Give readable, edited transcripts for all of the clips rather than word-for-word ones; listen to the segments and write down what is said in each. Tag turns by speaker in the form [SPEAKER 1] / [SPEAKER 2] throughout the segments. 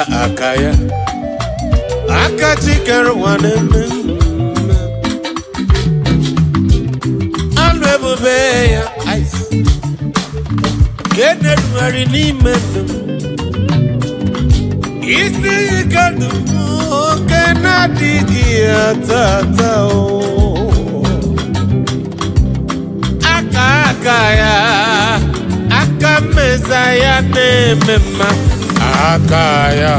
[SPEAKER 1] Aka ya, aka chikere ụwa na-eme mma. Alụ ebube ya ice ka e na-erugharị n'ime ndụ m. Isi ike ndụ m oke na-adịghị ata o. Aka ya, aka mmeza ya na-eme mma. Aka ya,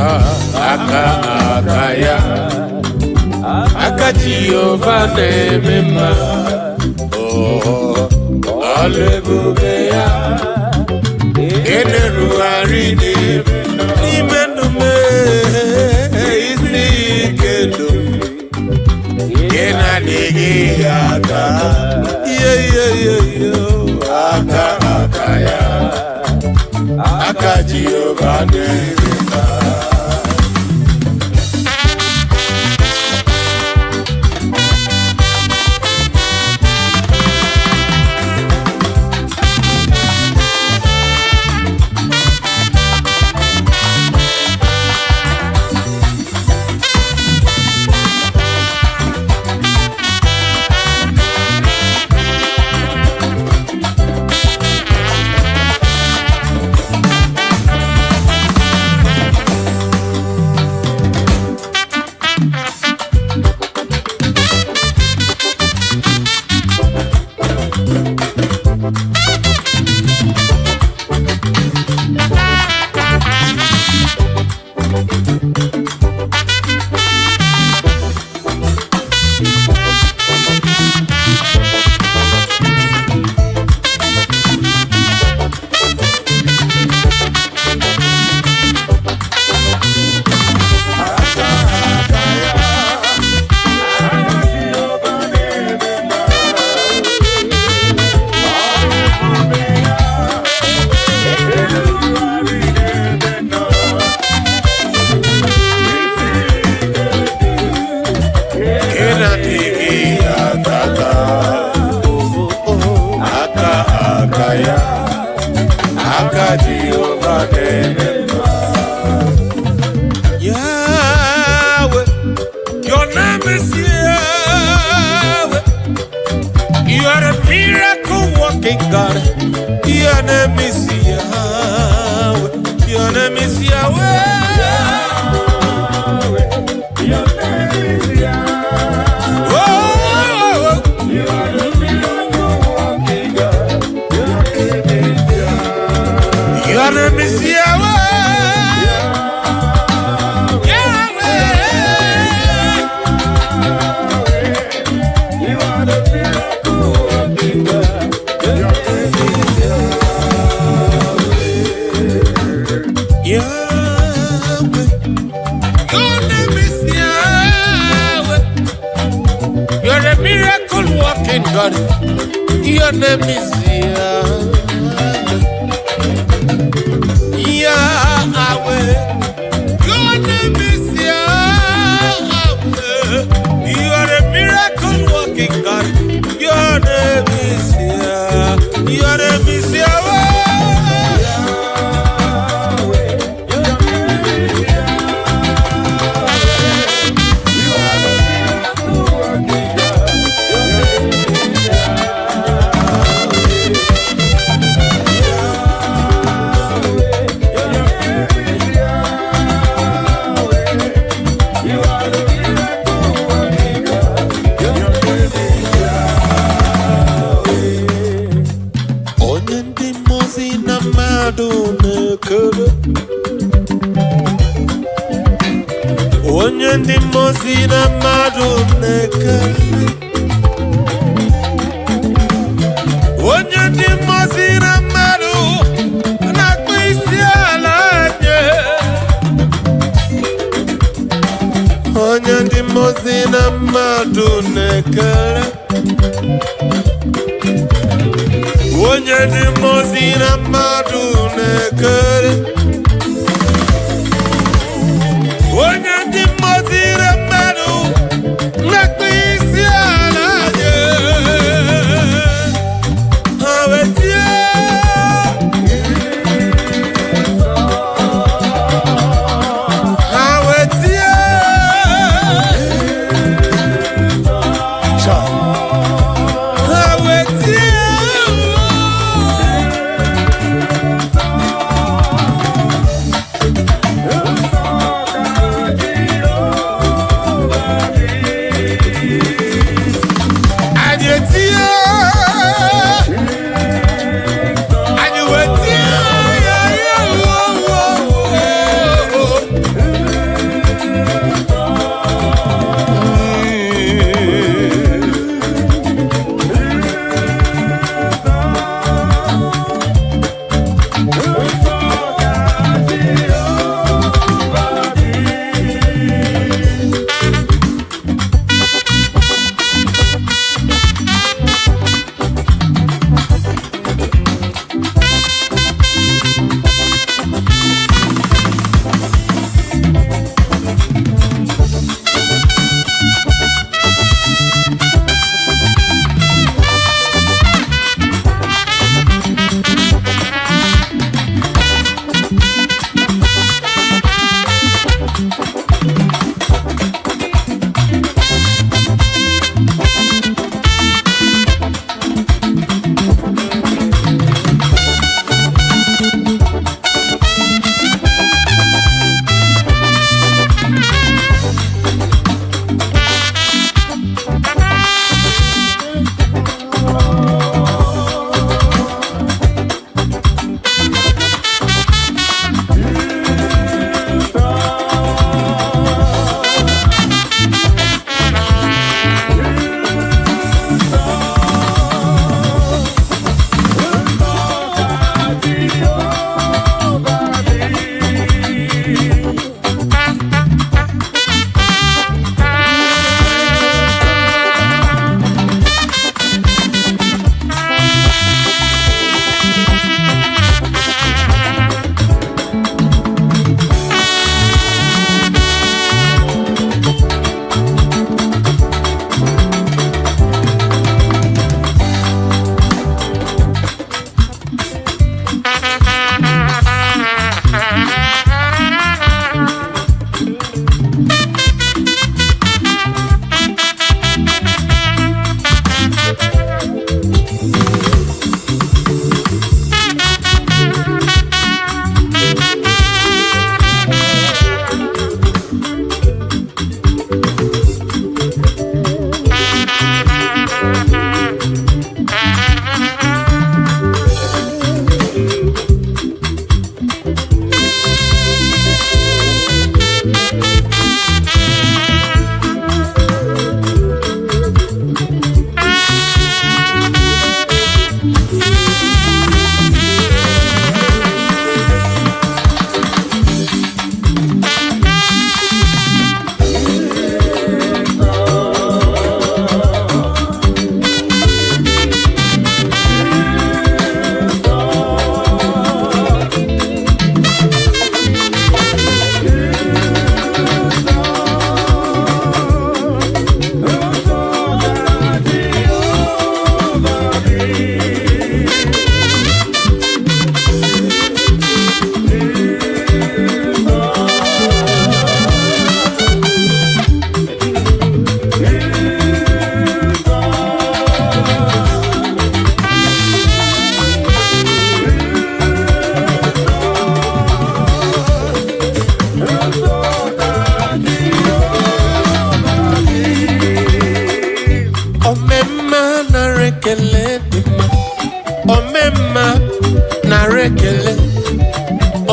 [SPEAKER 1] aka ya, aka Jehova na-eme mma. Oh, ọlụ ebube ya na-erugharị n'ime ndụ m. Isi ike ndụ m na-adịghị aka ihe ihe ihe ihe. Aka ya, aka Jehova na-eme mma. Nke na-adịghị aka. Aka ya, aka Jehova na-eme mma. Yahweh, your name is Yahweh. You are a miracle working God. Your name is Yahweh. Your name is Yahweh.
[SPEAKER 2] Your name is Yahweh.
[SPEAKER 1] Oh,
[SPEAKER 2] You are the miracle working God. Your name is Yahweh.
[SPEAKER 1] Your name is Yahweh. Yahweh.
[SPEAKER 2] You are the miracle working God. Your name is
[SPEAKER 1] Yahweh. Your name is Yahweh. You're a miracle working God. Your name is Yahweh. Yahweh. Your name is Yahweh. You are a miracle working God. Your name is Yahweh. Your name is Yahweh.
[SPEAKER 2] Yahweh. Your name is Yahweh. You are the miracle working God. Your name is Yahweh. Yahweh. Your name is Yahweh. You are the miracle working God. Your name is Yahweh.
[SPEAKER 1] Onye ndị mmụọ ozi na mmadụ na-ekele, onye ndị mmụọ ozi na mmadụ na-ekele, onye ndị mmụọ ozi na mmadụ na-akpọ isi ala nye, onye ndị mmụọ ozi na mmadụ na-ekele, onye ndị mmụọ ozi na mmadụ na-ekele, onye ndị mmụọ ozi na mmadụ na-akpọ isi ala nye. Ha wee tie.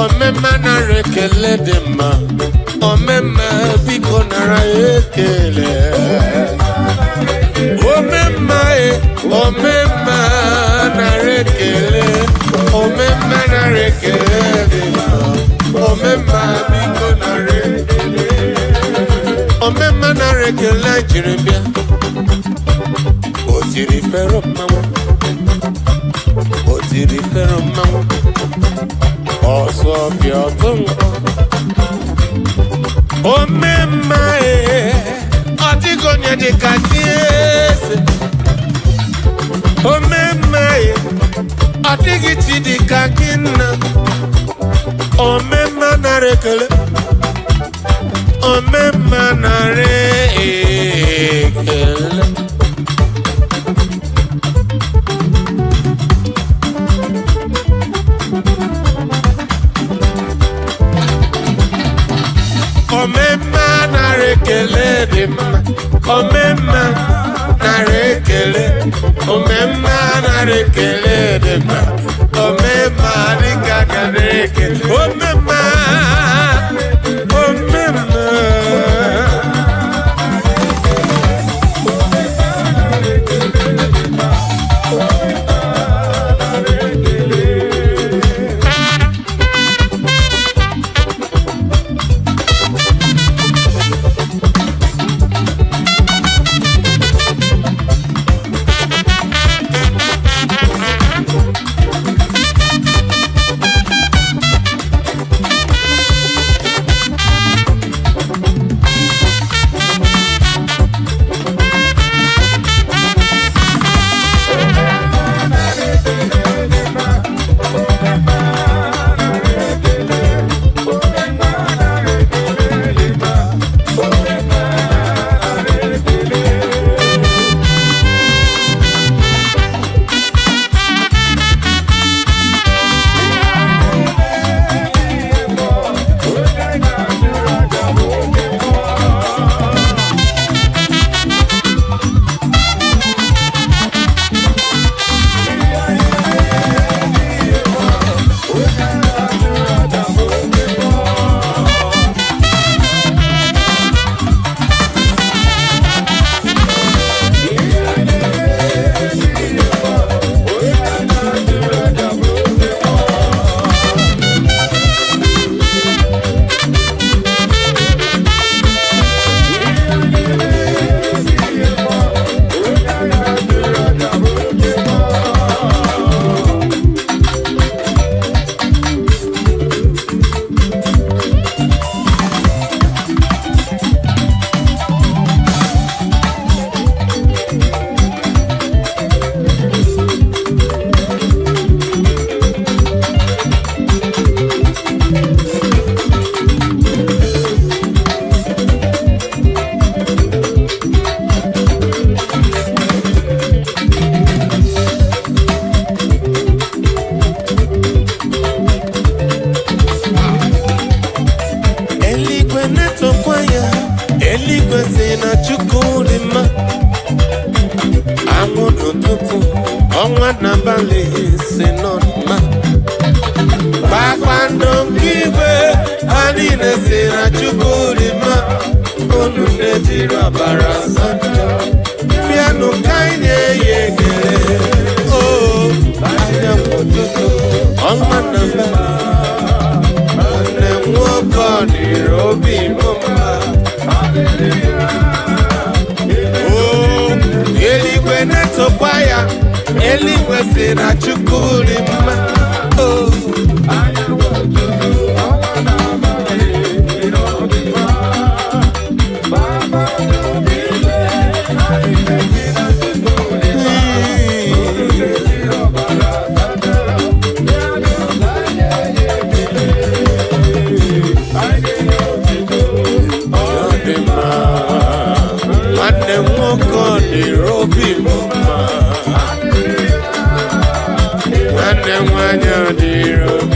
[SPEAKER 1] Omemma, nara ekele dị mma. Omemma, biko nara ekele. Omemma e, omemma, nara ekele. Omemma, nara ekele dị mma. Omemma, biko nara ekele. Omemma, nara ekele anyị jiri bịa. O tiri fero mmanwụ, o tiri fero mmanwụ, ọsọ bịa ọtụ mkpọ. Omemma e, ọ dịghị onye dị ka gị, eze. Omemma e, ọ dịghị chi dị ka gị, nna. Omemma, nara ekele. Omemma, nara ekele. Omemma, nara ekele dị mma. Omemma, nara ekele. Omemma, nara ekele dị mma. Omemma, dịka nara ekele. Omemma, omemma. Eluigwe na-etokwa ya. Eluigwe si na Chukwu dị mma. Anwụ n'ụtụtụ, ọnwa n'abalị si nọ dị mma. Kpakpando nke igwe, ha niile si na Chukwu dị mma. Unu na-ejiri ọbara asatọ bịanụ ka anyị nye ya ekele. O anyanwụ ụtụtụ, ọnwa n'abalị, nwanne m nwoke, ọ dịrị obi m mma. O eluigwe na-etokwa ya. Eluigwe si na Chukwu dị mma. O
[SPEAKER 2] Anyanwụ ụtụtụ, ọnwa n'abalị, ịnọ dị mma. Kpakpando niile, anyị na-esi na Chukwu dị mma. Unu na-ejiri ọbara asatọ, bịanụ ka anyị nye ya ekele. Anyị ga-enye otito, ọ
[SPEAKER 1] ọ dị mma. Nwanne m nwoke, ọ dịrị obi m mma. Nwanne m nwanyị, ọ dịrị obi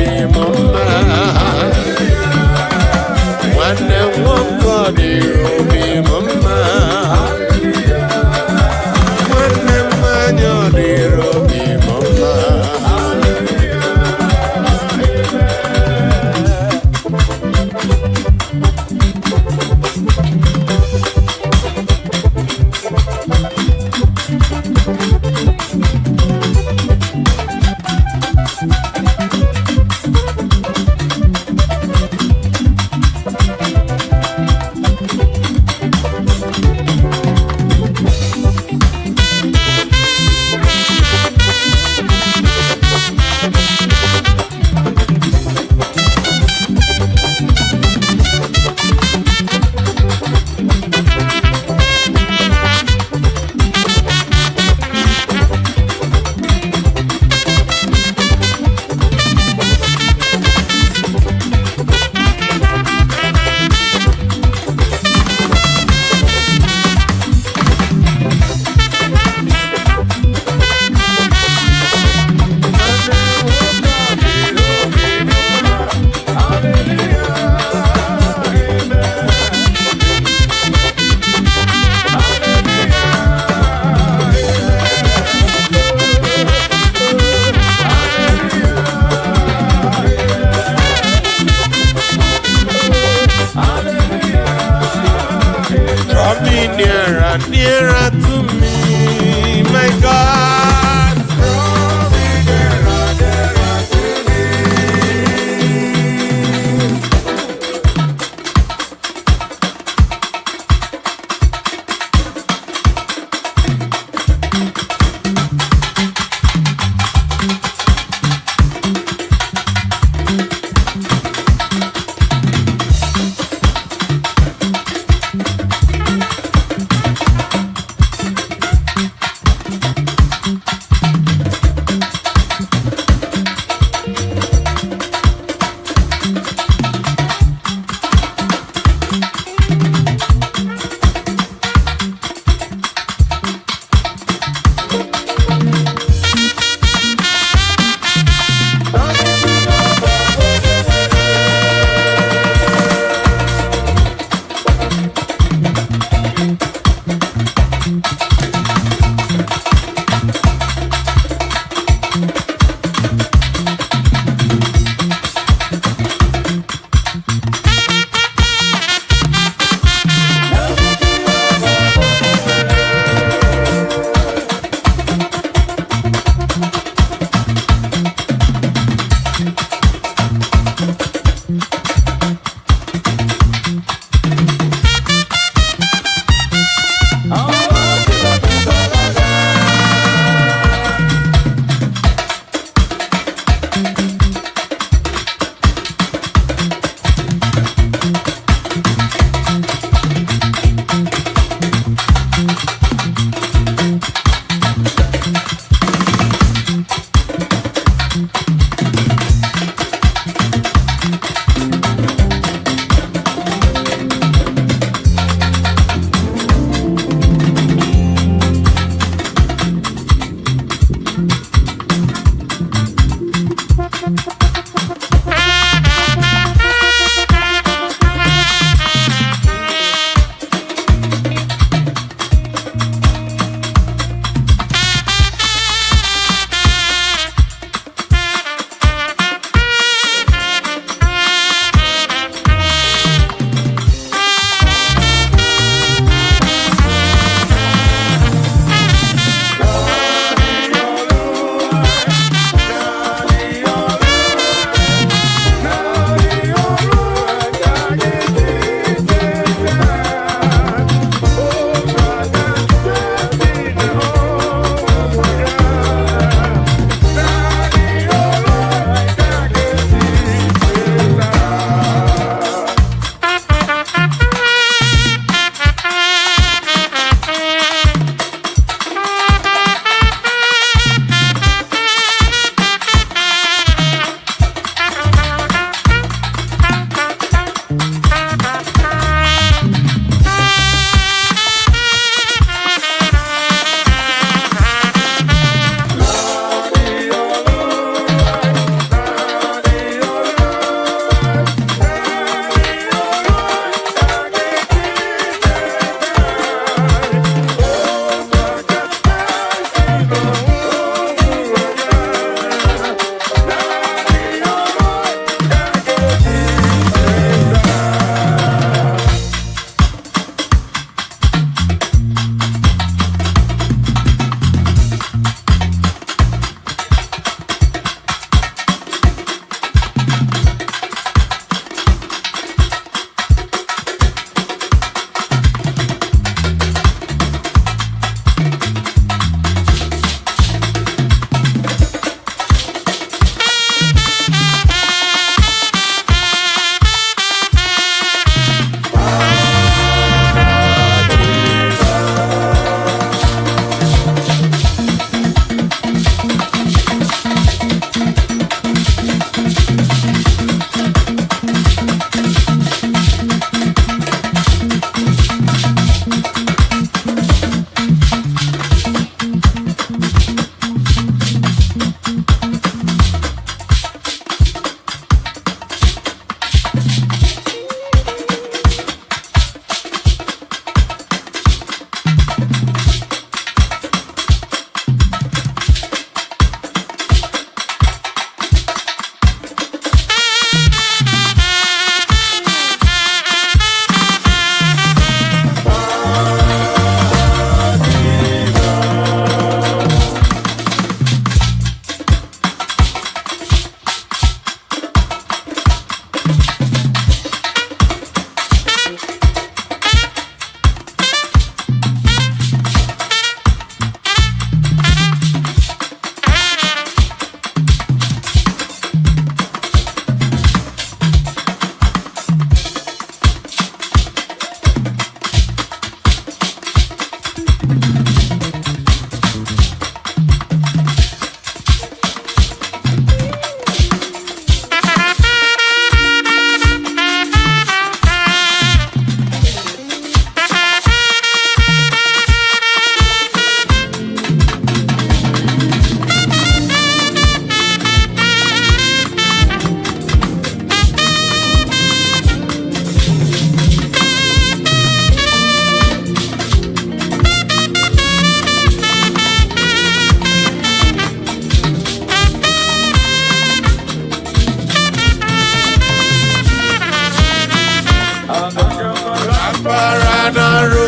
[SPEAKER 1] n'arụ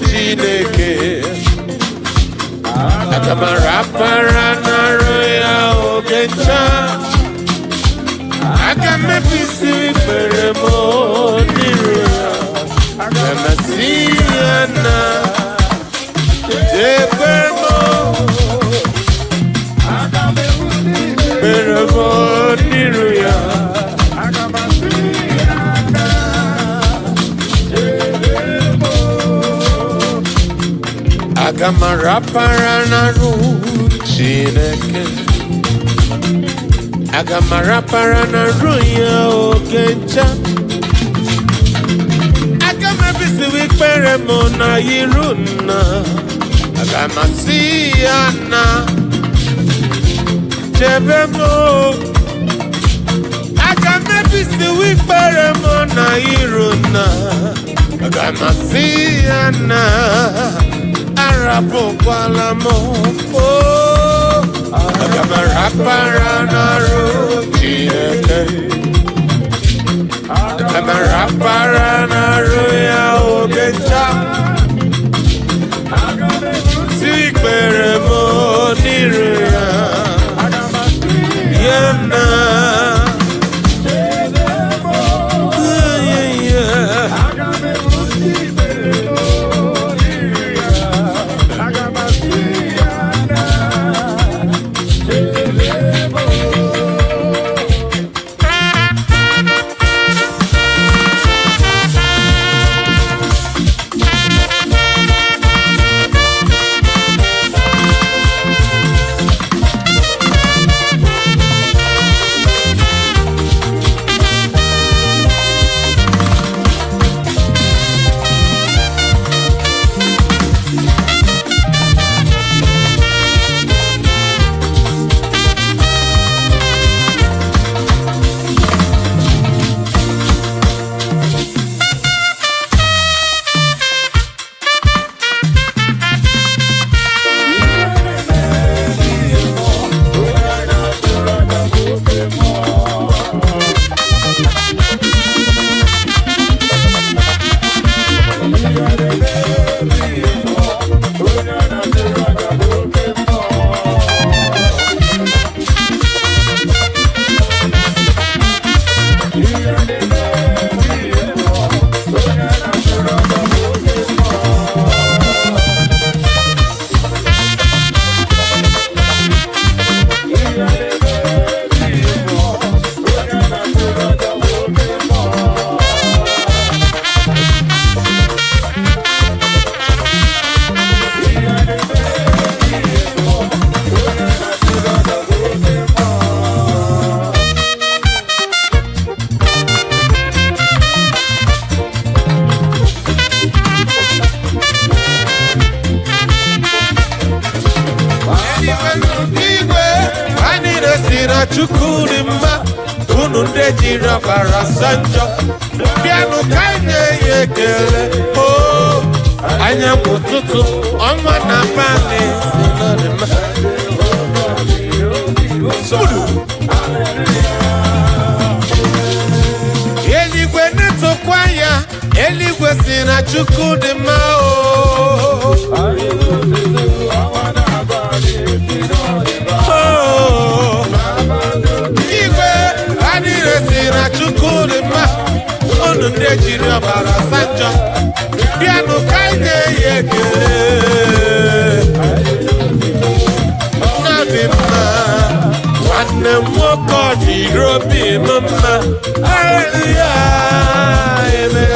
[SPEAKER 1] Chineke. Aga m arapara n'arụ ya oge ncha. Aga m ebisi ikpere m n'iru ya. Aga m asị ya na chebe m, ikpere m n'iru ya.
[SPEAKER 2] Aga m asị ya na chebe m.
[SPEAKER 1] Aga m arapara n'arụ Chineke. Aga m arapara n'arụ ya oge ncha. Aga m ebisiwe ikpere m na iru nna. Aga m asị ya na chebe m. Aga m ebisiwe ikpere m na iru nna. Aga m asị ya na arapụkwala m o. Aga m arapara n'arụ Chineke. Aga m arapara n'arụ ya oge ncha.
[SPEAKER 2] Aga m ebusi
[SPEAKER 1] Si ikpere m n'iru ya.
[SPEAKER 2] Aga m asị
[SPEAKER 1] Ya na
[SPEAKER 2] chebe m.
[SPEAKER 1] Yeah.
[SPEAKER 2] Aga m ebusi ikpere m n'iru ya. Aga m asị ya na chebe m.
[SPEAKER 1] Igwe anyị na-esi na Chukwu dị mma. Unu ndị jiri ọbara asa njọ, bịanụ ka anyị na-enye ekele. O anyanwụ, ụtụtụ, ọnwa na abalị si na ọ dị mma. Smudu. Eluigwe na-etokwa ya. Eluigwe si na Chukwu dị mma o. Oh. Igwe adịghị si na Chukwu dị mma. Unu ndị jiri ọbara asa njọ, bịanụ ka anyị na-enye ekele. Nna dị mma, nwanne m nwoke, ọ dịrị obi m mma. Hallelujah, amen.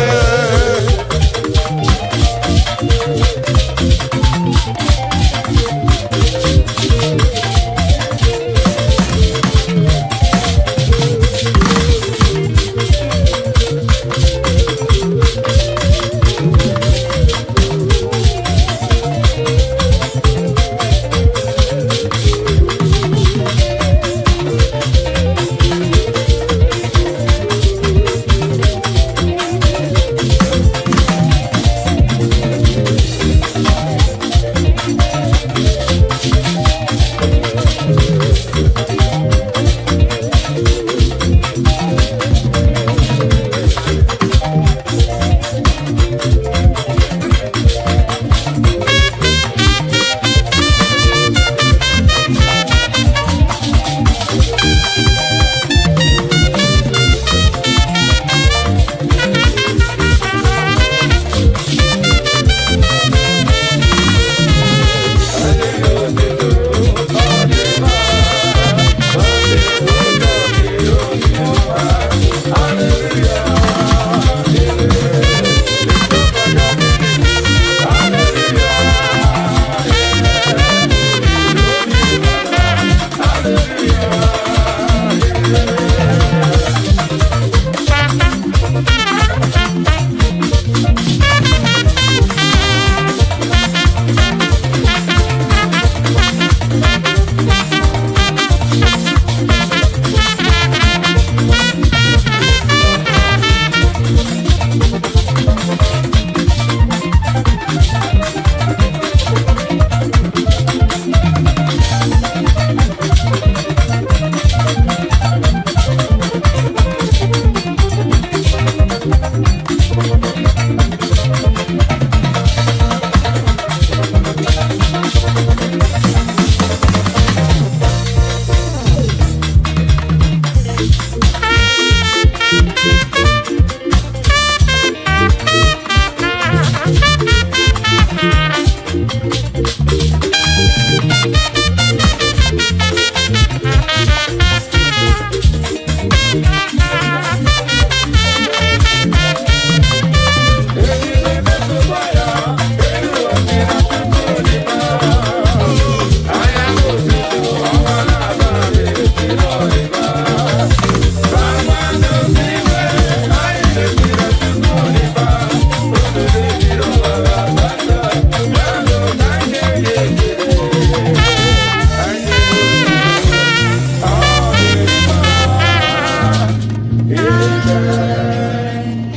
[SPEAKER 2] ekele.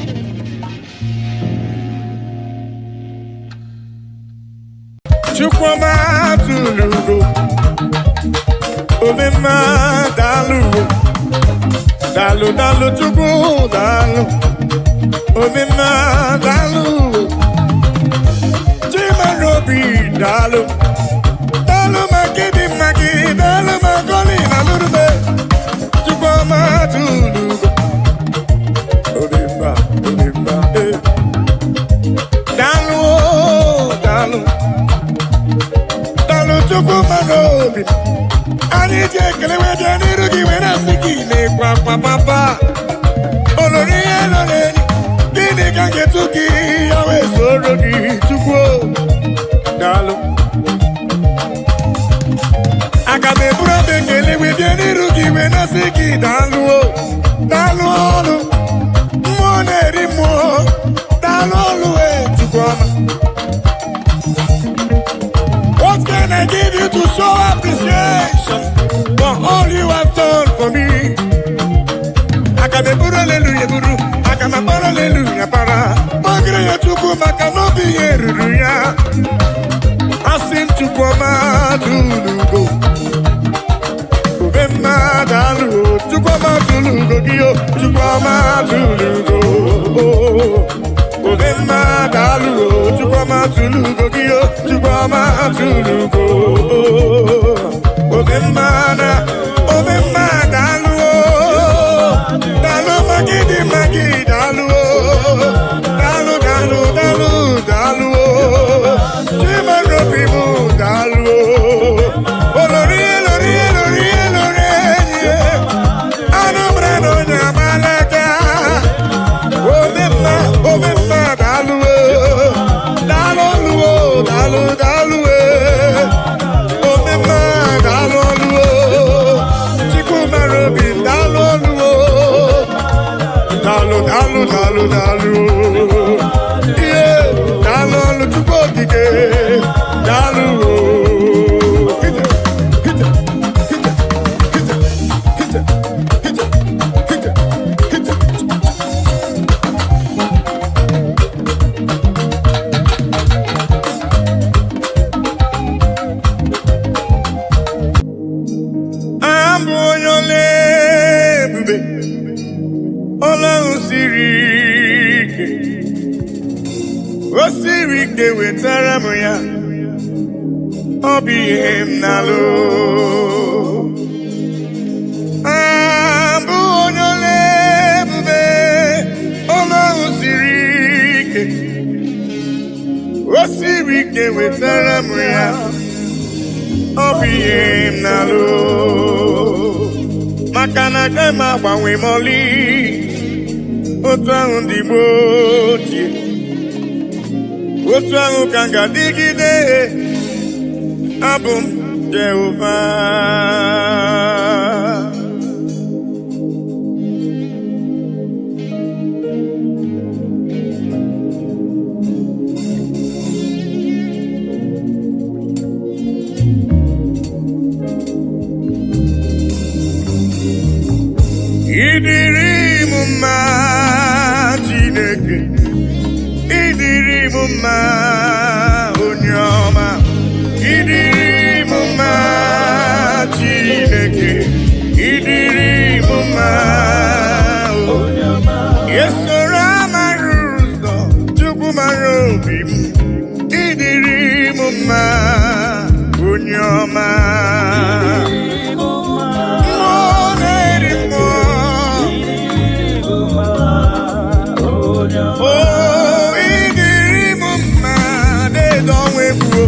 [SPEAKER 1] Chukwuma tụrụ omemma, daalụ, daalụ, daalụ Chukwu, daalụ, omemma, daalụ, Chimarobi, daalụ, daalụ maka ịdị mma gị, daalụ maka ọlị na lụrụme. Chukwuma tụrụ omemma, omemma, eh. Daalụ o, daalụ, daalụ Chukwu mara obi anyị ji ekele wee bịa n'iru gị were asị gị na-ekwe akwa papa olori ihe lọrọ enyi. Gịnị ka m ga-etu gị ya wee soro gị, Chukwu o? Daalụ. Aga m eburu obi ekele wee bịa n'iru gị wee na-asị gị daalụ o, daalụ ọlụ mmụọ na-eri mmụọ, daalụ ọlụ e, Chukwu ọma. What can I give you to show appreciation for all you have done for me? Aga m eburu aleluya eburu, aga m akpara aleluya para. Kpọgịrị ya Chukwu maka na obi ya ruru ya. Asị m Chukwu ọma tụlugo. Ube mma, daalụ o, Chukwu ọma tụlugo gị o, Chukwu ọma tụlugo. Ube mma, daalụ o, Chukwu ọma tụlugo gị o, Chukwu ọma tụlugo. Ube mma na ome mma, daalụ o, daalụ maka ịdị mma gị, daalụ o, daalụ, daalụ, daalụ, daalụ o, Chimarobi m, daalụ o, olori elori elori elori enyi anụmara na onye amalaka. Omemma, omemma, daalụ o, daalụ ọlụ o, daalụ, daalụ e, omemma, daalụ ọlụ o, Chukwu mara obi, daalụ ọlụ o, daalụ, daalụ, daalụ, daalụ, ihe daalụ ọlụ Chukwu okike, daalụ o. Hije, hije, hije, hije, hije, hije, hije, hije. Abụ onye ọla ebube, ọla ahụ siri ike, o siri ike, wetara m ya, ọ bụ ihe m na-alụ. Abụ onye ọla ebube, ọla ahụ siri ike, o siri ike, wetara m ya, ọ bụ ihe m na-alụ, maka na aga m agbanwe mọlị otu ahụ ndị gboo ochie, otu ahụ ka m ga-adịgide. Abụ m Jehova. Ịdịrị m mma, Chineke, ịdịrị m mma, onye ọma, ịdịrị m mma, Chineke, ịdịrị m mma o. Esoro amara ụzọ, Chukwu mara obi m, ịdịrị m mma, onye ọma. Mmụọ na-eri mmụọ. O, ịdịrị m mma, na-edo ọnwa egbuo.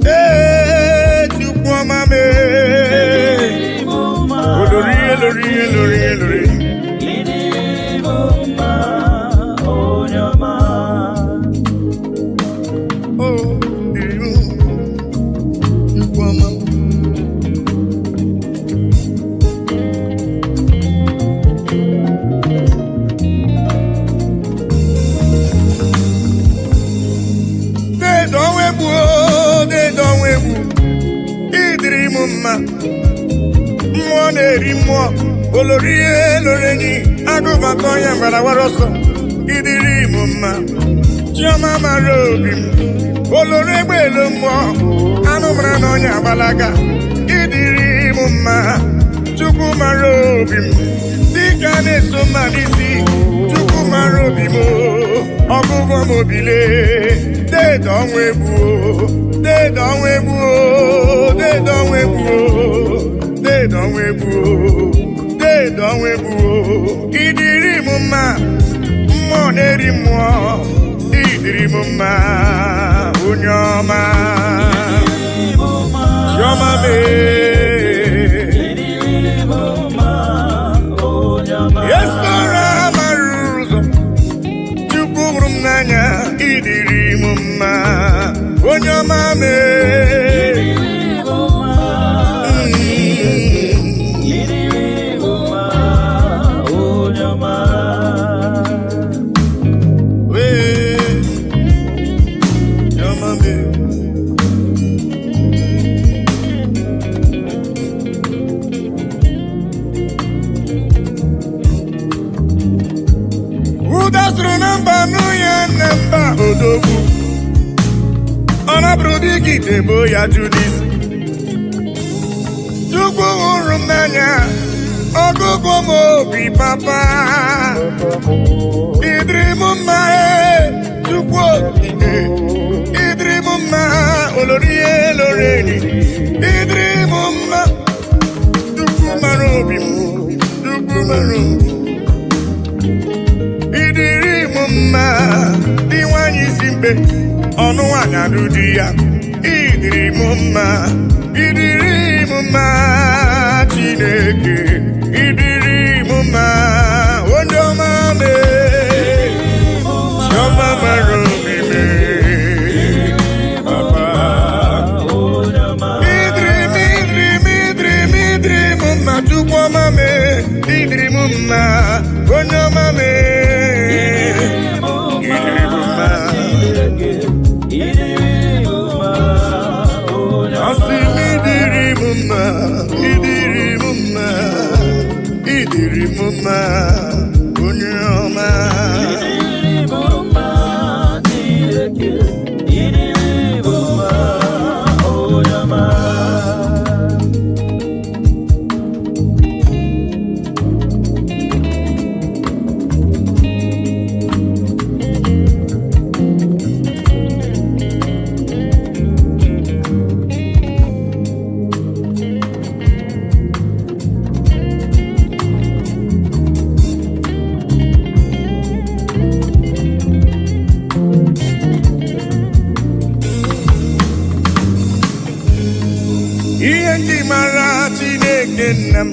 [SPEAKER 1] Ee, Chukwu ọma mee. Olori elori elori elori. O, dịrị m, Chukwu ọma. Dedo ọnwa egbuo, dedo ọnwa egbu. Ịdịrị m mma. Mmụọ na-eri mmụọ, olori elori enyi. Ọgbakọ ya gbara wara ọsọ. Ịdịrị m mma. Chiọma mara obi m. Oloro egbe elu mmụọ. Anụ mara na ọnya agbalaga. Ịdịrị m mma. Chukwu mara obi m. Dịka na-eso mma n'isi. Chukwu mara obi m o. Ọgụgụ m obile. Deede ọnwa egbuo. Deede ọnwa egbuo. Deede ọnwa egbuo. Deede ọnwa egbuo. Deede ọnwa egbuo. Ịdịrị m mma. Mmụọ na-eri mmụọ. Ịdịrị m mma. Onye ọma. Chiọma mee. Esora mara ụzọ. Chukwu hụrụ m n'anya. Ịdịrị m mma. Onye ọma mee. Wee. Chiọma mee. Ụda sụrụ na mba nụ ya na mba odogwu. Ọ nabụrụ dịka ite bo ya jụ n'isi. Chukwu hụrụ m n'anya, ọgụgụ m obi papa. Ịdịrị m mma ee, Chukwu okike. Ịdịrị m mma olori elori enyi. Ịdịrị m mma, Chukwu mara obi m, Chukwu mara obi m. Ịdịrị m mma dị nwanyị isi mkpe ọnụ nwanyị adụ di ya. Ịdịrị m mma, ịdịrị m mma Chineke, ịdịrị m mma onye ọma mee. Chiọma mara obi mee papa. Ịdịrị m, ịdịrị m, ịdịrị m, ịdịrị m mma Chukwu ọma mee. Ịdịrị m mma onye ọma mee. Ịdịrị m mma. Asị m ịdịrị m mma, ịdịrị m mma, ịdịrị m mma, onye ọma. Ihe nji mara Chineke nna m,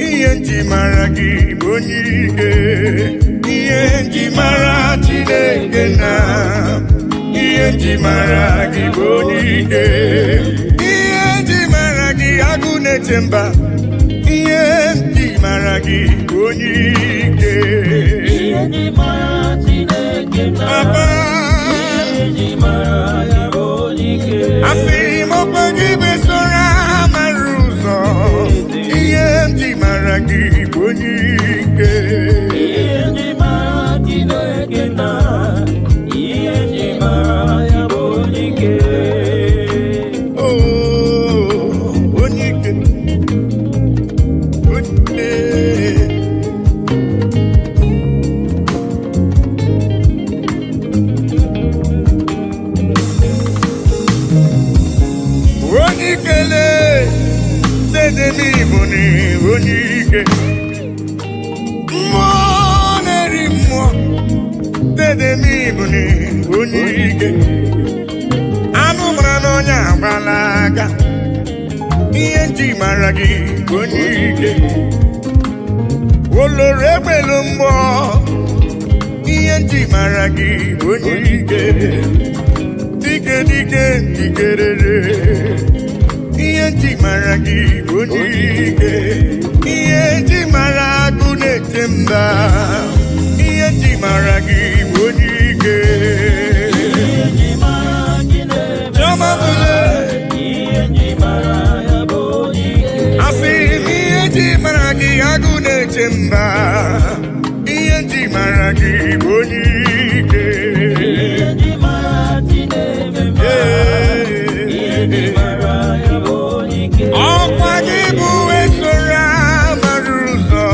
[SPEAKER 1] ihe nji mara gị bụ onye ike. Ihe nji mara Chineke nna m, ihe nji mara gị bụ onye ike. Ihe nji mara gị agụ na-eche mba, ihe nji mara gị bụ onye ike. Papa, asị m ọkwa gị besoro mara ụzọ, ihe m ji mara gị bụ onye ike. Oh, onye ike, onye ike. Onye ikele dede m Igbo ni onye ike. Mmụọ na-eri mmụọ, dede m Igbo ni onye ike. Anụ mara n'ọnya agbala aga, ihe nji mara gị bụ onye ike. Oloro egbelu mgbọ, ihe nji mara gị bụ onye ike. Dike dike dikerere, ihe nji mara gị bụ onye ike. Ihe nji mara agụ na-eche mba, ihe nji mara gị bụ onye ike. Chiọma bụle, asị m ihe nji mara gị agụ na-eche na-eche mba, ihe nji mara gị bụ onye ike. Ọkwa gị bụ esoro mara ụzọ,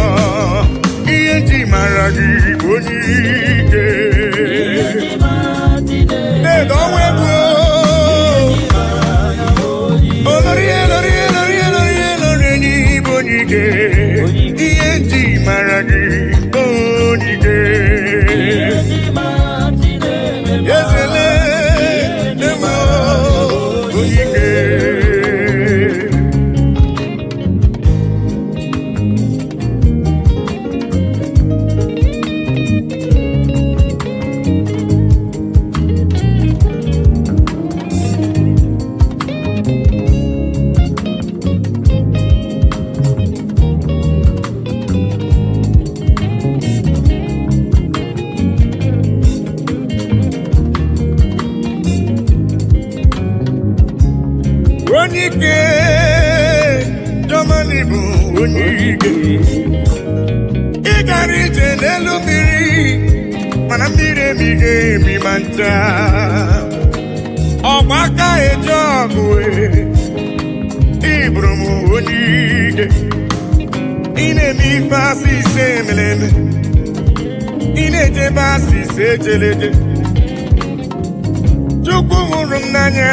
[SPEAKER 1] ihe nji mara gị bụ onye ike. Dedo ọnwa egwu olori elori elori elori elori, enyi bụ onye ike, ihe nji mara gị bụ onye ike. Ezele emo onye ike. Onye ike, Germany bụ onye ike. Ị gara ije n'elu mmiri, mana mmiri emighị emi ma ncha. Ọgba aka eji ọgụ, ị bụrụ m onye ike. Ị na-eme ife asị ise emere eme, ị na-ejebe asị ise ejeleje. Chukwu hụrụ m n'anya,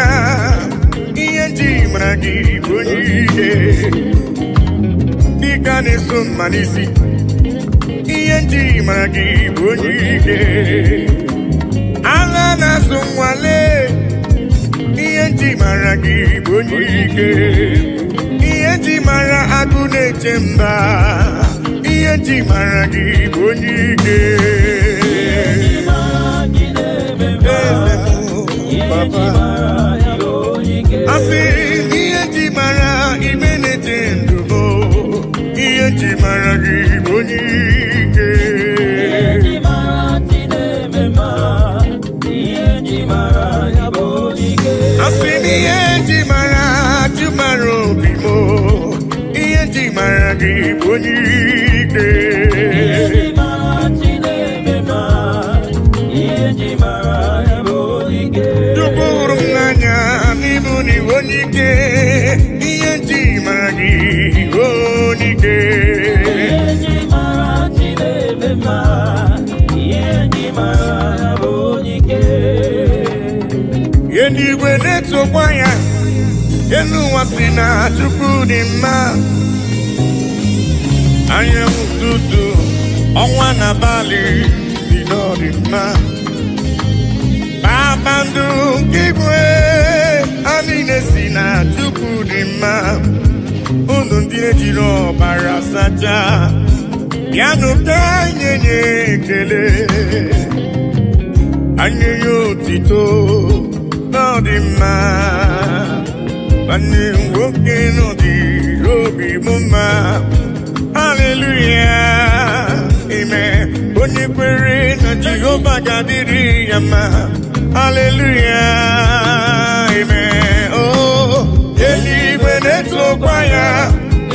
[SPEAKER 1] ihe nji mara gị bụ onye ike. Dịka na-eso mma n'isi, ihe nji mara gị bụ onye ike. Agha na-azụ nwale, ihe nji mara gị bụ onye ike. Ihe nji mara agụ na-eche mba, ihe nji mara gị bụ onye ike. Eze m, papa, asị ihe nji mara ime na-eche ndụ m, ihe nji mara gị bụ onye ike. Asị m ihe nji mara achụ mara obi m, ihe nji mara gị bụ onye ike. Chukwu hụrụ m n'anya n'ịbụ na iwe onye ike, ihe nji mara gị onye ike.
[SPEAKER 2] Ihe mara Chineke mma, ihe ji mara ya bụ onye ike.
[SPEAKER 1] Eluigwe na-etokwa ya, elu ụwa si na Chukwu dị mma. Anyanwụ ụtụtụ, ọnwa na abalị si n'ọdị mma. Kpakpando nke igwe, ha niile si na Chukwu dị mma. Unu ndị ejiri ọbara sacha, bịanụ ka anyị nye ekele, anyị nye otito n'ọdị mma. Nwanne m nwoke n'ọdị obi m mma. Haleluya, ime onye kwere na Jehova ga-adịrị ya mma. Haleluya, ime o eluigwe na-etokwa ya,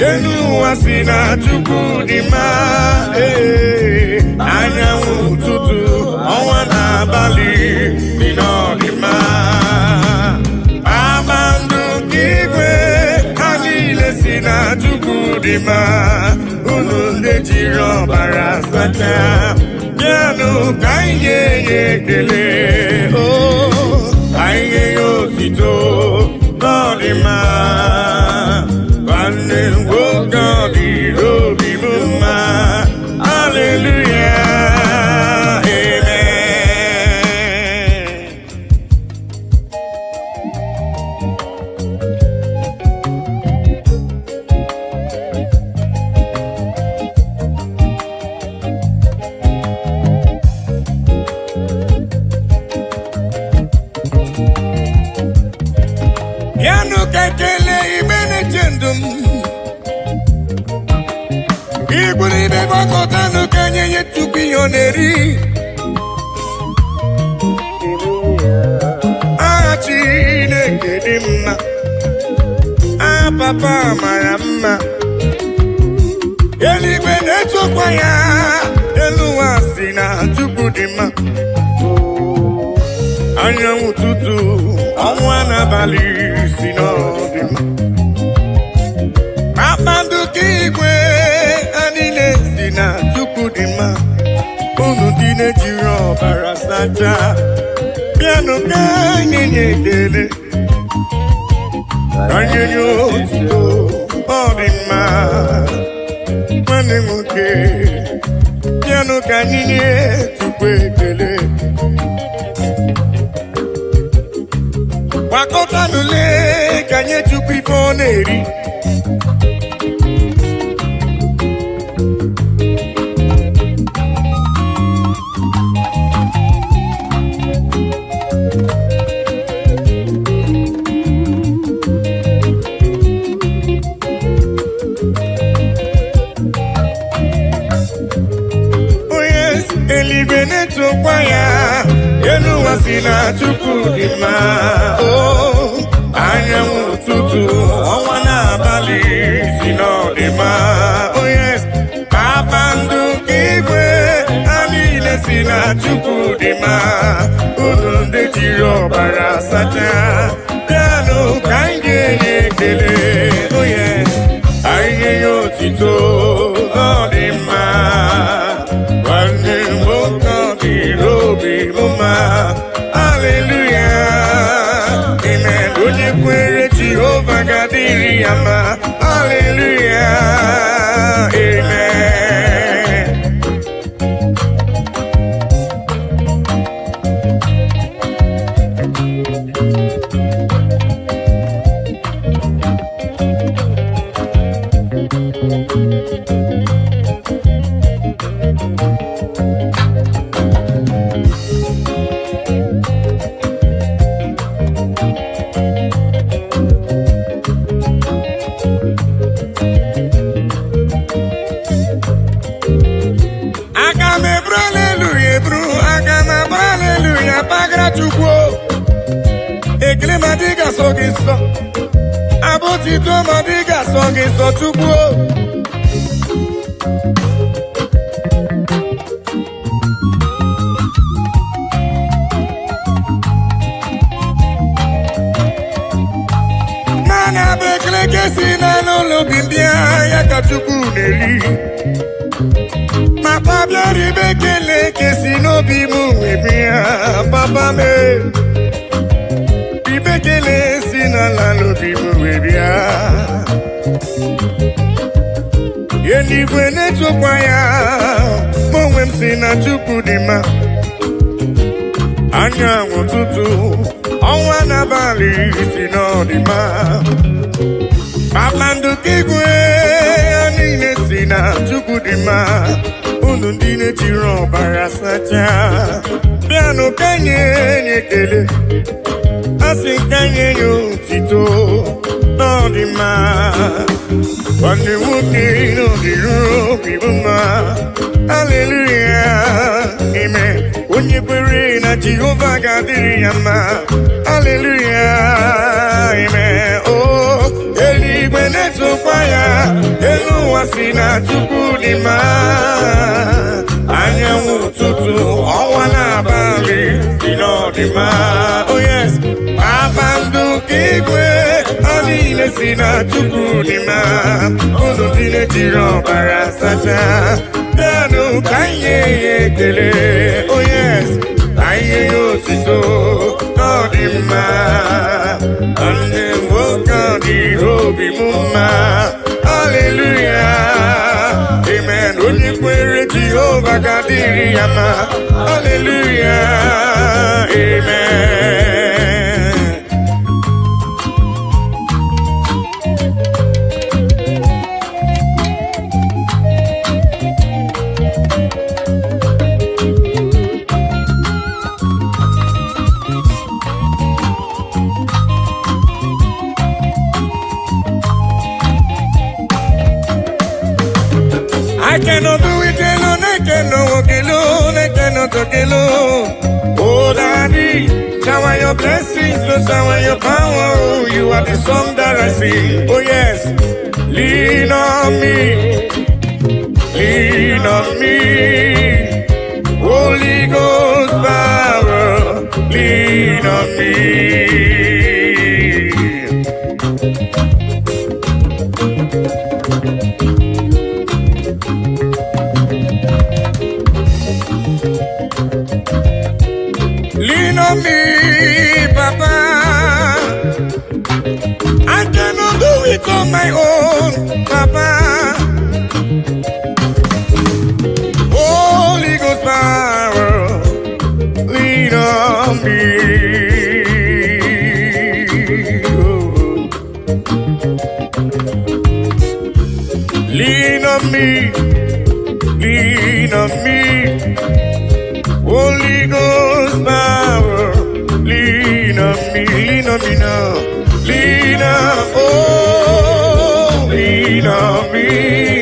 [SPEAKER 1] elu ụwa si na Chukwu dị mma. Ee, anyanwụ ụtụtụ, ọnwa na abalị dị n'ọdị mma. Kpakpando nke igwe, ha niile si na Chukwu dị mma. Unu ndị jiri ọbara sacha, bịanụ ka anyị nye ya ekele, o ka anyị nye ya otito n'ọdị mma. Nwanne m nwoke, ọ dị obi m mma. Haleluya, amen. Bịanụ ka ekele igbe na-eche ndụ m. Igwe ibe gbakọtanụ ka nye ya tupu ihe ọ na-eri. Aha Chineke dị mma. Aha papa mara mma. Eluigwe na-etokwa ya, elu ụwa si na Chukwu dị mma. Anyanwụ ụtụtụ, ọnwa n'abalị si na ọ dị mma. Kpakpando nke igwe, ha niile si na Chukwu dị mma. Unu ndị na-ejiri ọbara sacha, bịanụ ka anyị nye ekele, ka anyị nye otuto. Ọ dị mma. Nwanne m nwoke, bịanụ ka anyị nye Chukwu ekele. Gbakọtanụle ka nye Chukwu ife ọ na-eri. Onye eluigwe na-etokwa ya, elu ụwa si na Chukwu dị mma. O anyanwụ ụtụtụ, ọnwa n'abalị si na ọ dị mma. Oh yes, kpakpando nke igwe, ha niile si na Chukwu dị mma. Unu ndị jiri ọbara sacha, bịanụ ka anyị ga-enye ekele. Oh yes, anyị nye otito. Ọ dị mma. Nwanne m nwoke, ọ dịrị obi m mma. Haleluya, amen. Onye kwere Jehova ga-adịrị ya mma. Haleluya, amen. Aga m eburu aleluya eburu, aga m abụ aleluya bagara Chukwu. Ekele ma dị ga-asọ gị nsọ, abụtito ma dị ga-asọ gị nsọ, Chukwu. Mana bụ ekele ka esi n'ala ụlọ obi bịa ya ka Chukwu na-eri. Papa, bịara ibe ekele ka si n'obi m wee bịa. Papa m, ibe ekele si n'ala n'obi m wee bịa. Eluigwe na-etokwa ya, mụ onwe m si na Chukwu dị mma. Anyanwụ ụtụtụ, ọnwa n'abalị si na ọ dị mma. Kpakpando nke igwe, ya niile si na Chukwu dị mma. Unu ndị na-ejiri ọbara sacha, bịanụ ka nye nye ekele, asị ka nye nye otito na ọ dị mma. Nwanne nwoke, n'ọdịru obi m mma. Haleluya, amen. Onye kwere na Jehova ga-adịrị ya mma. Haleluya, amen. O eluigwe na-etokwa ya, elu ụwa si na Chukwu dị mma. Anyanwụ ụtụtụ, ọnwa n'abalị si na ọ dị mma. Oh yes, kpakpando nke igwe, ha niile si na Chukwu dị mma. Unu ndị na-ejiri ọbara sacha, bịanụ ka anyị nye ya ekele. Oh yes, ka anyị nye ya otito na ọ dị mma. Nwanne m nwoke, ọ dị obi m mma. Haleluya, amen. Onye kwere Jehova ga-adịrị ya mma. Haleluya, amen. I cannot do it alone, I cannot walk alone, I cannot talk alone. Oh, Daddy, shower your blessings, Lord, shower your power. Oh, you are the song that I sing. Oh, yes, lean on me. Lean on me. Holy Ghost power, lean on me. Lean on me, Papa. I cannot do it on my own, Papa. Holy Ghost power, lean on me. Oh. Lean on me, lean on me. Holy Ghost power, lean on me, lean on me now. Lean on, oh, lean on me.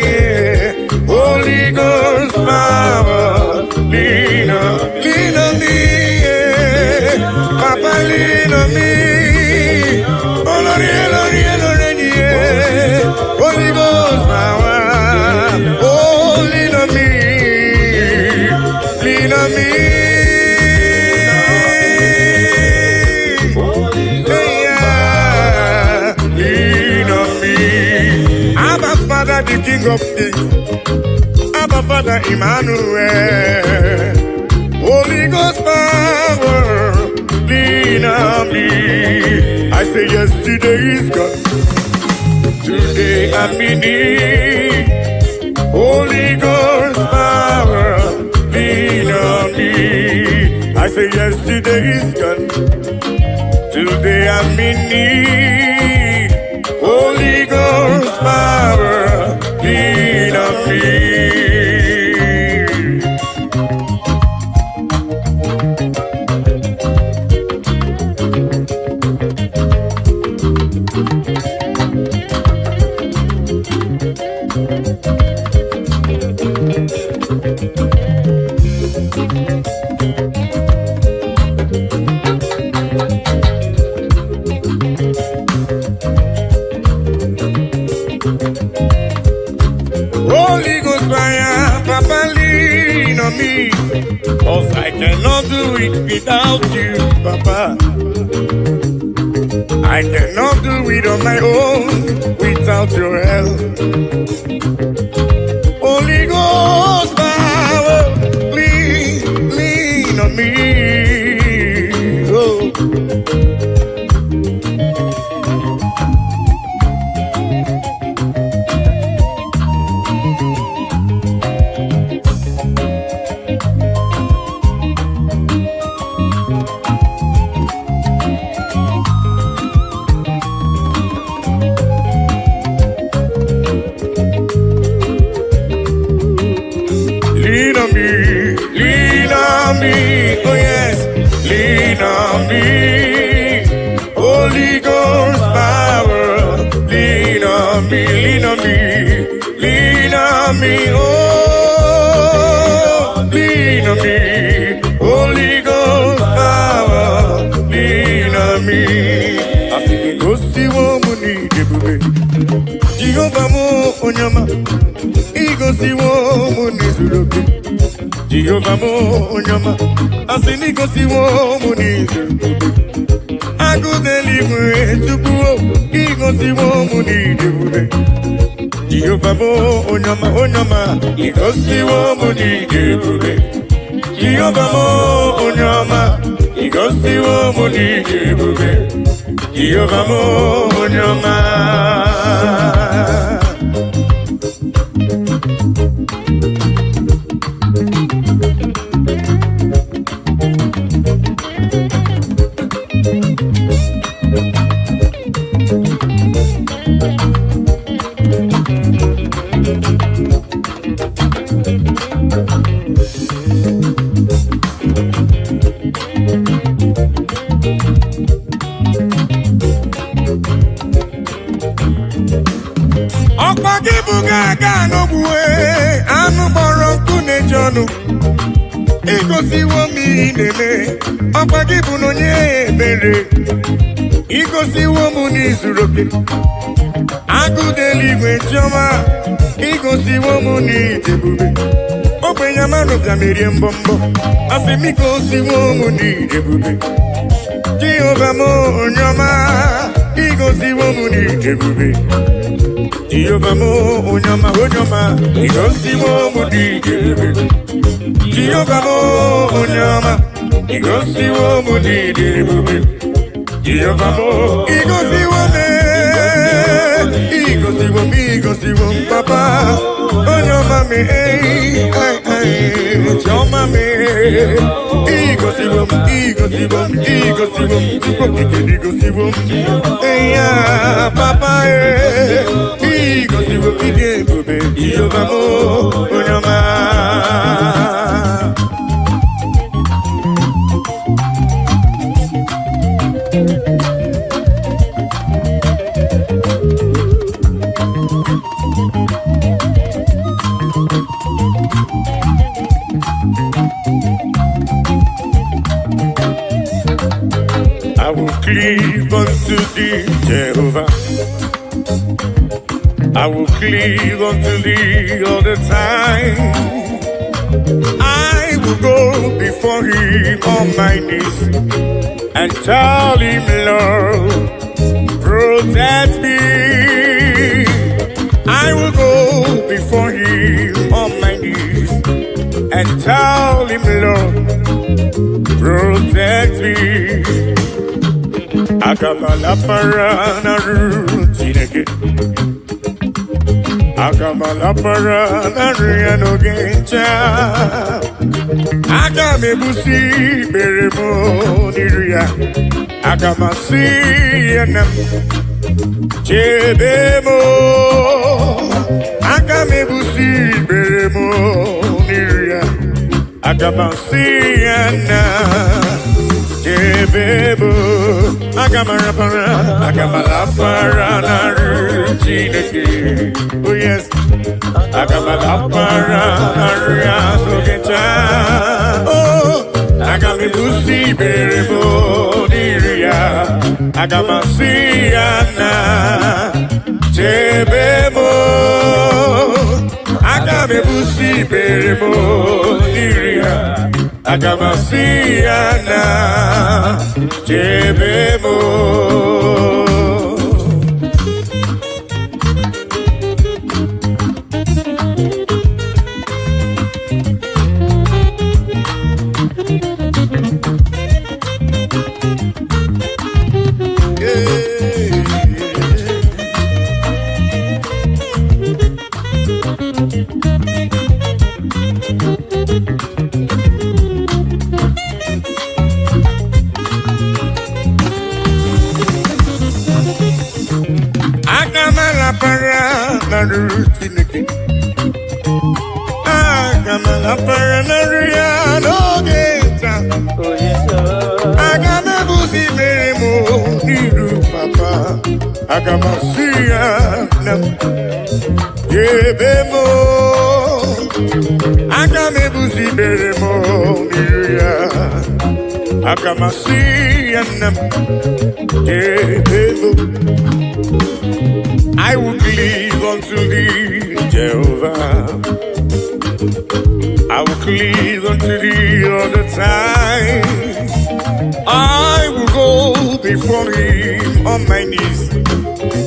[SPEAKER 1] Yeah. Holy Ghost power, lean on me. Yeah. Papa, lean on me. Oh, Lord, yeah, Lord, yeah, Lord, yeah. Holy Ghost power, oh, lean on me. Lean on me. Hey, yeah. Lean on me. Abba Father, the King of Kings. Abba Father, Emmanuel. Holy Ghost power, lean on me. I say yesterday is gone. Today I'm in need. Holy Ghost power, lean on me. I say yesterday is gone. Today I'm in need. Holy Ghost power, lean on me. Holy Ghost fire, Papa, lean on me. 'Cause I cannot do it without you, Papa. I cannot do it on my own without your help. Holy Ghost power, lean, lean on me. Oh. Lean on me, lean on me, oh yes, lean on me. Holy Ghost power, lean on me, lean on me, lean on me, oh, lean on me. Holy Ghost power, lean on me. Asị gị gosiwo m n'ịdị ebube, Jehova m onye ọma, igosiwo m n'izuru oke. Jehova m onye ọma, asị na igosiwo m n'izuru oke. Agụ n'eluigwe, Chukwu o, igosiwo m n'ịdị ebube. Jehova m onye ọma, onye ọma, igosiwo m n'ịdị ebube. Jehova m onye ọma, igosiwo m n'ịdị ebube. Jehova m onye ọma. Ọkwa gị bụ ga-aga n'ogbuwe anụ kpọrọ nkụ na-eji ọnụ, igosiwo m ihe ị na-eme. Ọkwa gị bụ na onye ebere. Igosiwo m n'izuru oke. Agụ dị eluigwe, chiọma, igosiwo m n'ije ebube. Ogbenye amanụ bịa merie mbọ mbọ. Asị m, igosiwo m n'ije ebube. Jehova m, onye ọma, igosiwo m n'ije ebube. Jehova m, onye ọma, onye ọma, igosiwo m n'ije ebube. Jehova m, onye ọma, igosiwo m n'ije ebube. Jehova m, igosiwo m, igosiwo m, igosiwo m, papa, onye ọma m, ei, ai, ai, chiọma m, igosiwo m, igosiwo m, igosiwo m, Chukwu okike, igosiwo m, eya, papa, e, igosiwo m, ịdị ebube, Jehova m, onye ọma. I will cleave unto thee, Jehovah. I will cleave unto thee all the time. I will go before him on my knees and tell him, "Lord, protect me." I will go before him on my knees and tell him, "Lord, protect me." Aga m alapara n'arụ Chineke. Aga m alapara n'arụ ya n'oge ncha. Aga m ebusi ikpere m n'iru ya. Aga m asị ya na m chebe m. Aga m ebusi ikpere m n'iru ya. Aga m asị ya na chebe m. Aga m arapara, aga m alapara n'arụ Chineke. Oh yes. Aga m alapara n'arụ ya n'oge taa. Oh, aga m ebusi ikpere m n'iru ya. Aga m asị ya na chebe m. Aga m ebusi ikpere m n'iru ya. Aga m asị ya na chebe m. Yeah. Aga m alapara n'arụ Chineke. Aga m alapara n'arụ ya n'oge taa. Aga m ebuzi ikpere m n'iru papa. Aga m asị ya na m ebe m. Aga m ebuzi ikpere m n'iru ya. Aga m asị ya na m ebe m. I will cleave unto thee, Jehovah. I will cleave unto thee all the time. I will go before him on my knees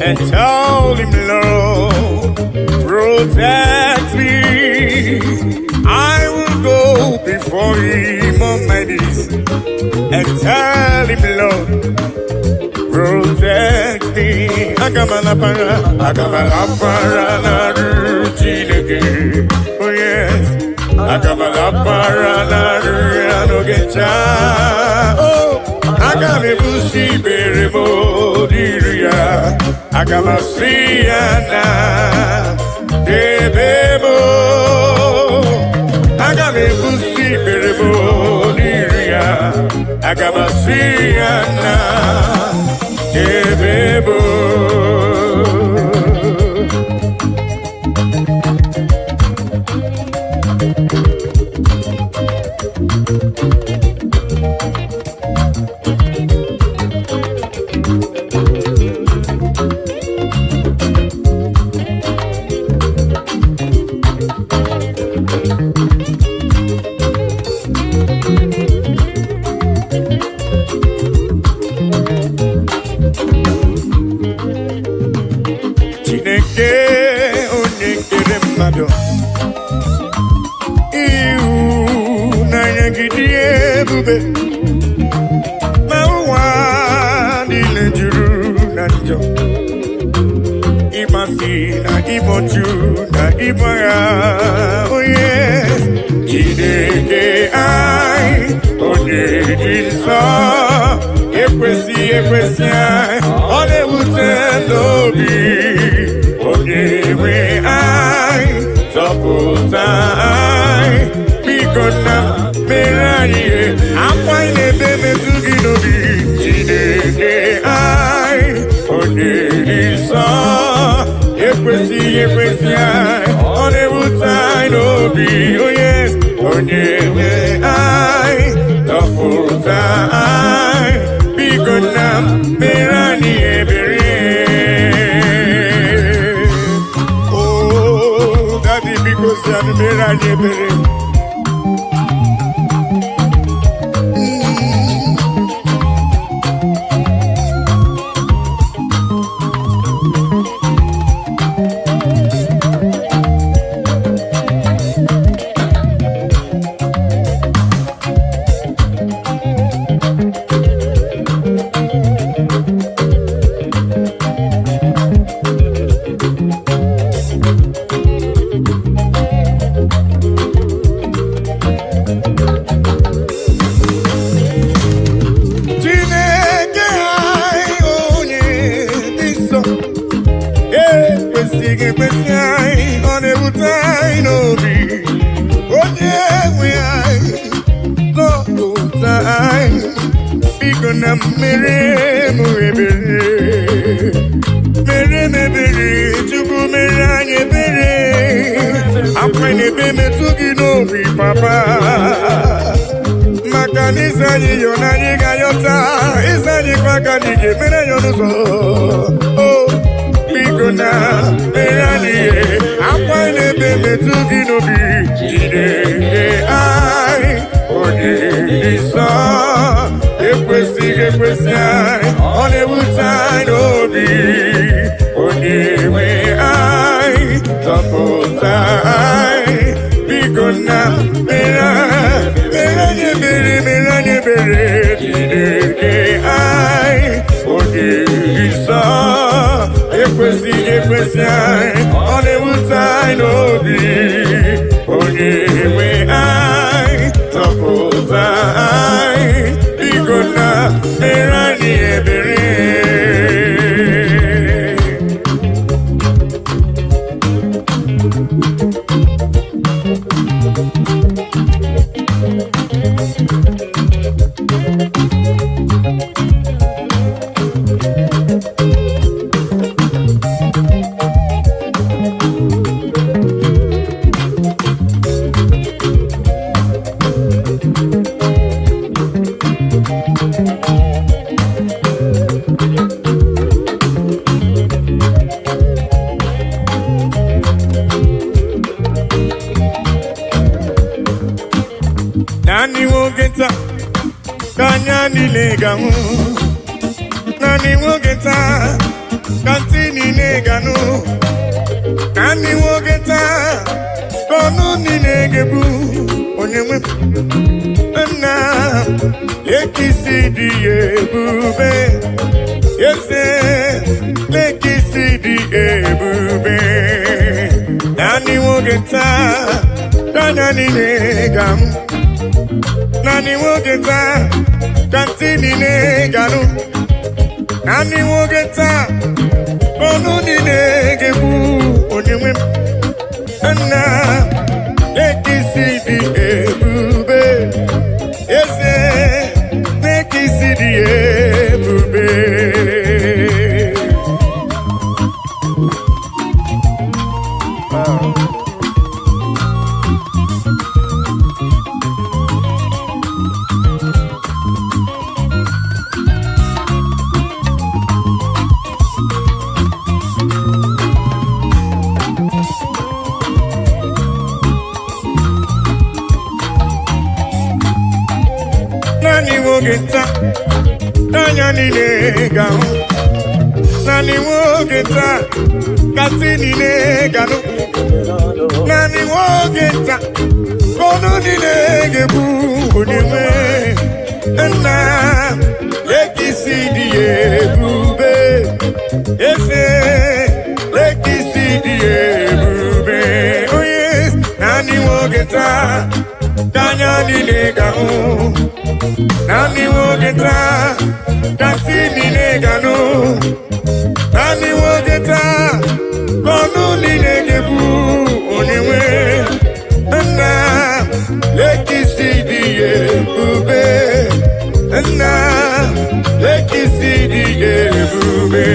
[SPEAKER 1] and tell him, "Lord, protect me." I will go before him on my knees and tell him, "Lord, protect me." Aga m alapara, aga m alapara n'arụ Chineke. Oh yes. Aga m alapara n'arụ ya n'oge ncha. Oh, aga m ebusi ikpere m n'iru ya. Aga m asị ya na debe m. Aga m ebusi ikpere m n'iru ya. Aga m asị ya na debe m. gị dị ebube, ma ụwa niile juru na njọ. Ịmasị na ịmọchu na ịgbagha onye Chineke anyị, onye dị nsọ, ekwesị ekwesị anyị, ọ na-ewute n'obi. Onye nwe anyị, zọpụta anyị, biko nna m, mere anyị ihe. Akwa anyị na-ebe metụ gị n'obi. Chineke anyị, onye dị nsọ, ekwesịghị ekwesị anyị, ọ na-ewute anyị n'obi. Onye nwe anyị, zọpụta anyị, biko nna m, mere anyị ebere. Oh, Daddy, biko si anyị mere anyị ebere. Chineke anyị, onye dị nsọ, ekwesịghị ekwesị anyị, ọ na-ewute anyị n'obi. Onye nwe anyị, zọpụta anyị, biko na mmere m ebere, mere m ebere. Chukwu, mere anyị ebere. Akwa na-ebe metụ gị n'obi, Papa, maka na isi anyị yọ na anyị ga-ayọta, isi anyị kwa ka anyị ga-emere ya ọnụ ụzọ. O biko na mere anyị ihe. Akwa anyị na-ebe metụ gị n'obi. Chineke anyị, onye dị nsọ, ekwesịghị ekwesị anyị, ọ na-ewute anyị n'obi. Onye nwe anyị, zọpụta anyị, biko nna, mere anyị ebere, mere anyị ebere. Chineke anyị, onye dị nsọ, ekwesịghị ekwesị anyị, ọ na-ewute anyị n'obi. Onye nwe anyị, zọpụta anyị, biko nna, mere anyị ebere. Naanị nwoke nta ka anya niile ga-ahụ, naanị nwoke taa ka ntị niile ga-anụ, naanị nwoke taa ka ọnụ niile ga-ebu. Onye nwe m, nna, lekisi dị ya ebube. Eze, lekisi dị ebube. Naanị nwoke taa ka anya niile ga-ahụ, naanị nwoke taa ka ntị niile ga-anụ, naanị nwoke taa ka ọnụ niile ga-ekwu. Onye nwe m, nna, lekisi dị ebube. Eze, lekisi dị ebube. Ah. Naanị nwoke nta n'anya niile ga-ahụ, naanị nwoke nta ka ntị niile ga-anụ, naanị nwoke nta ka ọnụ niile ga-ekwu. Onye niile ga-ahụ. Naanị nwoke taa ka ntị niile ga-anụ. Naanị nwoke taa ka ọnụ niile ga-ekwu onye nwe nna lekisi dị ya ebube, nna lekisi dị ya ebube.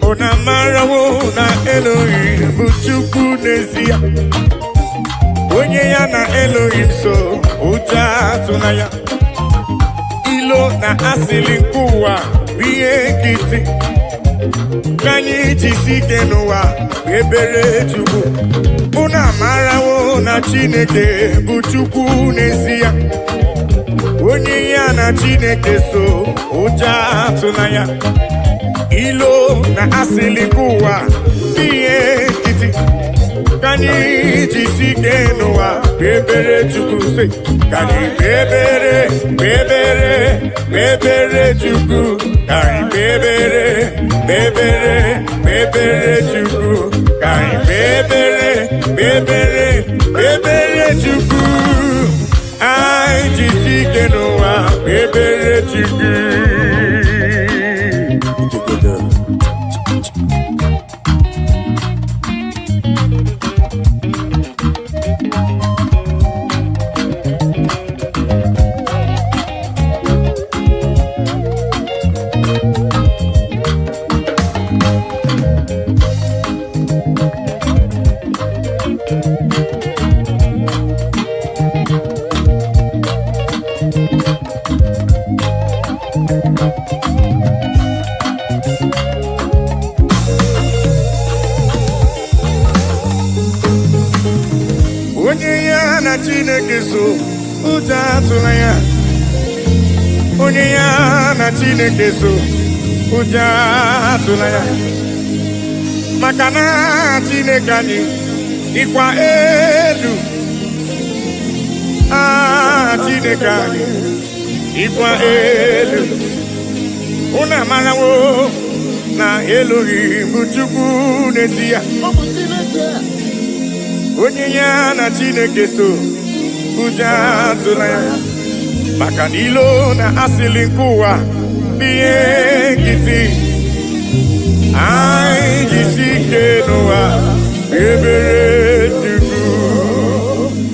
[SPEAKER 1] Unu amarawo na Elohim bụ Chukwu n'ezie. Onye ya na Elohim so, ụjọ atụla ya. Ilo na asịlị nke ụwa bụ ihe nkịtị. Ka anyị jisi ike n'ụwa ebere Chukwu. Unu amarawo na Chineke bụ Chukwu n'ezie. Onye ya na Chineke so, ụjọ atụla ya. Ilo na asịlị nke ụwa bụ ihe nkịtị. Ka anyị jisi ike n'ụwa kpebere Chukwu sị. Ka anyị kpebere, kpebere, kpebere Chukwu. Ka anyị kpebere, kpebere, kpebere Chukwu. Ka anyị kpebere, kpebere, kpebere Chukwu. Anyị jisi ike n'ụwa kpebere Chukwu. Together. Onye ya na Chineke so, ụjọ atụla ya. Onye ya na Chineke so, ụjọ atụla ya. Maka na Chineke anyị dịkwa elu. Ah, Chineke anyị dịkwa elu. Unu amarawo na Elohim bụ Chukwu n'ezie.
[SPEAKER 2] Ọ bụ Chineke.
[SPEAKER 1] Onye ya na Chineke so, ụjọ atụla ya. Maka na ilo na asịlị nke ụwa bụ ihe nkịtị. Anyị jisi ike n'ụwa ebere Chukwu.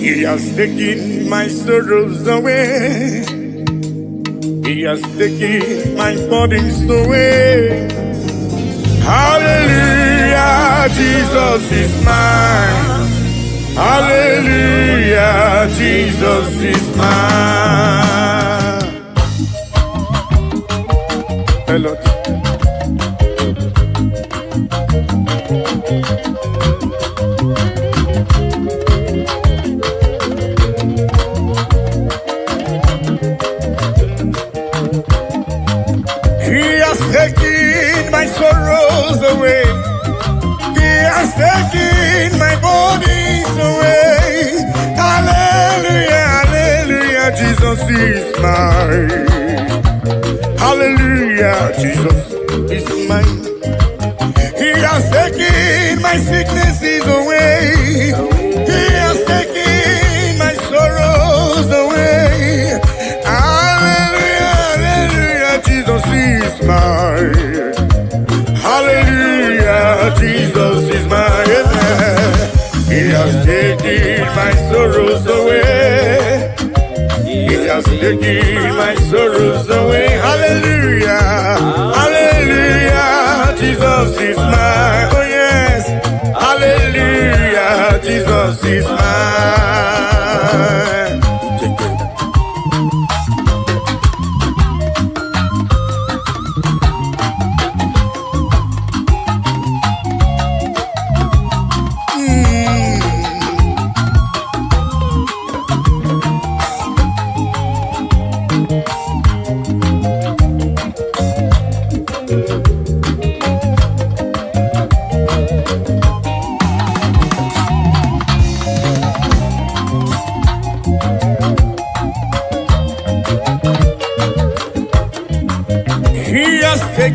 [SPEAKER 1] He has taken my sorrows away. He has taken my burdens away. Hallelujah, Jesus is mine. Hallelujah, Jesus is mine. Hello. He has taken my sorrows away. He has taken my burdens away. Hallelujah, hallelujah, Jesus is mine. Hallelujah, Jesus is mine. He has taken my sicknesses away. He has taken my sorrows away. Hallelujah, hallelujah, Jesus is mine. Hallelujah, Jesus is mine. He has taken my sorrows away. He has taken my sorrows away. Hallelujah, hallelujah, Jesus is mine. Oh yes, hallelujah, Jesus is mine. Take it.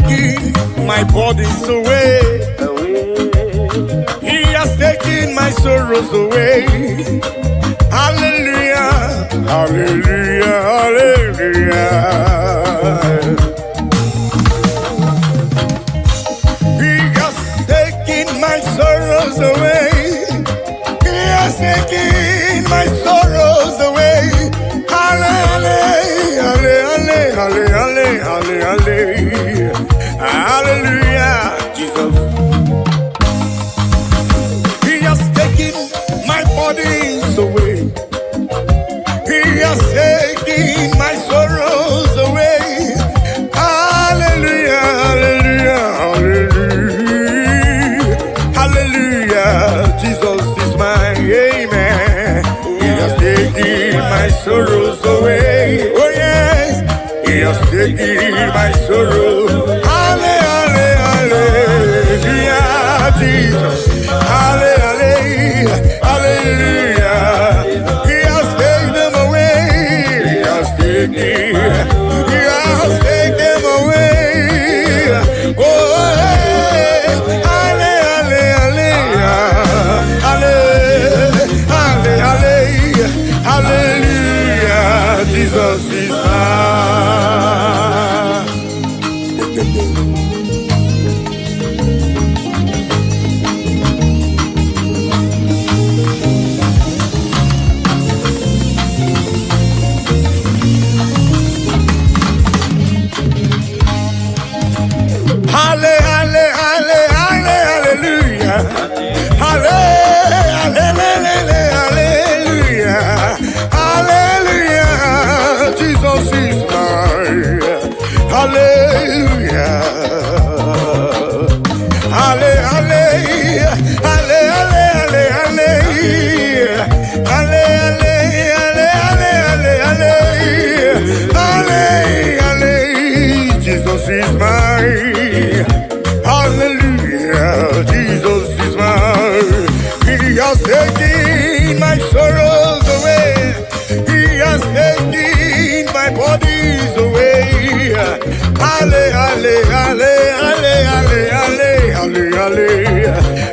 [SPEAKER 1] taken my burdens away. He has taken my sorrows away. Hallelujah, hallelujah, hallelujah. He has taken my sorrows away. He has taken my sorrows away. Hallelujah, hallelujah, hallelujah, hallelujah, hallelujah, Jesus. He has taken my burdens away. He has taken my sorrows away. Hallelujah, hallelujah, hallelujah. Hallelujah, Jesus is mine, amen. He has taken my sorrows away. Oh yes, He has taken my sorrow. Hallelujah, hallelujah, Jesus. Hallelujah, hallelujah. He has taken them away. He has taken, He has taken them away. Oh, hey. Hallelujah, hallelujah, hallelujah, hallelujah. Jesus is mine. Halle, halle, halle, halle, hallelujah. Halle, halle, hallelujah. Hallelujah. Jesus is mine. Hallelujah. Halle, halle, halle, halle, halle, halle. Halle, halle, halle, halle, halle, halle. Halle, Jesus is mine. Hallelujah, Jesus is mine. He has taken my sorrows away. He has taken my burdens away. Halle, halle, halle, halle, halle, halle, halle, halle.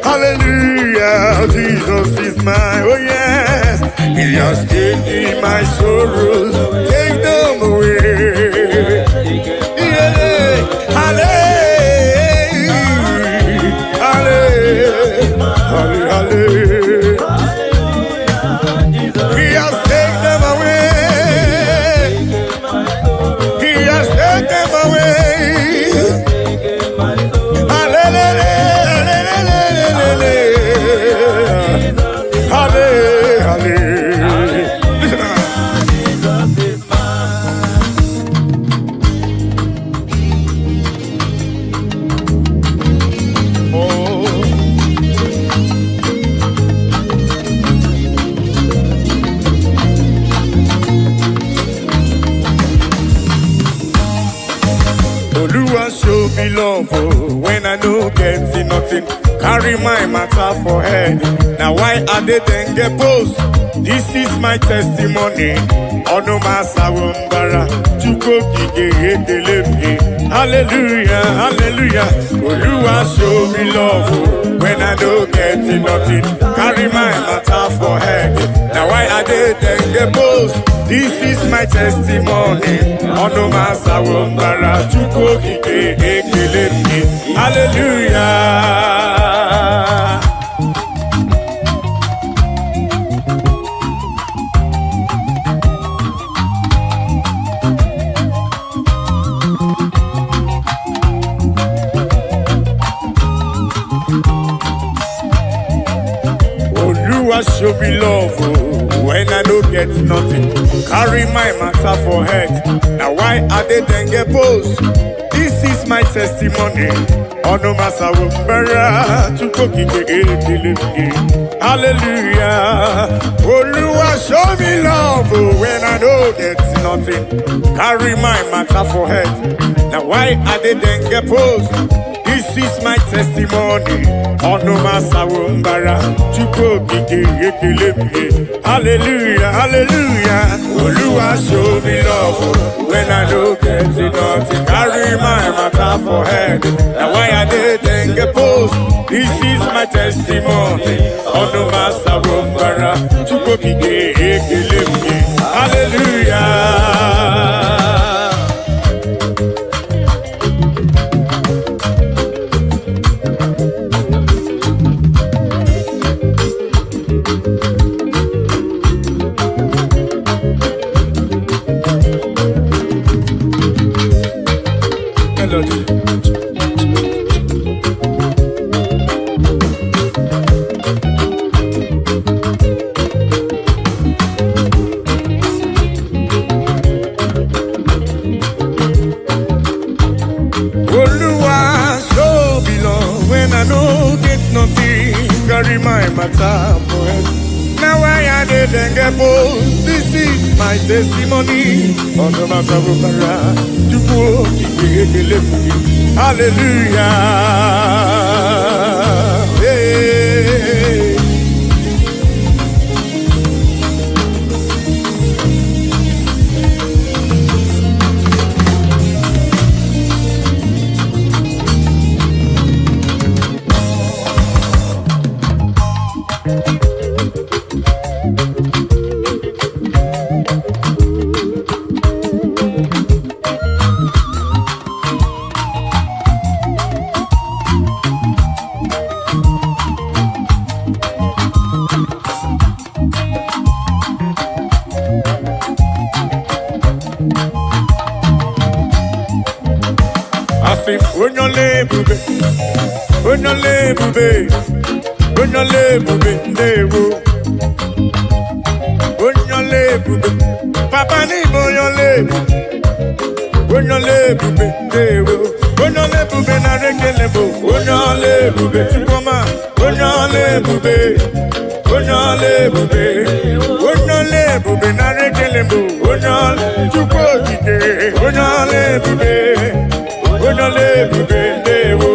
[SPEAKER 1] Hallelujah, Jesus is mine. Oh yes, He has taken my sorrows, take them away. Yeah, halle, halle, halle, halle. He has taken them away. He has taken them away. Hallelujah, hallelujah, hallelujah. Listen now.
[SPEAKER 2] Jesus is mine.
[SPEAKER 1] Oh. Oluwa show me love, oh, when I no get nothing. Carry my matter for head. Now why I dey then get post? This is my testimony. Ọnụ m asawo mbara, Chukwu okike ekele m gị. Hallelujah, hallelujah. Oluwa show me love, oh, when I no get nothing. Carry my matter for head. Now why I dey then get post? This is my testimony. Ọnụ m asawo mbara, Chukwu okike ekele m gị. Hallelujah. Oluwa show me love, oh, when I no get nothing. Carry my matter for head. Now why I dey then get post? This is my testimony. Ọnụ m asawo mbara, Chukwu okike ekele m gị. Hallelujah. Oluwa show me love, oh, when I no get nothing. Carry my matter for head. Now why I dey then get post? This is my testimony.
[SPEAKER 3] Testimony. Ọnụ m asawo mbara. Chukwu Okike, ekele m gị. Hallelujah, hallelujah. Oluwa show me love when I no get it, nothing. Carry my matter for head. Na why I dey dengue post. This is my testimony. Ọnụ m asawo mbara. Chukwu Okike, ekele m gị. Hallelujah. Melody. Oluwa show me love when I no get nothing. Carry my matter for head. Now why I dey dengue post? This is my testimony. Ọ̀nà Masabubara, Chukwu Okike, ekele m gị. Hallelujah. Hey. Asị m, onye ọla ebube, onye ọla ebube, onye ọla ebube, ndewo. Onye ọla ebube, papa n'ịbụ onye ọla ebube, onye ọla ebube, ndewo. Onye ọla ebube, nara ekele bụ onye ọla ebube, Chukwuma, onye ọla ebube, onye ọla ebube, onye ọla ebube, nara ekele bụ onye ọla Chukwu Okike, onye ọla ebube, onye ọla ebube, ndewo.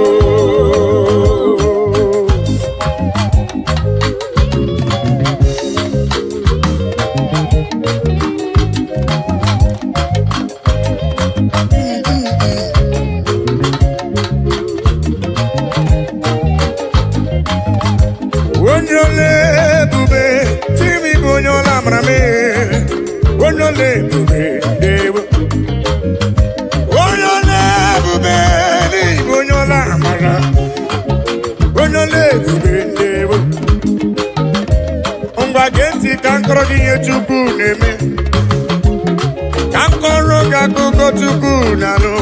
[SPEAKER 3] Onye ọla ebube, Chimi bụ onye ọla amara m. Onye ọla ebube, ndewo. Onye ọla ebube, n'ịbụ onye ọla amara. Onye ọla ebube, ndewo. Ngwa, gee ntị ka nkọrọ gị ihe Chukwu na-eme, ka nkọrọ gị akụkọ Chukwu na-alụ.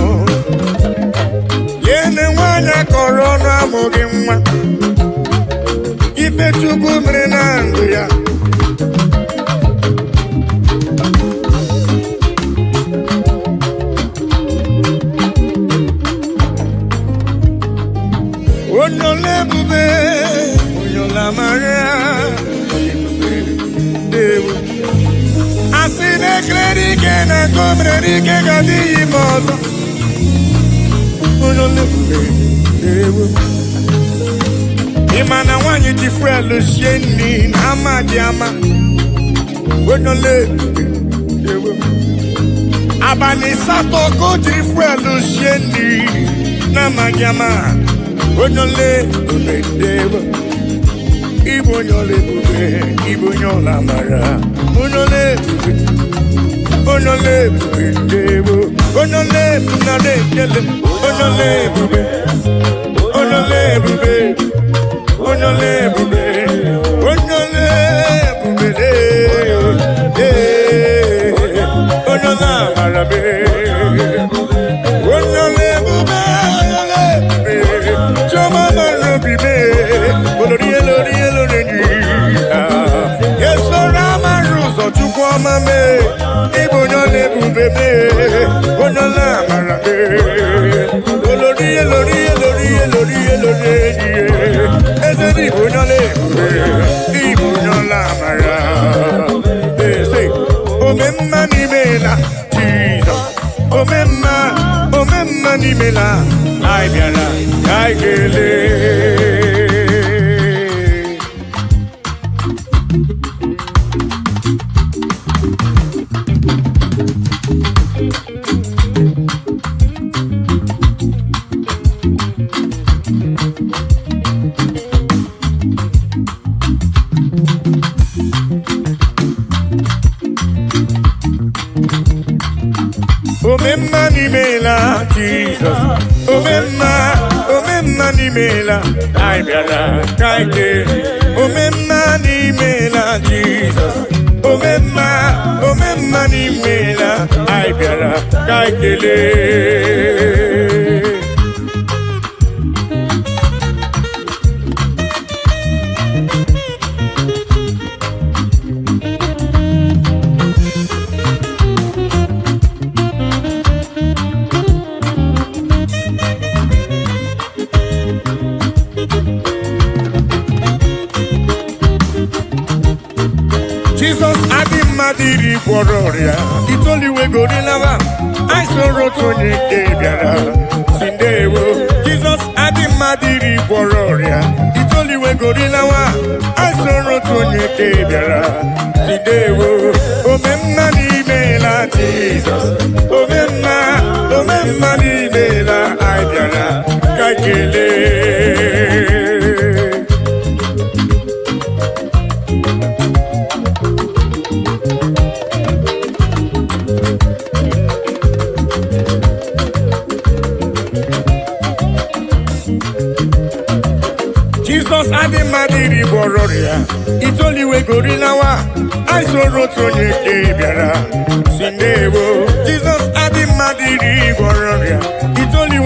[SPEAKER 3] Yene nwaanyị akọrọ ọnụ amụghị nwa, ife Chukwu mere na ndụ ya. Onye ọla ebube, onye ọla amara, ebube, ndewo. Asị na ekele ike na nke o mere n'ike ga-adịghị ime ọzọ. Onye ọla ebube, ndewo. Ị ma na nwaanyị ji fuel sie nri na ama dị ama? Onye ọla ebube, ndewo. Abalị 8 ka o jiri fuel sie nri na-amaghị ama. Onye ọla ebube, ndewo. Ịbụ onye ọla ebube, ịbụ onye ọla amara, onye ọla ebube, onye ọla ebube, ndewo. Onye ọla ebube, nara ekele. Onye ọla ebube, onye ọla ebube, onye ọla ebube, onye ọla ebube, ee, onye ọla amara mee. Onye ọla ebube, onye ọla ebube, chioma mara obi mee. Olori elori elori enyi esoro amara ụzọ. Chukwu ọma mee, ịbụ onye ọla ebube mee, onye ọla amara mee. Olori elori elori elori elori enyi, eze n'ịbụ onye ọla ebube, ịbụ onye ọla amara. Eze omemma n'imela, Jizọs omemma, omemma n'imela. Anyị bịara ka anyị kelee. Omemma, omemma n'imela, anyị bịara ka anyị kelee. Omemma n'imela, Jizọs. Omemma, omemma n'imela, anyị bịara ka anyị kelee. Jizọs adị mmadụ iri gwọrọ ọrịa itoolu, anyị soro otu onye nke bịara si ndewo. Jizọs adị mmadụ iri gwọrọ ọrịa itoolu, anyị soro otu onye nke bịara si ndewo. Omemma n'imela, Jizọs, omemma, omemma n'imela, anyị bịara ka anyị kelee. Jizọs adị mmadụ iri gwọrọ ọrịa itoolu, anyị soro otu onye nke bịara si ndewo. Jizọs adị mmadụ iri gwọrọ ọrịa itoolu,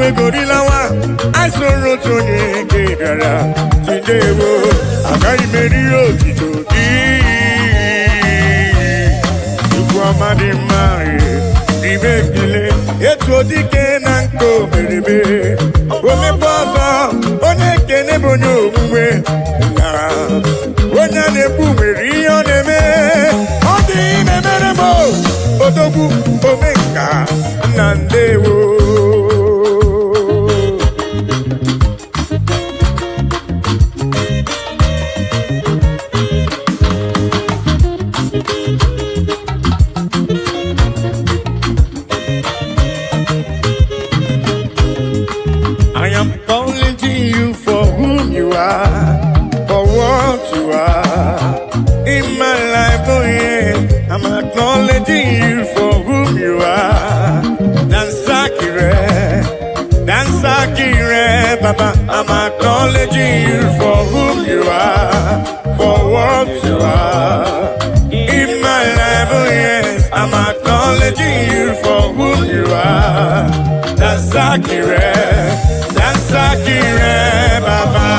[SPEAKER 3] anyị soro otu onye nke bịara si ndewo. Agaghị m eri otito gị, Chukwu ọma dị mma, n'ime ekele etu odike na nke omereme omekwa ọzọ. Onye ekene bụ onye omume na onye a na-ekwu nwere ihe ọ na-eme, ọ dị na-emere m odogwu omenka na ndewo. I am calling to you for whom you are, for what you are. In my life, oh yeah, I'm acknowledging you for whom you are. Dansakire, Dansakire, Baba, I'm acknowledging you for whom you are, for what you are. In my life, oh yes, I'm acknowledging you for whom you are. Dansakire, Dansakire, Baba.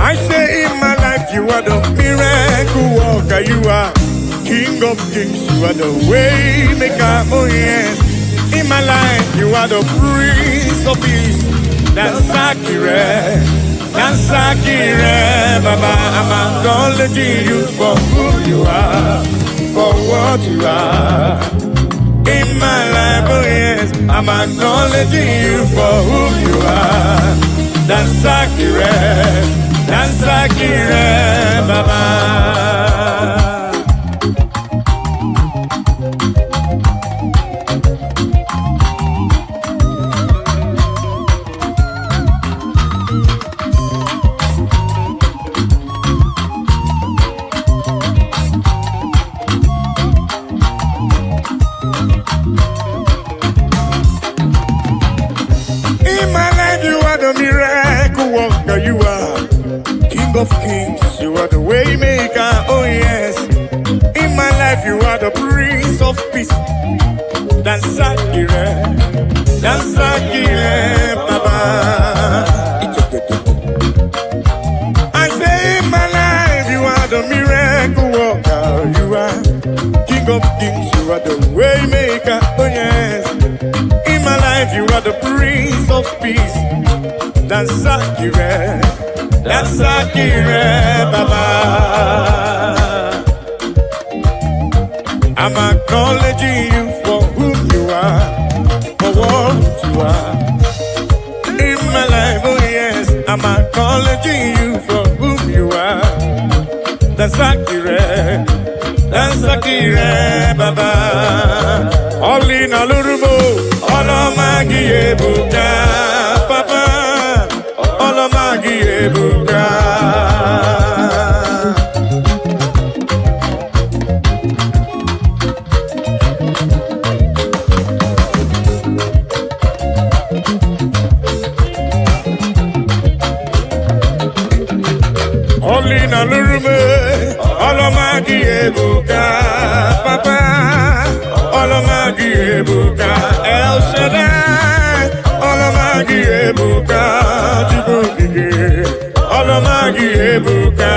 [SPEAKER 3] I say in my life you are the miracle worker, you are King of kings, you are the way maker, oh yes. In my life you are the Prince of Peace. Dansakire, Dansakire, Baba, I'm acknowledging you for who you are, for what you are. In my life, oh yes, I'm acknowledging you for who you are. Dansakire, Dansakire, Baba. In my life, you are the miracle worker. You are King of kings. You are the way maker. Oh yes. In my life, you are the Prince of Peace. Dansakire, Dansakire, Baba. I say in my life, you are the miracle worker. You are King of kings. You are the way maker. Oh yes. In my life, you are the Prince of Peace. Dansakire, Dansakire, Baba. I'm acknowledging you for whom you are, for what you are. In my life, oh yes, I'm acknowledging you for whom you are. Dansakire, Dansakire, Baba. All in ebuka, papa, ọlọma gị ebuka. Ọlị na lụrụme, ọlọma gị ebuka, papa, ọlọma gị ebuka, El Shaddai, ọlọma gị ebuka, Chukwu okike, ọlọma gị ebuka.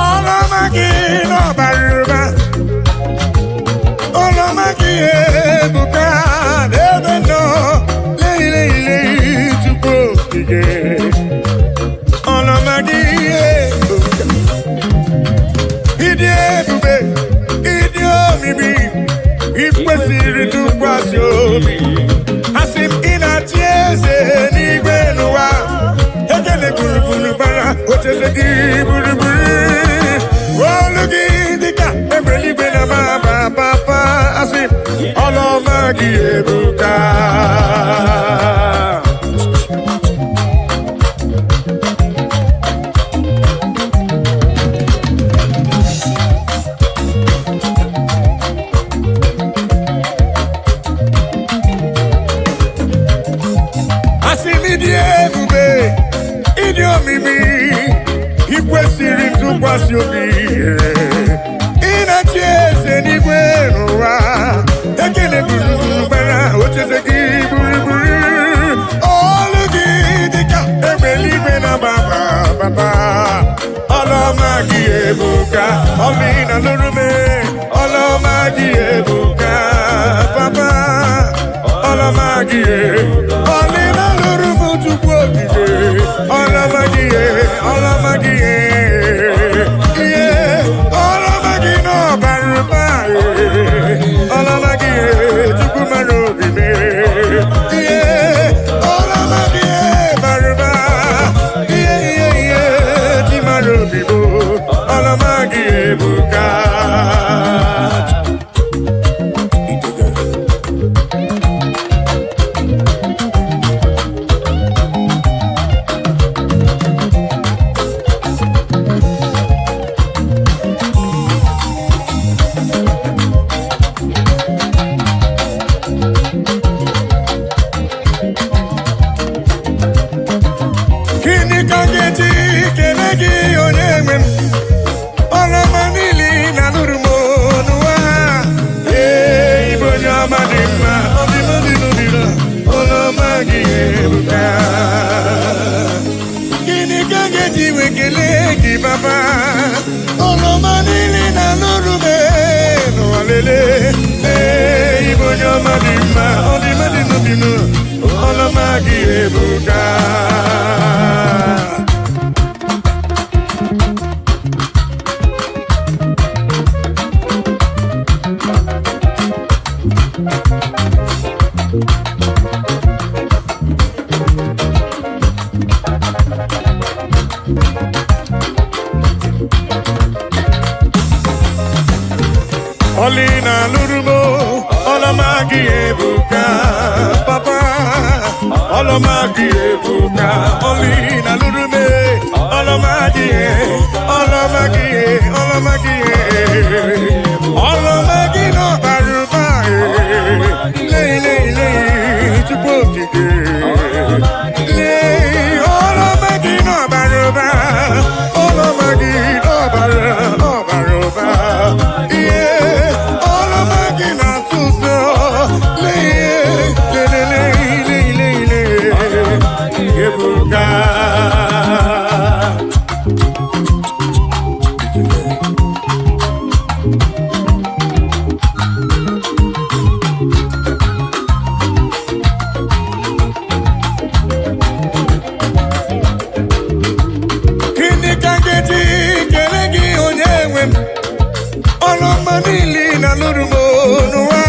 [SPEAKER 3] Ọlọma gị n'ọbara ụba, ọlọma gị ebuka n'ebe nọ, leilei Chukwu okike. Ọlọma gị ebuka, ịdị ebube, ịdị omimi, ị kwesịrị ntụkwasị obi. Asị m ị na-achị eze n'igwe n'ụwa, ekele gburugburu bara ocheze gị gburugburu. Olu gị dịka egbe eluigwe na mama papa, asị m ọlọma gị ebuka. Asị m ịdị ebube, ịdị omimi, ị kwesịrị ntụkwasị obi. Ị na-achị eze n'igwe n'ụwa, ekele gburugburu gbara ocheze gị gburugburu. Olu gị dịka egbe eluigwe na baba baba. Ọlọma gị ebuka, ọlị na lụrụme, ọlọma gị ebuka, papa. Ọlọma gị ọlị na lụrụ m Chukwu okike, ọlọma gị, ọlọma gị, ihe ọlọma gị n'ọbara ụba, ọlọma gị, Chukwu mara obi m, ihe ọlọma gị bara ụba, ihe ihe ihe chi mara obi m, ọlọma gị ebuka. Gịnị ka m ga-eji kele gị onye nwe m? Ọlọma niile na lụrụ m n'ụwa. Ee, ịbụ onye ọma dị mma, ọdịmma dị n'obi m, ọlọma gị ebuka. Gịnị ka m ga-eji wee kelee gị papa? Ọlọma niile na lụrụ m n'ụwa lele. Ee, ịbụ onye ọma dị mma, ọdịmma dị n'obi m, ọlọma gị ebuka. Ọlị na lụrụmo, ọlọma gị ebuka, papa, ọlọma gị ebuka, ọlị na lụrụme, ọlọma gị, ọlọma gị, ọlọma gị, ọlọma gị n'ọbara ụba, lei lei lei, Chukwu okike, lei, ọlọma gị n'ọbara ụba, ọlọma gị n'ọbara, ọbara ụba, ihe ọlọma gị na-atụ ụzọ, lee, lee, lee, lee, lee, lee, ebuka. niile ị na-alụrụ m n'ụwa.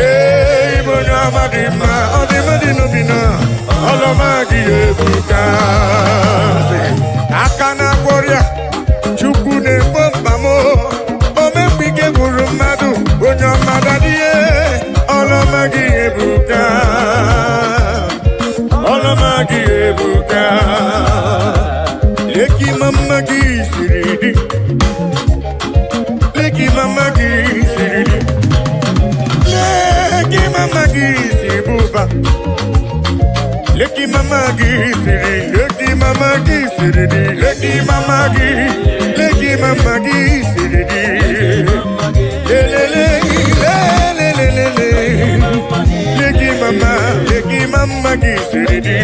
[SPEAKER 3] Ee, ịbụ onye ọma dị mma, ọ dị mma dị n'obi na ọlọma gị ebuka. Aka na-agwọ ọrịa, Chukwu na-egbo mkpa m, omemgbe ike gwụrụ mmadụ, onye ọma dadie, ọlọma gị ebuka. Ọlọma gị ebuka. Leki mama gị siri dị. Leki mama gị siri dị. Leki mama gị si bụba. Leki mama gị siri, leki mama gị siri dị. Leki mama gị, leki mama gị siri dị. Lelele, lelelelele. Leki mama gị siri dị.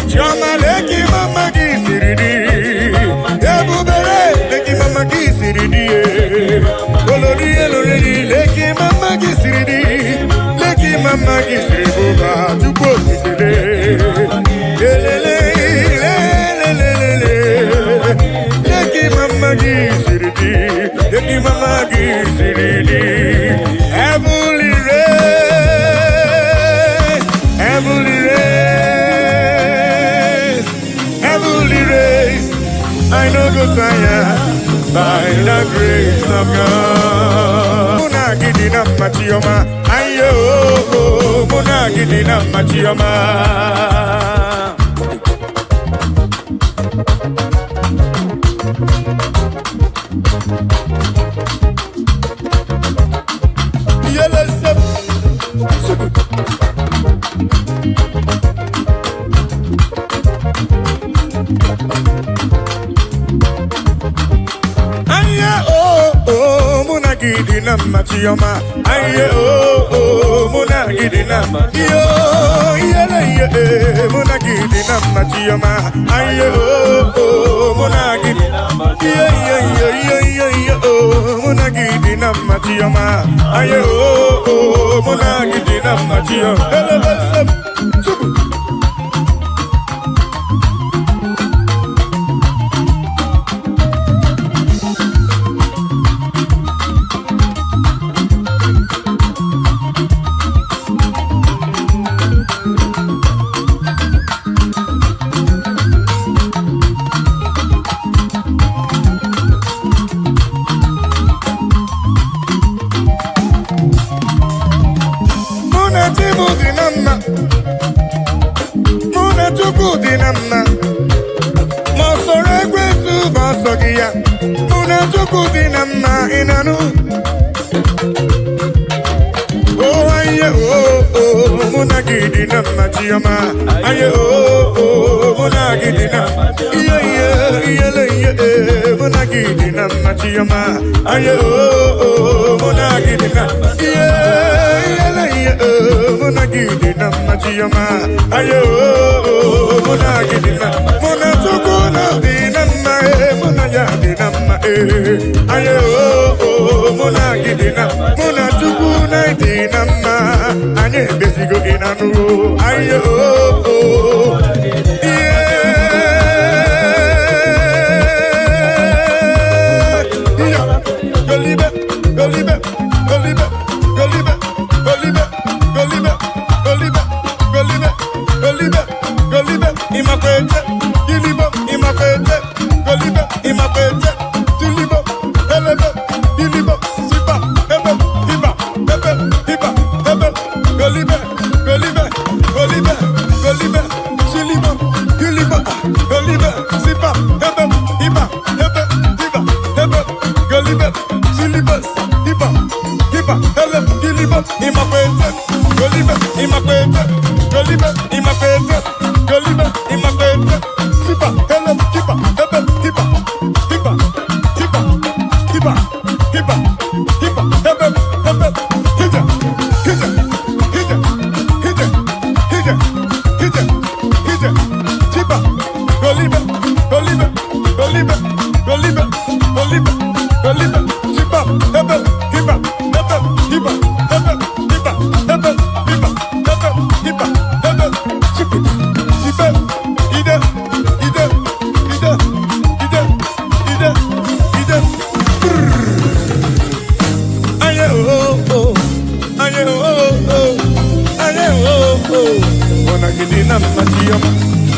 [SPEAKER 3] Chioma, leki mama gị siri dị. Ebubere, leki mama gị siri dị. Olori eloriri, leki mama gị siri dị. Leki mama gị siri bụba, Chukwu okikere. Lelele, lelelelele. Leki mama gị siri dị. Leki mama gị siri dị. Heavenly race, heavenly race, heavenly race. I no go tire by the grace of God. Mụ na gị dị na mma, Chioma, ayo, mụ na gị dị na mma, Chioma. Yele sep, suku. Aye oh oh, mụ na gị dị na mma, Chioma. Aye oh oh, mụ na gị dị na mma. Iyo iyele iye eh, mụ na gị dị na mma, Chioma. Aye oh oh, mụ na gị dị. Iye iye iye iye iye iye oh, mụ na gị dị na mma, Chioma. Aye oh oh, mụ na gị dị na mma, Chioma. Elele sep, suku. Mụ na chi m dị na mma, mụ na Chukwu dị na mma, ma ọ sọrọ ekwensu bụ ọsọ gị ya. Mụ na Chukwu dị na mma, ị na-anụ? Oh, aye, oh, oh, mụ na gị dị na mma, Chioma. Aye, oh, oh, mụ na gị dị na iye iye iyele iye eh, mụ na gị dị na mma, Chioma. Aye, oh, oh, mụ na gị dị na iye iyele iye eh, mụ na gị dị na mma, Chioma. Aye, oh, oh, mụ na gị dị na mụ na Chukwu na dị na mma eh, mụ na ya dị na mma eh. Aye, oh, oh, mụ na gị dị na mụ na Chukwu na dị na mma, anyị emezigo gị na nụ. Aye, oh, oh. Yeah. Golibe, golibe, golibe, golibe, golibe, golibe, golibe, golibe, golibe, golibe, imakwete, gilibo, imakwete, golibe, imakwete, tilibo, elebe, gilibo, sipa, ebe, hiba, ebe, hiba, ebe, golibe, golibe, golibe, golibe, silibo, gilibo, golibe, sipa, ebe, hiba, ebe, hiba, ebe, golibe, silibo, hiba, hiba, ele, gilibo, imakwete, golibe, imakwete, golibe, imakwete, golibe, imakwete, sipa, ele, hiba, ebe, hiba, hiba. gị dị na mma, Chioma.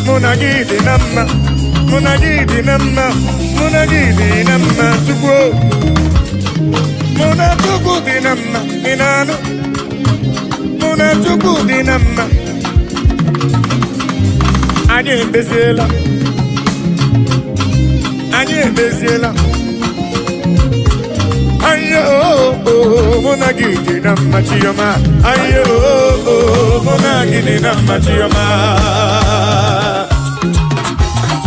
[SPEAKER 3] Mụ na gị dị na mma, mụ na gị dị na mma, mụ na gị dị na mma, Chukwu. Mụ na Chukwu dị na mma, ị na-anụ? Mụ na Chukwu dị na mma. Anyị emeziela, anyị emeziela. Ayo, mụ na gị dị na mma, Chioma. Ayo, mụ na gị dị na mma, Chioma.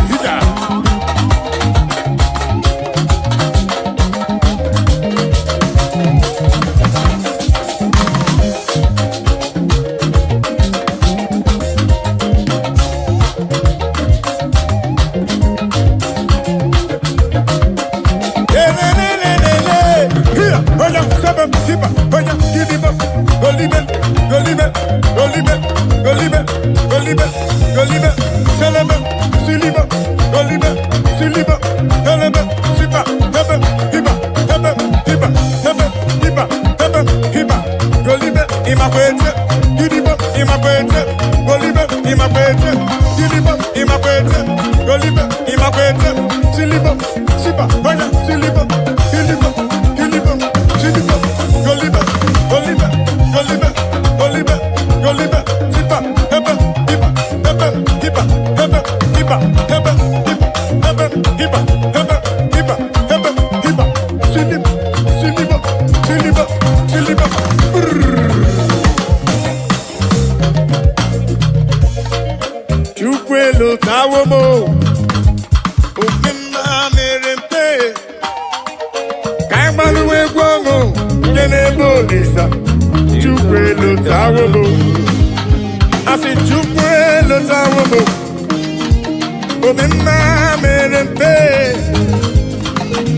[SPEAKER 3] Hida. Lelelelele. Here, oya, sebe, tiba, oya, gidibo, golibe, golibe, golibe, golibe, golibe, golibe, selebe, silibo, golibe, silibo, helebe, sipa, hebe, hiba, hebe, hiba, hebe, hiba, hebe, hiba, golibe, imakwete, gidibo, imakwete, golibe, imakwete, gidibo, imakwete, golibe, imakwete, silibo, sipa, oya, silibo, gilibo, gilibo, silibo, golibe, golibe, golibe, golibe, golibe, sipa, hebe, hiba, hebe, hiba, hebe, hiba, hebe, hiba, hebe, hiba, hebe, hiba, hebe, hiba, silibo, silibo, silibo, silibo. Brrr. Chukwu elotawo m o. Obi mma mere mpe ka anyị gbalụwa egwu ọṅụ nke n'ebe Olisa. Chukwu elotawo m o. Asị Chukwu elotawo m o. Obi mma mere mpe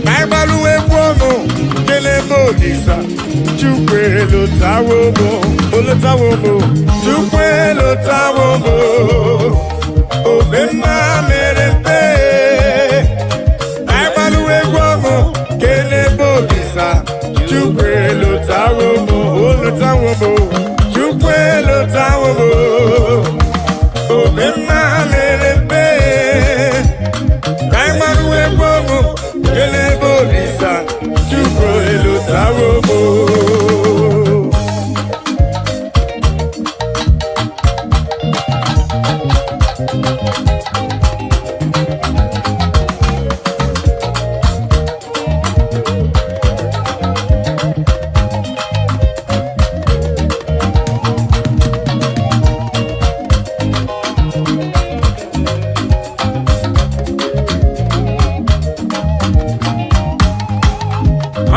[SPEAKER 3] ka anyị gbalụwa egwu ọṅụ nke n'ebe Olisa. Chukwu elotawo m o. Olotawo m o. Chukwu elotawo m o. Obi mma mere mpe anyị gbalụwa egwu ọṅụ kele ebe Olisa. Chukwu elotawo m, olotawo m, Chukwu elotawo m. Obi mma mere mpe ka anyị gbalụwa egwu ọṅụ kele ebe Olisa. Chukwu elotawo m.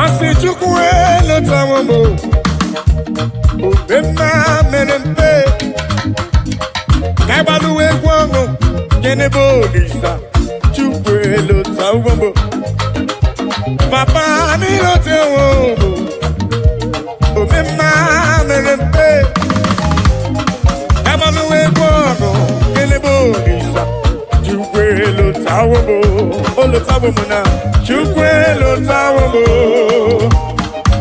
[SPEAKER 3] Asị Chukwu elotawo m o. Obi mma mere mpe ka anyị gbalụwa egwu ọṅụ gịnị bụ Olisa. Chukwu elotawo m o. Papa n'ilotewo m o. Obi mma mere mpe ka anyị gbalụwa egwu ọṅụ gịnị bụ Olisa. Chukwu elotawo m o. Olotawo m na Chukwu elotawo m o.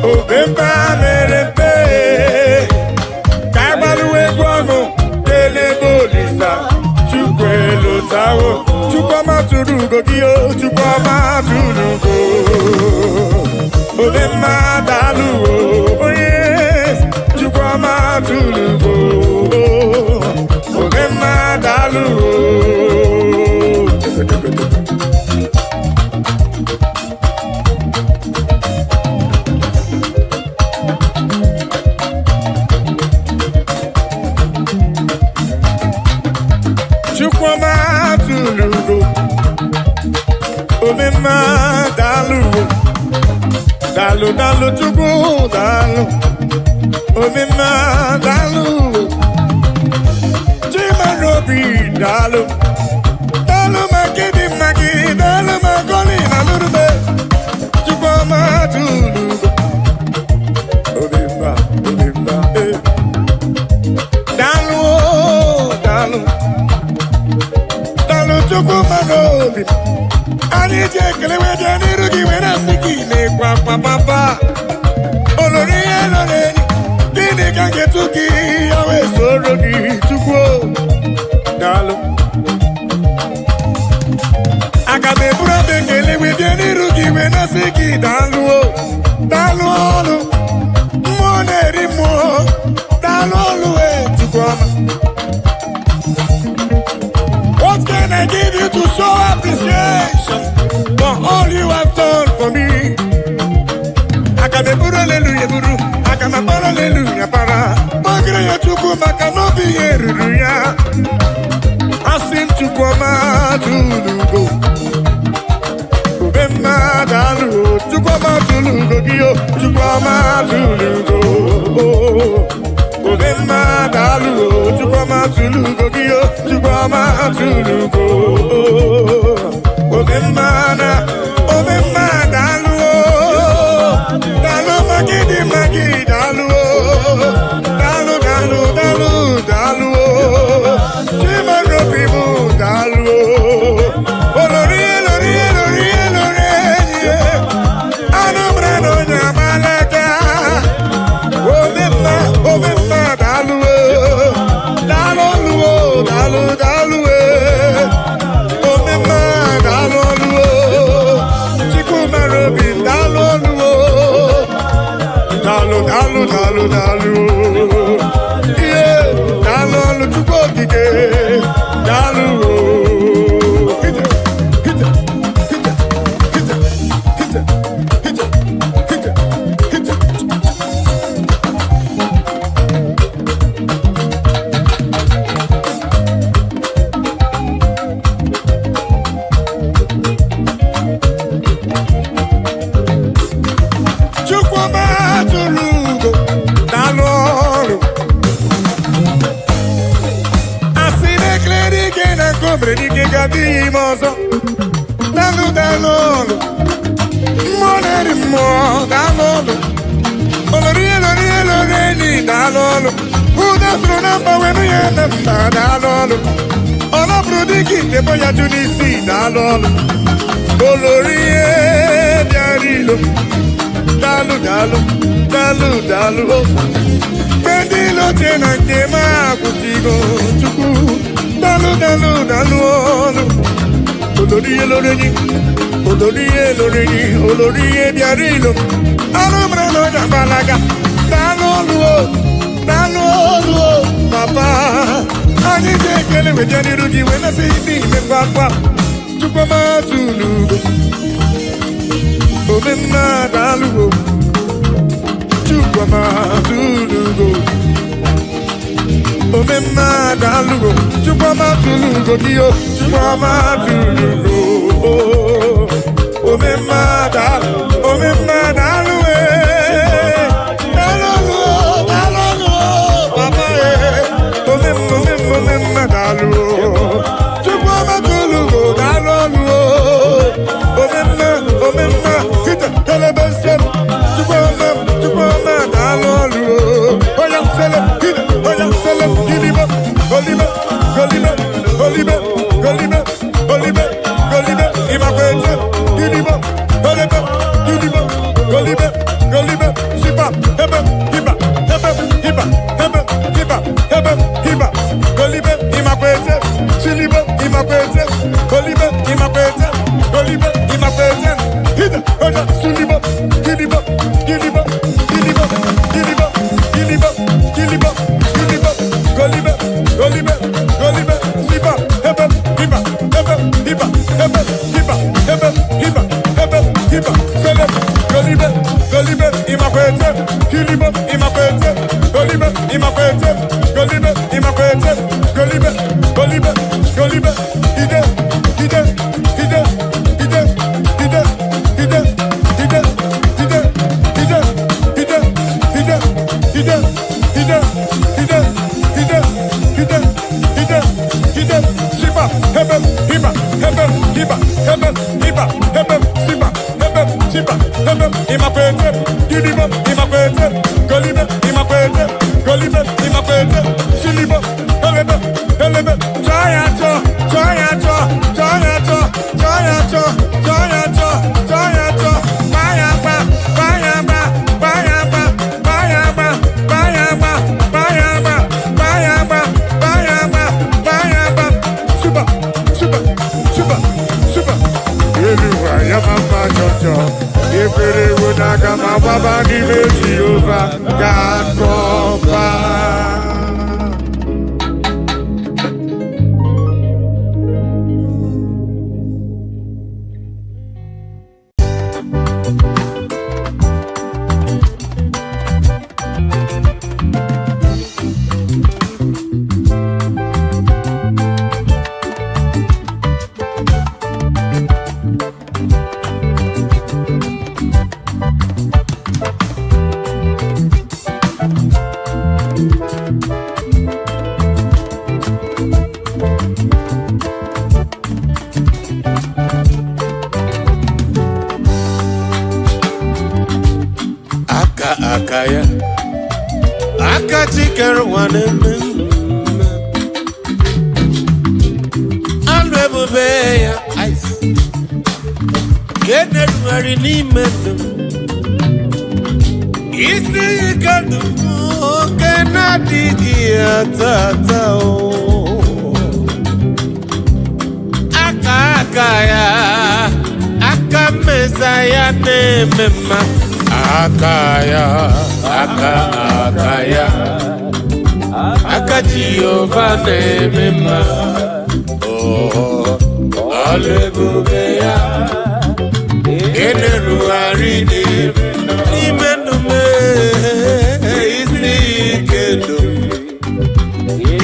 [SPEAKER 3] Obi mma mere mpe ka anyị gbalụwa egwu ọṅụ kelee ebe Olisa. Chukwu elotawo. Chukwu ọma tụrụ ugo gị o. Chukwu ọma tụrụ ugo. Obi mma daalụ o. Onye Chukwu ọma tụrụ ugo. Obi mma daalụ o. Chukwuma tụrụ ugo. Obi mma daalụ o. Daalụ, daalụ, Chukwu, daalụ. Obi mma daalụ o. Chimarobi daalụ. Daalụ maka ịdị mma gị, daalụ maka ọlị na lụrụme. Chukwuma tụrụ ugo. Obi mma, obi mma, eh. Daalụ o, daalụ. Daalụ Chukwu mmadụ obi. Anyị ji ekele wee bịa n'iru gị were asị gị na-ekwe akwa papa. Olori ihe lọrọ enyi. Gịnị ka m ga-etu gị ya wee soro gị, Chukwu o? Daalụ. Aga m eburu obe ekele wee bịa n'iru gị wee na-asị gị daalụ o, daalụ ọlụ. Mmụọ na-eri mmụọ, daalụ ọlụ e, Chukwu ọma. What can I give you to show appreciation for all you have done for me? Aga m eburu aleluya eburu, aga m akpọrọ aleluya para. Kpọgịrị ya Chukwu maka na obi ya ruru ya. Asị m Chukwu ọma tụlugo. Ube mmadụ alụ, Chukwu ọma tụlugo gị o, Chukwu ọma tụlugo. Ube mmadụ alụ, Chukwu ọma tụlugo gị o, Chukwu ọma tụlugo. Ome mmadụ, ome mmadụ alụ o. Daalụ maka ịdị mma gị, daalụ o. Daalụ, daalụ, daalụ, daalụ o. Chimarobi m, daalụ o. Olori, olori, olori, olori enyi ya. Anụ mara na onye amalaka. Ome mma, ome mma, daalụ o. Daalụ ọlụ o, daalụ, daalụ e. Ome mma, daalụ ọlụ o. Chukwumarobi, daalụ ọlụ o. Daalụ, daalụ, daalụ, daalụ. Ihe, daalụ ọlụ Chukwu okike. Daalụ o. Hije, hije, hije, hije, hije, hije, hije, hije. Chukwuma tụrụ ugo, daalụ ọrụ. Asị na ekele dike na nke obere dike ga-adịghị ime ọzọ. Daalụ, daalụ ọrụ. Mmụọ na-eri mmụọ, daalụ ọrụ. Olori, olori, olori enyi, daalụ ọrụ. Ụda soro na mba wee ya na mba, daalụ ọrụ. Ọ napụrụ dike ite ya jụ n'isi, daalụ ọrụ. Olori ihe bịara ilo. Daalụ, daalụ, daalụ, daalụ o. Mgbe ndị ilo che na nke m akwụsịgo, Chukwu, daalụ, daalụ, daalụ ọlụ. Olori ihe lori enyi, olori ihe lori enyi, olori ihe bịara ilo. Arụ mara na ọnya gbalaga. Daalụ ọlụ o, daalụ ọlụ o, papa. Anyị ji ekele wee bịa n'iru gị wee na-asị ndị ime ngwakwa. Chukwu ọma tụlugo. Ome mma, daalụ o. Chukwuma tụlugo. Ome mma, daalụ o. Chukwuma tụlugo gị o. Chukwuma tụlugo. Ome mma, daalụ. Ome mma, daalụ e. Daalụ o, daalụ o, papa e. Ome mma, ome mma, ome mma, daalụ o. Chukwuma tụlugo, daalụ o. Ome mma, ome mma, hita telebe nsem. Chukwuma, Chukwuma, daalụ ọlụ o. Oya sele, hita, oya sele, gilibe, golibe, golibe, golibe, golibe, golibe, golibe, ịmakwete, gilibe, golibe, gilibe, golibe, golibe, sipa, ebe, hiba, ebe, hiba, ebe, hiba, ebe, hiba, golibe, ịmakwete, silibe, ịmakwete, golibe, ịmakwete, golibe, ịmakwete, hita, oya, sulibe, gilibe, gilibe, gilibe, gilibe, gilibe, gilibe, gilibe, golibe, golibe, golibe, sipa, ebe, hiba, ebe, hiba, ebe, hiba, ebe, hiba, ebe, hiba, sele, golibe, golibe, ịmakwete, gilibe, ịmakwete, golibe, ịmakwete, golibe, ịmakwete, golibe, golibe, golibe, ide, ide, ide, ide, ide, ide, ide, ide. ya ma mma jọjọ. Ekpere ewu na aga m agbaba n'ime Jehova ga-akọba.
[SPEAKER 1] Aka aka ya, aka chikere ụwa na-eme mma. Anụ ebube ya ice ka e na-erugharị n'ime ndụ m. Isi ike ndụ m oke na-adịghị ata ata o. Aka aka ya, aka mmeza ya na-eme mma. Aka ya, aka aka ya, aka Jehova na-eme mma. Oh, ọlụ ebube ya ị na-erugharị n'ime ndụ m. Isi ike ndụ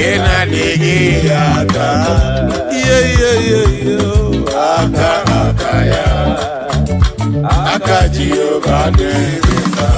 [SPEAKER 1] ị na-adịghị aka ihe ihe ihe ihe. Aka aka ya, aka Jehova na-eme mma.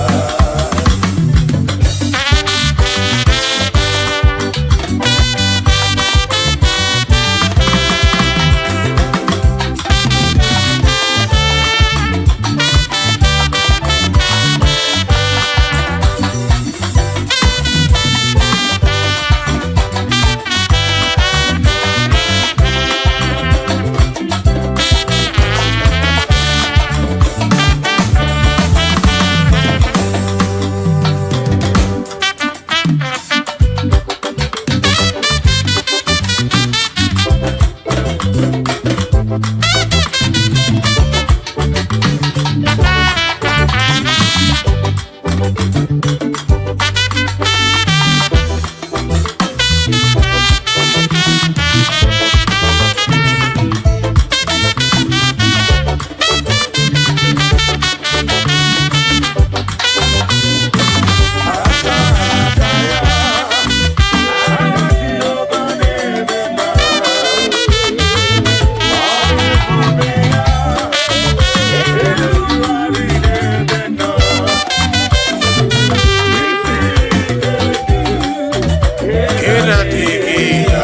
[SPEAKER 1] Ị na-adịghị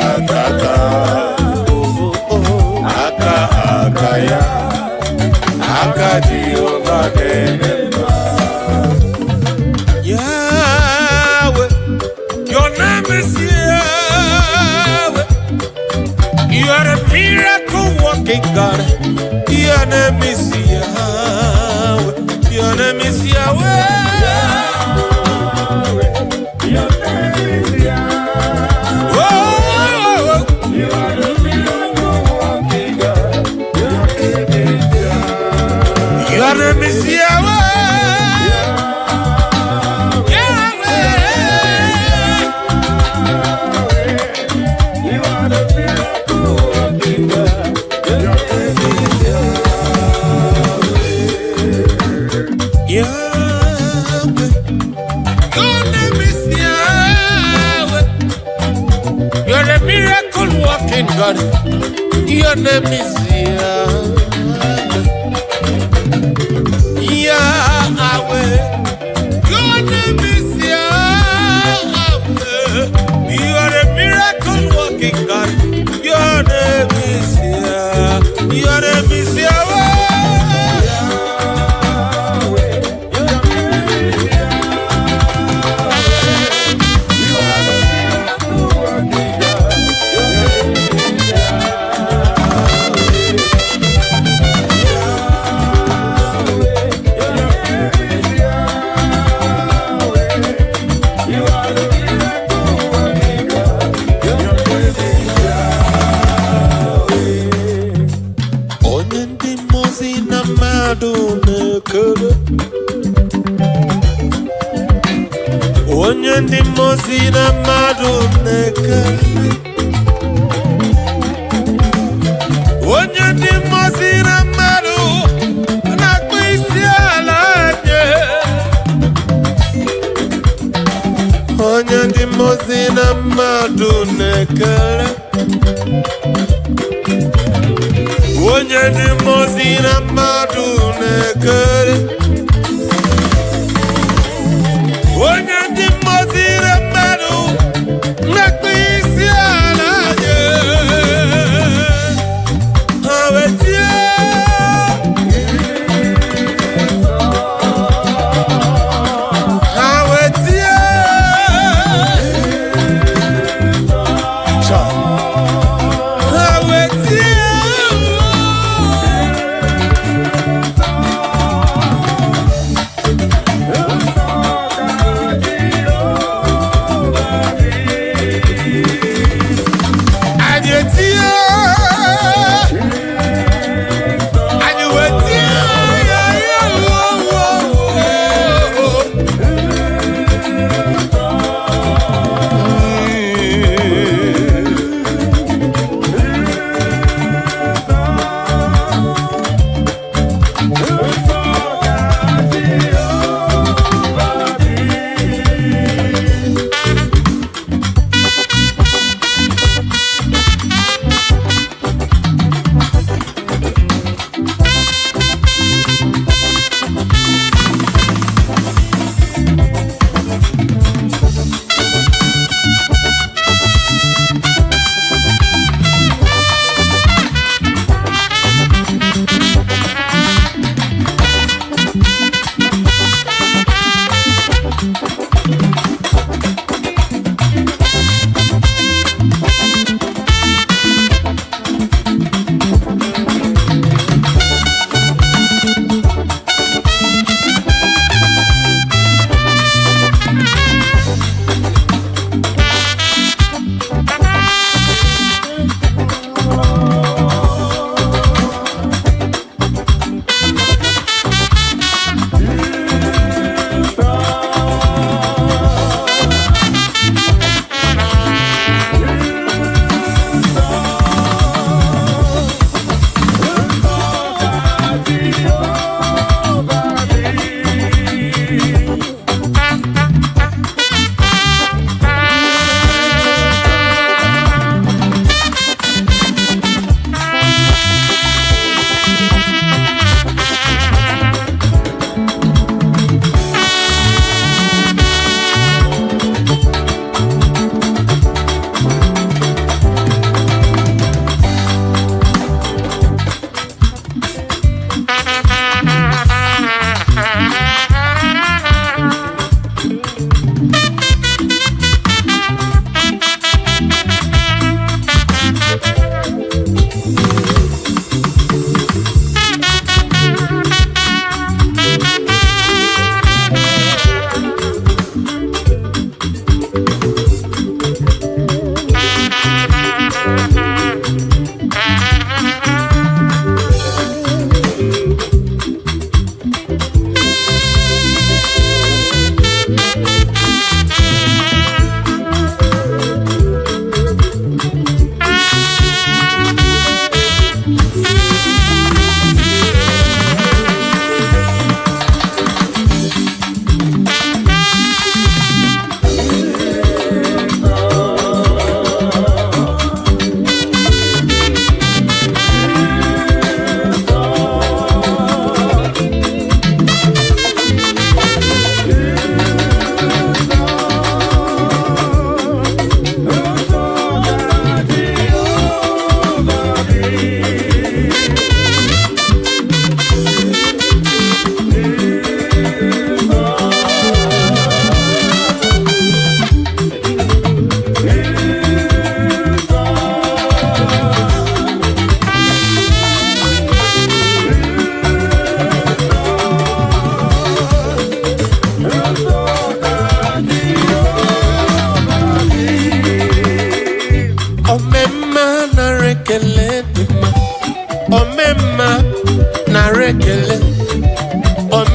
[SPEAKER 1] aka aka, aka aka ya, aka Jehova na-eme mma. Yahweh, your name is Yahweh. You are a miracle working God. Your name is Yahweh. Your name is Yahweh.
[SPEAKER 2] Your name is Yahweh.
[SPEAKER 1] Oh,
[SPEAKER 2] You are the miracle working God. Your name is Yahweh.
[SPEAKER 1] your name is Yahweh. Yahweh.
[SPEAKER 2] You are the miracle working God. Your name is
[SPEAKER 1] Yahweh. Your name is Yahweh. You're a miracle working God. Your name is Yahweh. Yahweh. Your name is Yahweh. You are a miracle working God. Your name is Yahweh. Your name is Yahweh.
[SPEAKER 2] Yahweh. Your name is Yahweh. You are the miracle working God. Your name is Yahweh.
[SPEAKER 1] mmadụ na-ekele. Onye ndị mmụọ ozi na mmadụ na-ekele. Onye ndị mmụọ ozi na mmadụ na-akpọ isi ala nye. Onye ndị mmụọ ozi na mmadụ na-ekele. Onye ndị mmụọ ozi na mmadụ na-ekele. Onye ndị mmụọ ozi na mmadụ na-akpọ isi ala nye. Ha wee tie. Ha wee tie. Ha wee tie.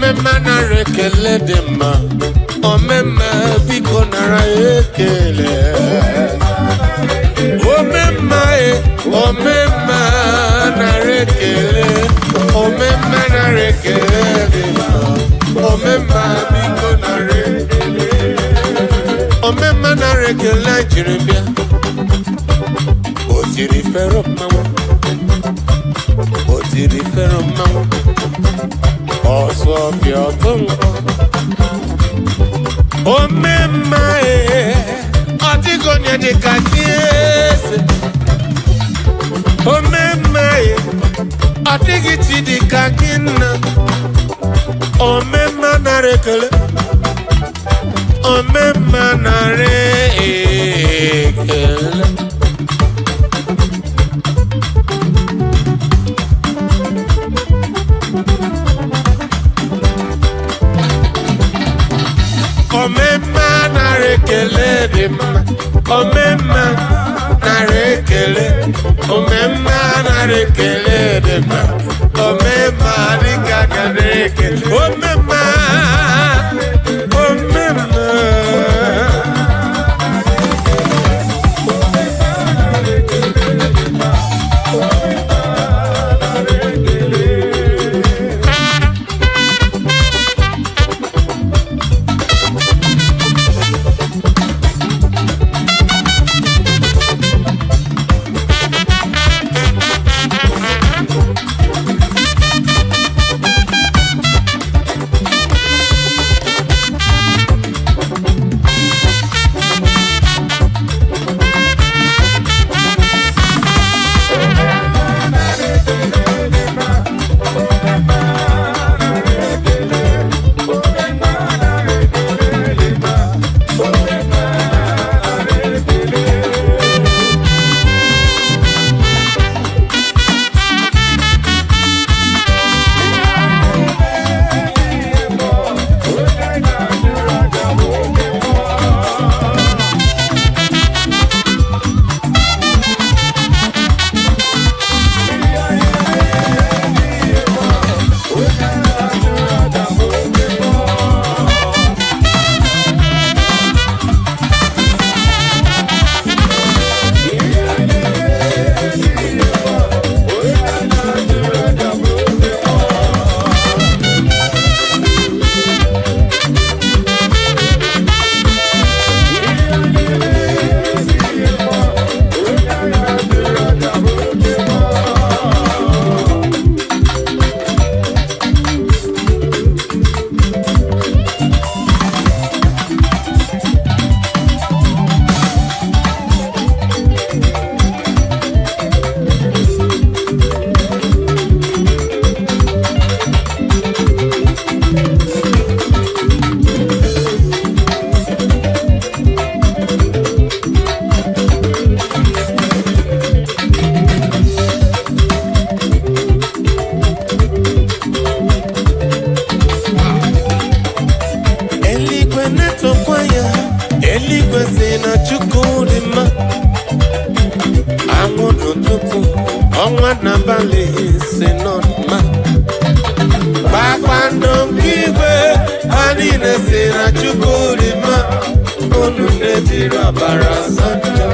[SPEAKER 1] Omemma, nara ekele dị mma. Omemma, biko nara ekele. Omemma e, omemma, nara ekele. Omemma, nara ekele dị mma. Omemma, biko nara ekele. Omemma, nara ekele. Anyị jiri bịa o tiri fero mmanwụ, o tiri fero mmanwụ, ọsọ ọfịa ọtụ nkwọ. Omemma e, ọ dịghị onye dịka gị, eze. Omemma e, ọ dịghị chi dịka gị, nna. Omemma, nara ekele. Omemma, nara ekele. Omemma, nara ekele dị mma. Omemma, nara ekele. Omemma, nara ekele dị mma. Omemma, dịka nara ekele. Omemma, omemma. Eluigwe na-etokwa ya. Eluigwe si na Chukwu dị mma. Anwụ n'ụtụtụ, ọnwa n'abalị si nọ dị mma. Kpakpando nke igwe, ha niile si na Chukwu dị mma. Unu na-ejiri ọbara sọnjọ,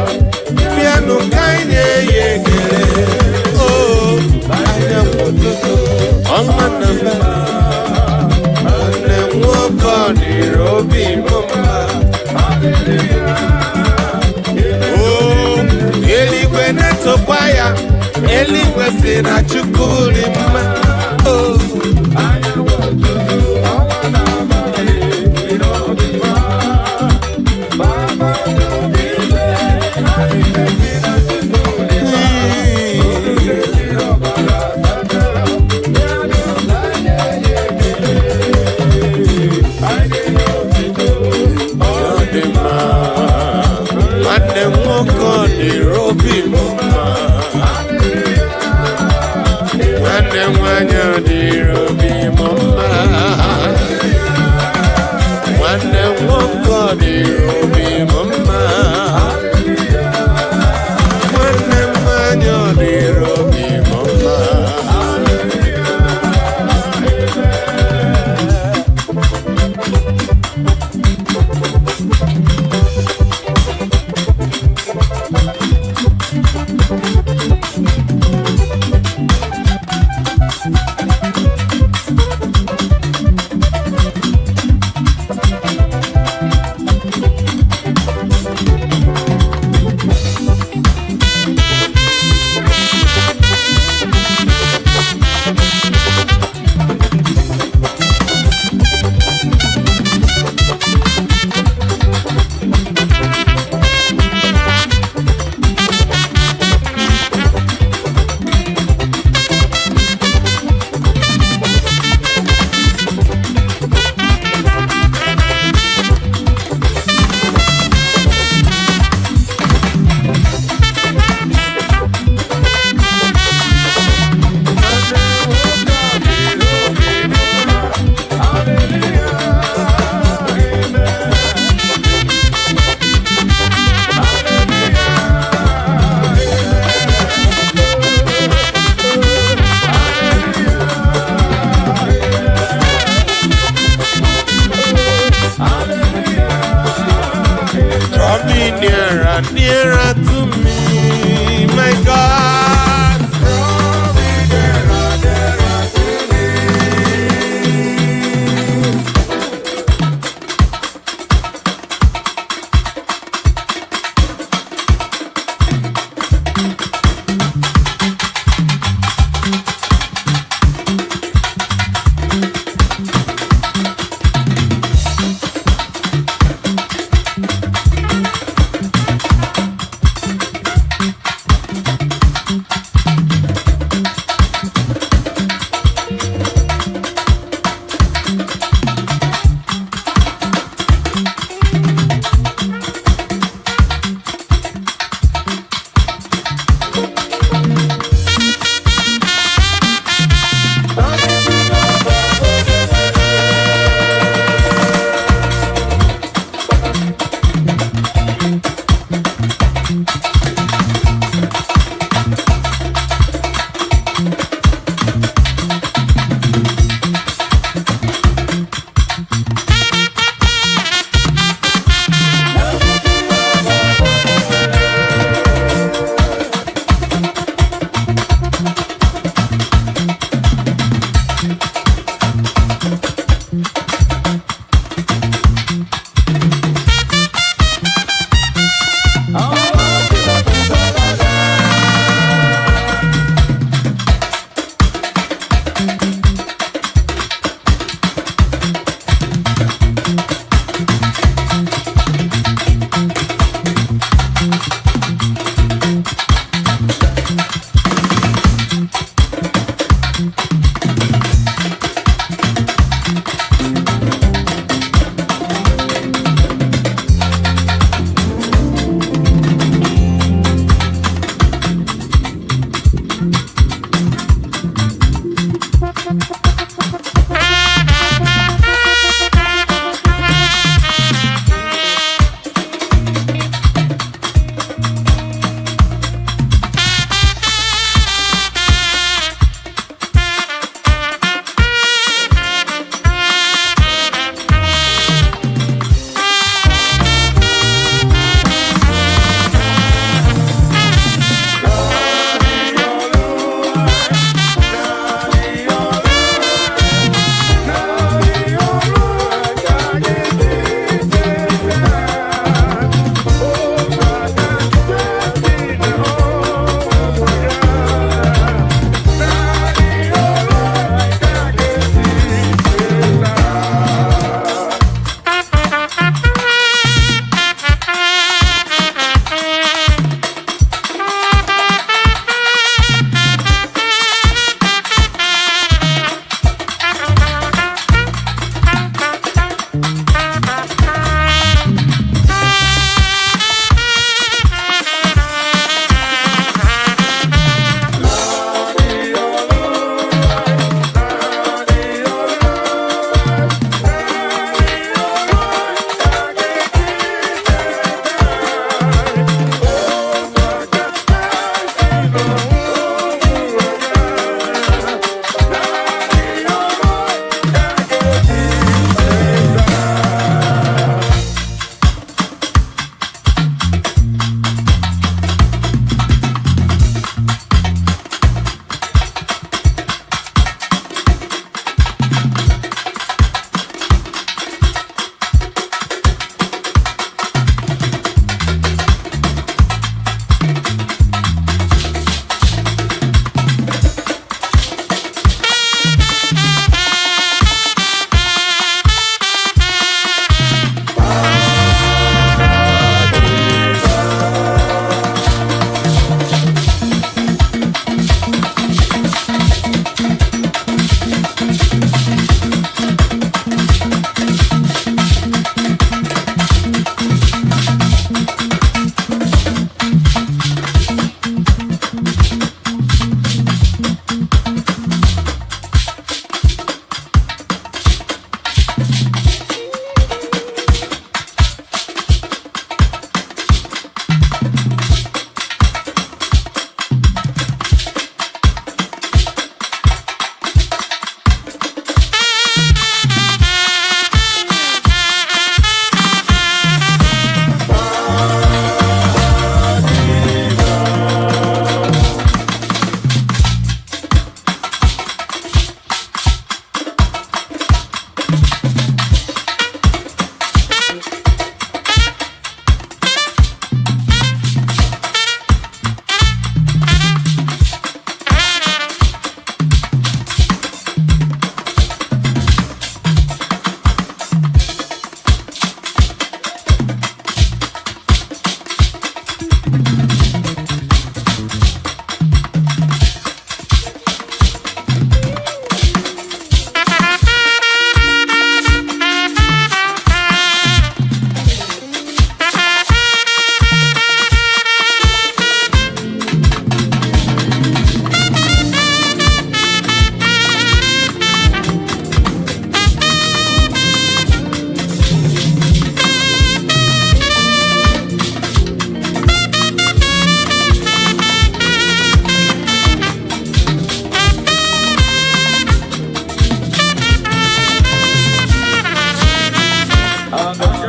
[SPEAKER 1] bịanụ ka anyị nye ya ekele. O anyanwụ ụtụtụ, ọnwa n'abalị, nwanne m nwoke, ọ dịrị obi m mma. O eluigwe na-etokwa ya. Eluigwe si na Chukwu dị mma. O
[SPEAKER 2] Anyanwụ ụtụtụ, ọnwa n'abalị, ịnọdụ mma. Kpakpando igwe, ha niile si na Chukwu dị mma. Unu na-ejiri ọbara sachaa, bịanụ ka anyị nye ya ekele. Anyị nye otito, ọ
[SPEAKER 1] ọ dị mma. Nwanne m nwoke, ọ dịrị obi m mma. Nwanne m nwanyị.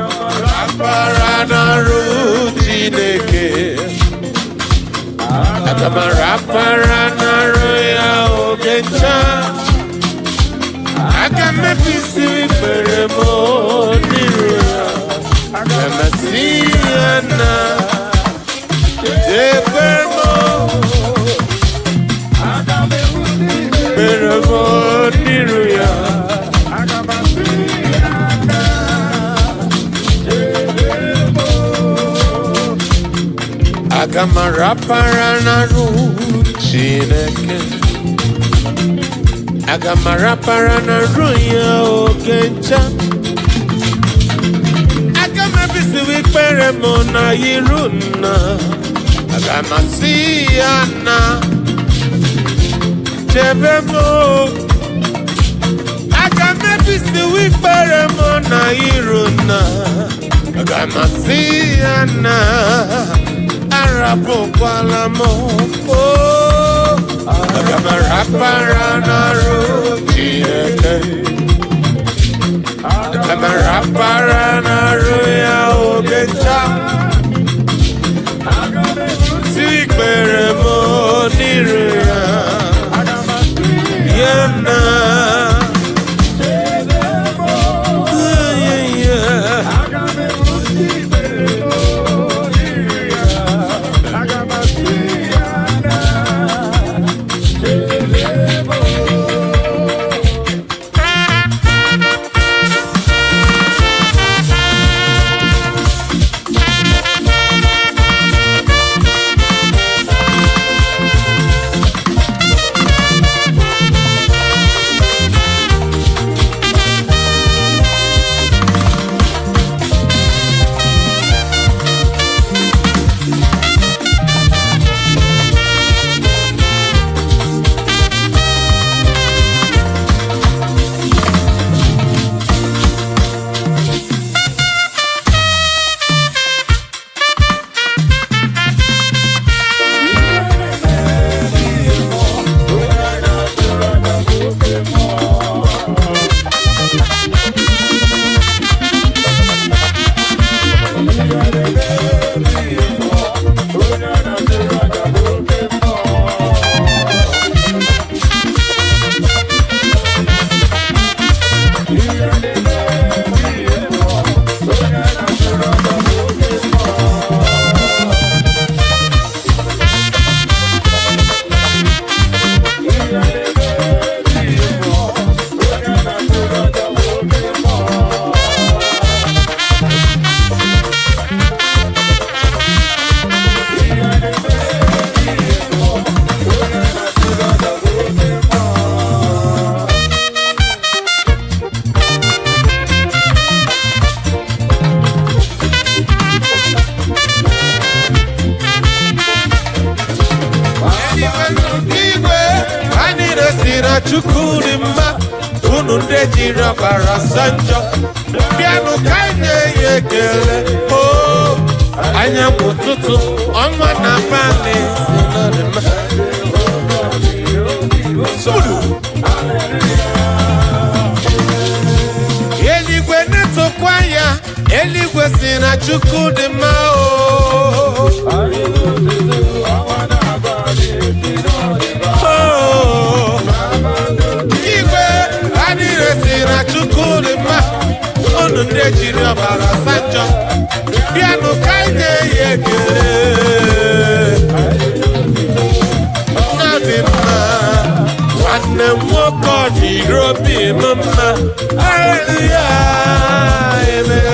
[SPEAKER 1] Rapara n'arụ Chineke, aga m arapara n'arụ ya oge ncha. Aga m ebisi ikpere m n'iru ya, aga m asị ya na ekwe m ikpere m n'iru ya. Aga m arapara n'arụ Chineke, aga m arapara n'arụ ya oge ncha. Aga m ebisiwe ikpere m na iru nna, aga m asị ya na chebe m. Aga m ebisiwe ikpere m na iru nna, aga m asị ya na arapụkwala m o. Aga m arapara n'arụ Chineke, aga m arapara n'arụ ya oge ncha. Si ikpere m n'iru ya, ya na yeah, yeah. Igwe ha niile si na Chukwu dị mma, unu ndị jiri ọbara sọ njọ, bịanụ ka anyị nye ya ekele. O anyanwụ, ụtụtụ, ọnwa na abalị si na ọ dị mma. Sudu. Eluigwe na-etokwa ya, eluigwe si na Chukwu dị mma o. Oh. Igwe ha niile si na Chukwu dị mma. mma. Hallelujah, amen.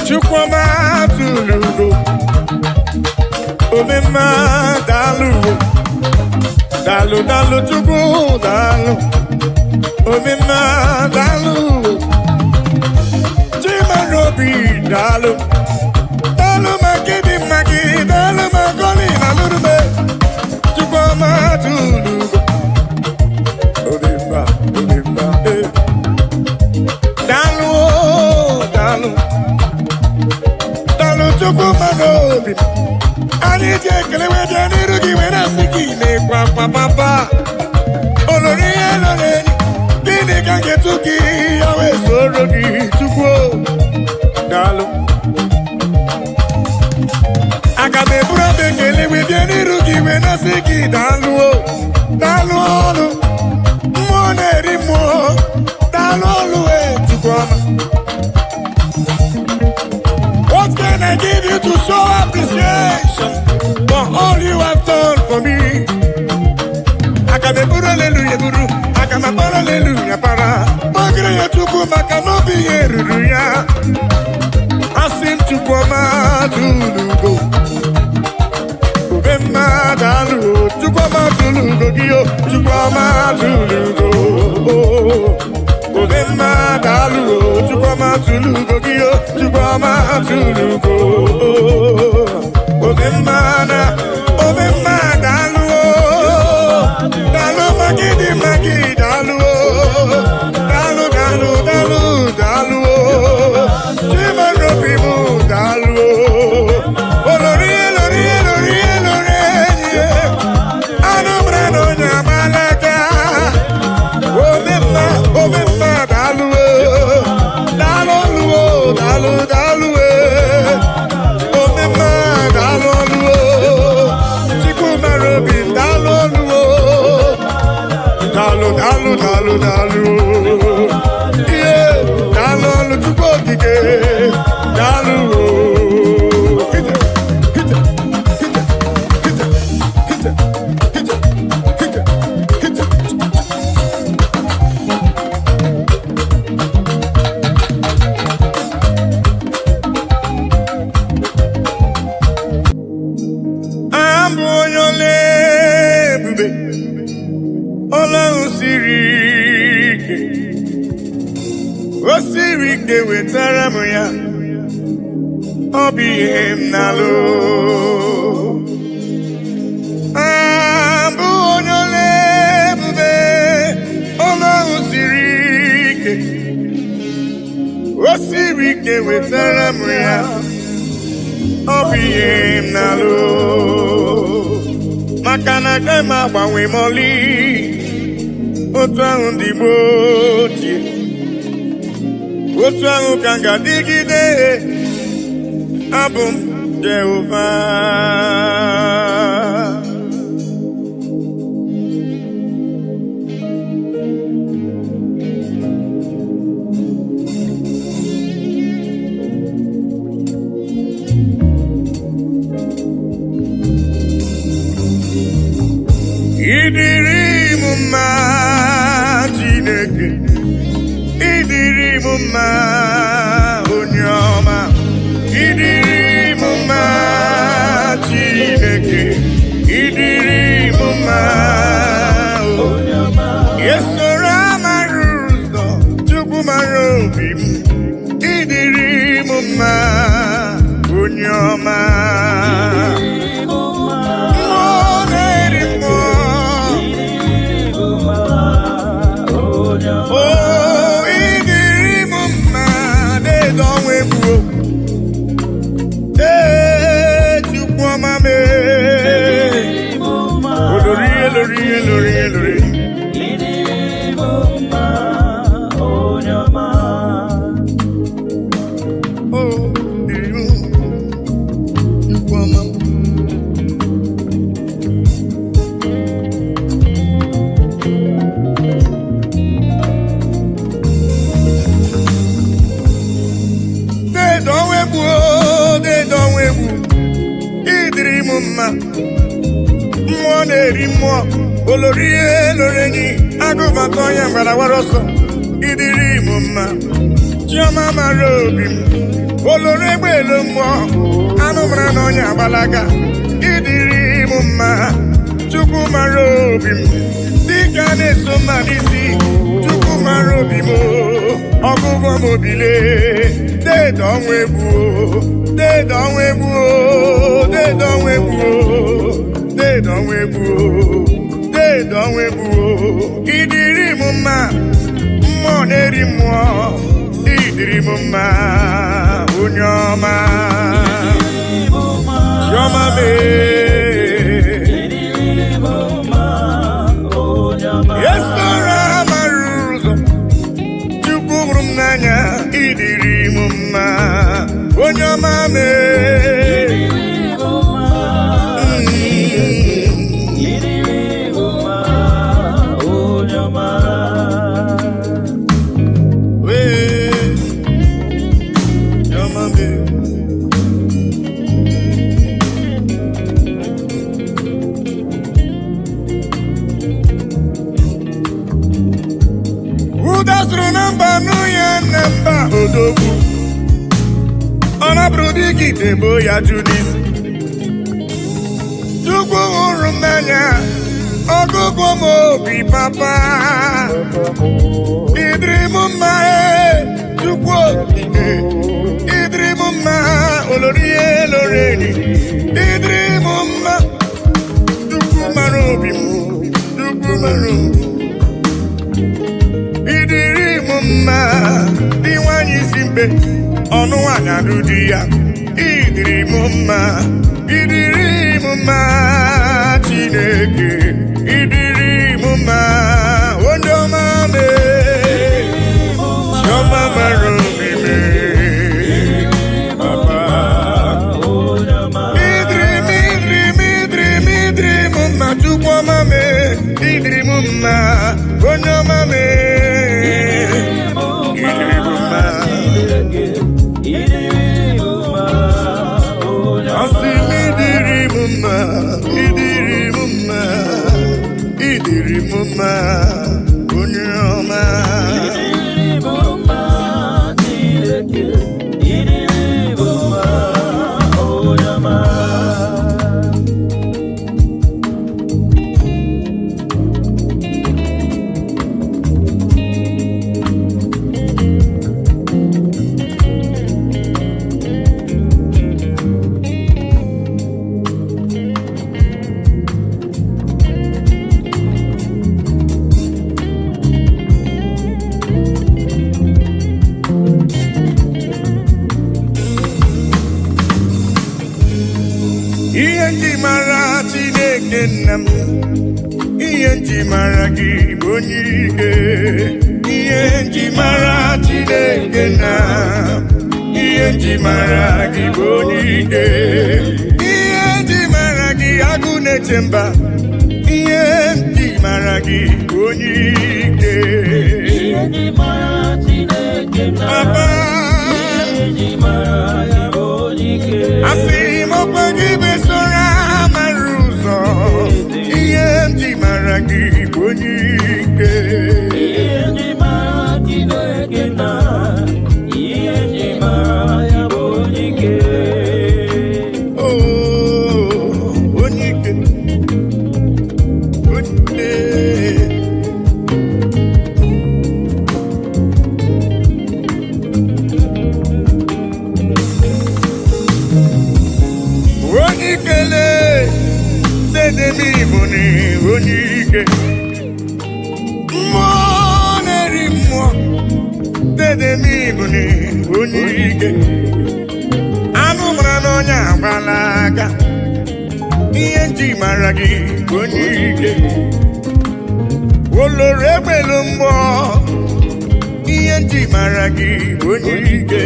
[SPEAKER 3] Chukwuma tụrụ ugo, omemma daalụ, daalụ daalụ Chukwu daalụ, omemma daalụ, Chimarobi daalụ, daalụ maka ịdị mma gị, daalụ maka ọlị na lụrụme, Chukwuma tụrụ ugo, omemma omemma eh. Daalụ o, daalụ. Daalụ Chukwu mmadụ obi anyị ji ekele wee bịa n'iru gị wee na-asị gị na-ekwa papa olori ihe lọrọ enyi gịnị ka m ga-etu gị ya wee soro gị Chukwu o? Daalụ aga m eburu obe ekele wee bịa n'iru gị wee na-asị gị daalụ o, daalụ ọlụ mmụọ na-eri mmụọ, daalụ ọlụ e Chukwu ọma. What can I give you to show appreciation for all you have done for me? Aga m eburu aleluya eburu, aga m akpọrọ aleluya para. Kpọgịrị ya Chukwu maka na obi ya ruru ya. Asị m Chukwu ọma tụrụ ugo. Ube mma daalụ o, Chukwu ọma tụrụ ugo gị o, Chukwu ọma tụrụ ugo. Ube mma daalụ o, Chukwu ọma tụrụ ugo gị o, Chukwu ọma tụrụ ugo. Ube mma na, ube mma daalụ o, daalụ maka ịdị mma gị daalụ o, daalụ daalụ daalụ daalụ o, Chimarobi m daalụ o, olori elori elori elori enyi ya, anụ mara na onye. ọlụ, daalụ. Ihe, daalụ ọlụ Chukwu okike, daalụ. Ije, ije, ije, ije, ije, ije, ije, ije. Abụ onye ọla ebube, ọla ahụ siri ike, o siri ike, wetara m ya, ọ bụ ihe m na-alụ. Abụ onye ọla ebube, ọla ahụ siri ike, o siri ike, wetara m ya, ọ bụ ihe m na-alụ, maka na agaghị m agbanwe mọlị otu ahụ ndị gboo ochie, otu ahụ ka m ga-adịgide. Abụ m Jehova. Ịdịrị m mma, Chineke, ịdịrị m mma, onye ọma. Ịdịrị m mma, Chineke, ịdịrị m mma o. Esoro amara ụzọ, Chukwu mara obi m. Ịdịrị m mma, onye ọma. Mmụọ na-eri mmụọ. O, ịdịrị m mma, na-edo ọnwa egbuo. Ee, Chukwu ọma mee. Olori, elori, elori, elori. O, dịrị m, Chukwu ọma. Dedo ọnwa egbuo, dedo ọnwa egbu. Ịdịrị m mma. Mmụọ na-eri mmụọ, olori elori enyi, agụbata ọnya gbarawara ọsọ. Ịdịrị m mma. Chiọma mara obi m, olori egbe elu mmụọ, anụ mara na ọnya agbalaga. Ịdịrị m mma, Chukwu mara obi m, dịka na-eso mma n'isi. Chukwu mara obi m o, ọgụgụ m obile. Deede ọnwa egbu o, deede ọnwa egbu o, deede ọnwa egbu o, deede ọnwa egbu o, deede ọnwa egbu o. Ịdịrị m mma, mmụọ na-eri mmụọ, ịdịrị m mma, onye ọma. Chiọma mee. Esoro amara ụzọ, Chukwu hụrụ m n'anya, ịdịrị m mma, onye ọma mee. Wee, chiọma mee. Ụda sụrụ na mba nụ ya na mba odogwu, ọ napụrụ dịka bo ya jụ n'isi. Chukwu hụrụ m n'anya, ọgụgụ m obi, papa. Ịdịrị m mma ee, Chukwu okike. Ịdịrị m mma, olori elori enyi. Ịdịrị m mma, Chukwu mara obi m, Chukwu mara obi m. Ịdịrị m mma, dị nwanyị isi mkpe, ọnụ nwanyị alụ di ya. Ịdịrị m mma, ịdịrị m mma, Chineke. Ịdịrị m mma, onye ọma mee. Chiọma mara obi mee, papa. Ịdịrị m, ịdịrị m, ịdịrị m, ịdịrị m mma, Chukwu ọma mee. Ịdịrị m mma, onye ọma mee. onye ọma.
[SPEAKER 2] Ịdịrị bụ mma Chineke, ịdịrị bụ mma onye ọma.
[SPEAKER 3] Ihe nji mara Chineke nna m, ihe nji mara gị bụ onye ike. Ihe nji mara Chineke nna m, ihe nji mara gị bụ onye ike. Ihe nji mara gị, agụ na-eche mba. Ihe nji mara gị bụ onye ike.
[SPEAKER 2] Ihe ji mara Chineke na
[SPEAKER 3] Papa.
[SPEAKER 2] Ihe ji mara ya bụ onye ike.
[SPEAKER 3] Asị m ọkwa gị besoro mara ụzọ. Ihe m ji mara gị bụ onye ike.
[SPEAKER 2] Ihe ji mara Chineke na ihe ji mara ya bụ onye ike.
[SPEAKER 3] Oh, onye ike. Onye ike. Onye ikele dede m Igbo ni onye ike. Mmụọ na-eri mmụọ, dede m Igbo ni onye ike. Anụ mara n'ọnya agbala aka. Ihe nji mara gị bụ onye ike. Oloro egbelu mgbọ. Ihe nji mara gị bụ onye ike.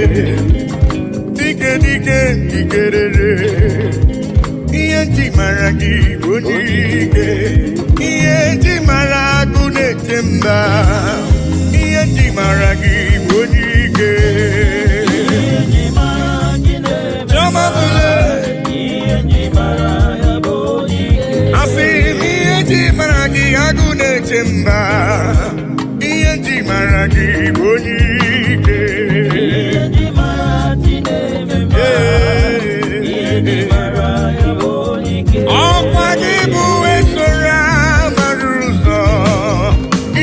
[SPEAKER 3] Dike dike dikerere. Ihe nji mara gị bụ onye ike. Ihe nji mara agụ na-eche mba. Ihe nji mara gị bụ onye ike.
[SPEAKER 2] Ihe ji mara Chineke
[SPEAKER 3] Chiọma bụle.
[SPEAKER 2] Ihe ji mara ya bụ onye ike.
[SPEAKER 3] Asị m ihe ji mara gị, agụ na-eche mba. Ihe ji mara gị bụ onye ike.
[SPEAKER 2] Ihe ji mara Chineke mma. Ihe ji mara ya bụ onye ike.
[SPEAKER 3] Ọkwa gị bụ esoro amara ụzọ.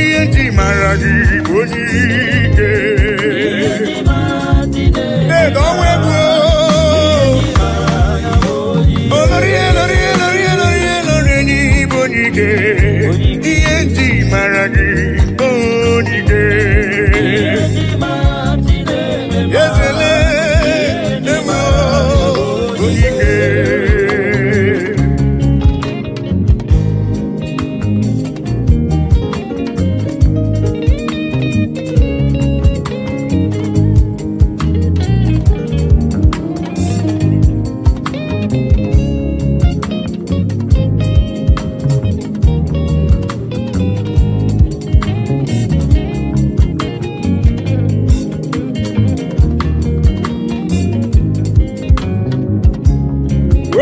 [SPEAKER 3] Ihe ji mara gị bụ onye ike.
[SPEAKER 2] Ihe ji mara Chineke
[SPEAKER 3] Dedo ọnwa egwu.
[SPEAKER 2] mara ya bụ onye ike.
[SPEAKER 3] Olori elori elori elori elori n'ịbụ onye ike. Ihe ji mara gị bụ onye ike.
[SPEAKER 2] Ihe ji mara Chineke mma.
[SPEAKER 3] Ezele emo onye ike.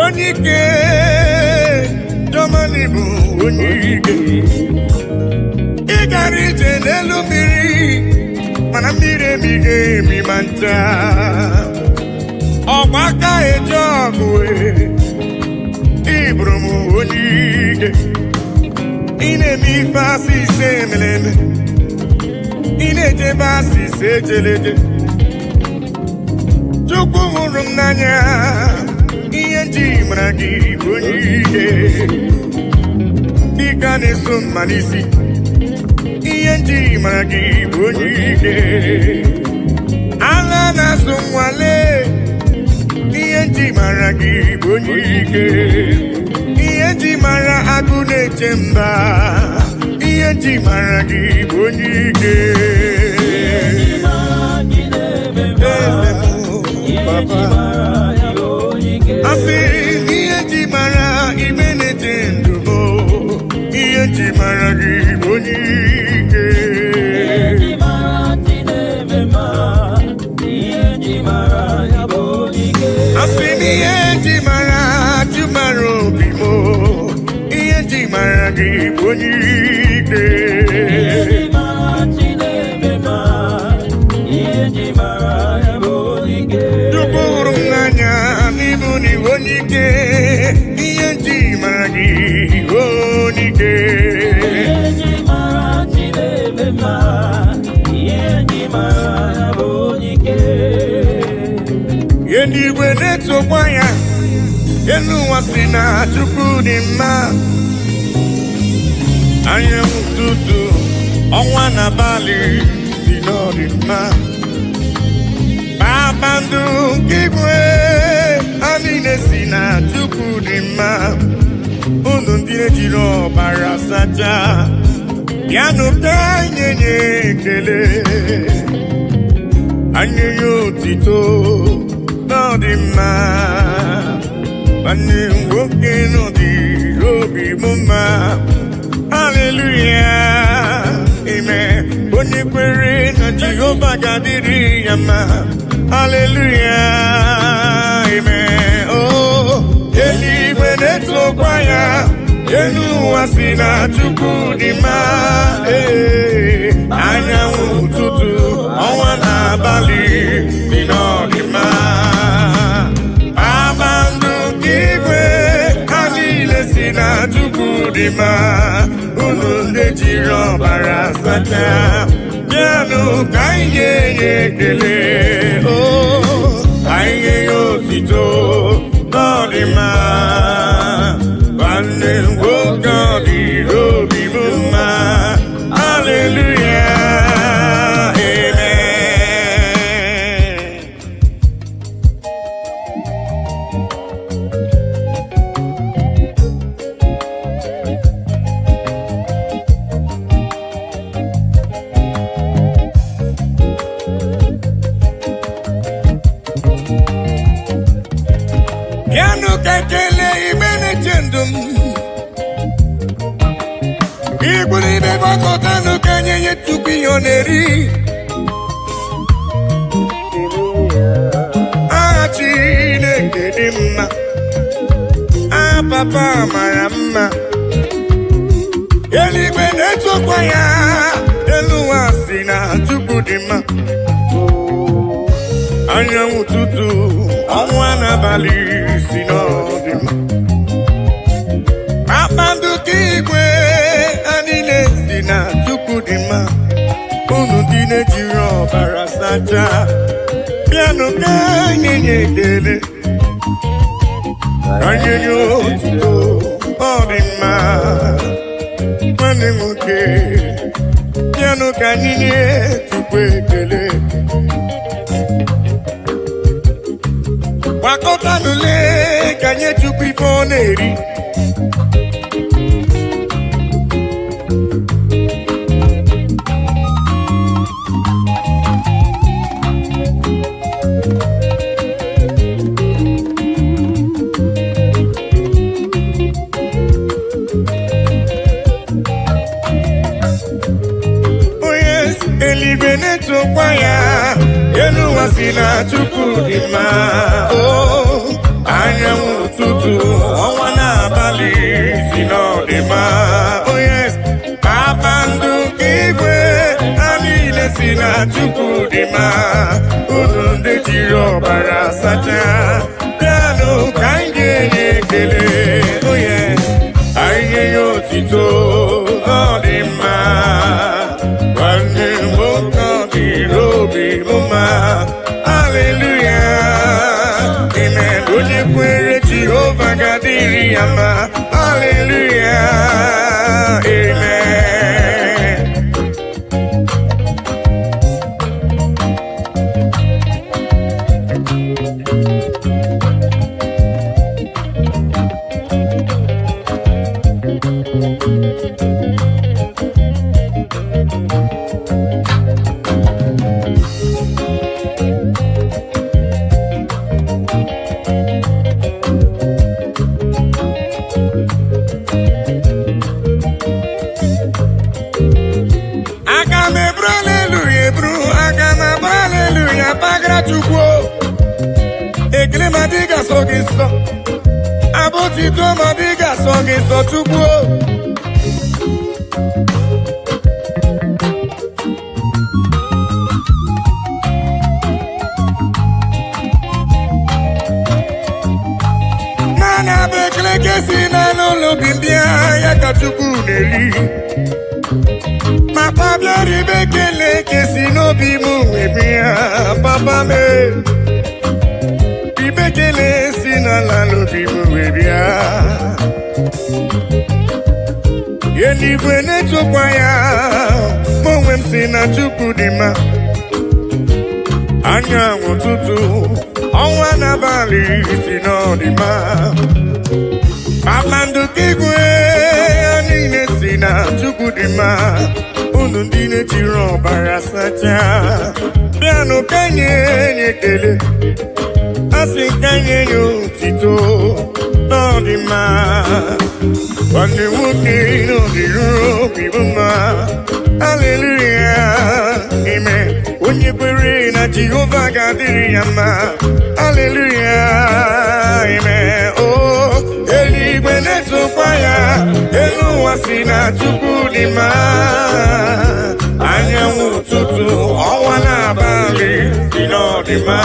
[SPEAKER 3] Onye ike, Germany bụ onye ike. Ị gara ije n'elu mmiri, mana mmiri emighị emi ma ncha. Ọgba aka eji ọgụ e, ị bụrụ m onye ike. Ị na-eme ife asị ise emere eme. Ị na-ejebe asị ise ejeleje. Chukwu hụrụ m n'anya. Ihe nji mara gị bụ onye ike. Dịka na-eso mma n'isi. Ihe nji mara gị bụ onye ike. Ala na-azụ nwale. Ihe nji mara gị bụ onye ike. Ihe nji mara agụ na-eche mba. Ihe nji mara gị bụ onye ike.
[SPEAKER 2] Ihe ji mara Chineke mma.
[SPEAKER 3] Eze m,
[SPEAKER 2] Ihe ji
[SPEAKER 3] papa.
[SPEAKER 2] mara ya bụ onye ike.
[SPEAKER 3] Asị ihe ji mara ime na-eche ndụ m. Ihe ji mara gị bụ onye ike.
[SPEAKER 2] Ihe ji mara Chineke mma. Ihe ji mara ya bụ onye ike.
[SPEAKER 3] Asị m ihe ji mara ji mara obi m. Ihe ji mara gị bụ onye ike.
[SPEAKER 2] mma, ihe ji mara bụ onye ike.
[SPEAKER 3] Eluigwe na-etokwa ya, elu ụwa si na Chukwu dị mma. Anyanwụ ụtụtụ, ọnwa n'abalị si n'ọdị mma. Kpakpando nke igwe, ha niile si na Chukwu dị mma. Unu ndị ejiri ọbara sacha, bịanụ ka anyị nye ekele, anyị nye otito n'ọdị mma. Nwanne m nwoke n'ọdị obi m mma. Haleluya, amen. Onye kwere na Jehova ga-adịrị ya mma. Haleluya, amen. Oh, eluigwe na-etokwa ya, elu ụwa si na Chukwu dị mma. Ee, anyanwụ ụtụtụ, ọnwa n'abalị dị n'ọdị mma. Kpakpando nke igwe, ha niile si na Chukwu dị mma. Unu ndị jiri ọbara sacha, bịanụ ka anyị nye ya ekele. O anyị nye ya otito n'ọdị mma. Nwanne m nwoke, ọ dị obi m mma. Haleluya, amen. Bịanụ ka ekele igbe na-eche ndụ m. Igwe ibe gbakọtanụ ka nye ya tupu ihe ọ na-eri. Aha Chineke dị mma. Aha papa mara mma. Eluigwe na-etokwa ya, elu ụwa si na Chukwu dị mma. Anyanwụ ụtụtụ, ọnwa n'abalị si n'ọdị mma. Kpakpando ka igwe, ha niile si na Chukwu dị mma. Unu ndị na-ejiri ọbara sacha, bịanụ ka anyị nye ekele, ka anyị nye otuto. Ọ dị mma. Nwanne m nwoke, bịanụ ka anyị nye Chukwu ekele. Gbakọtanụle ka nye Chukwu ife ọ na-eri. Onye eluigwe na-etokwa ya, elu ụwa si na Chukwu dị mma. O anyanwụ ụtụtụ, ọnwa n'abalị si na ọ dị mma. Oh yes, kpakpando nke igwe, ha niile si na Chukwu dị mma. Unu ndị jiri ọbara sacha, bịanụ ka anyị ga-enye ekele. Oh yes, anyị ga-enye otito. Ọ dị mma. Nwanne m nwoke, ọ dịrị obi m mma. Haleluya, amen. Onye kwere Jehova ga-adịrị ya mma. Haleluya, amen. Aga m eburu aleluya eburu, aga m abụrụ aleluya bagara Chukwu. Ekele ma dị ga-asọ gị nsọ, abụtito ma dị ga-asọ gị nsọ, Chukwu. Naanị abụ ekele ka esi n'anụ ụlọ obi mbịa ya ka Chukwu na-eri. Papa bịara ibe. Papa m. Ibe ekele si n'ala n'obi m wee bịa. Eluigwe na-etokwa ya, ma onwe m si na Chukwu dị mma. Anyanwụ ụtụtụ, ọnwa n'abalị si n'ọdị mma. Kpakpando nke igwe ya niile si na Chukwu dị mma. Unu ndị na-ejiri ọbara sachaa, bịanụ ka nye nye ekele. Asị ka nye ya otito n'ọdị mma. Nwanne nwoke n'ọdịru obi bụ mma. Haleluya, amen. Onye kwere na Jehova ga-adịrị ya mma. Haleluya, amen. Oh, eluigwe na-etokwa ya, elu ụwa si na Chukwu dị mma. Anyanwụ ụtụtụ, ọnwa n'abalị si n'ọdị mma.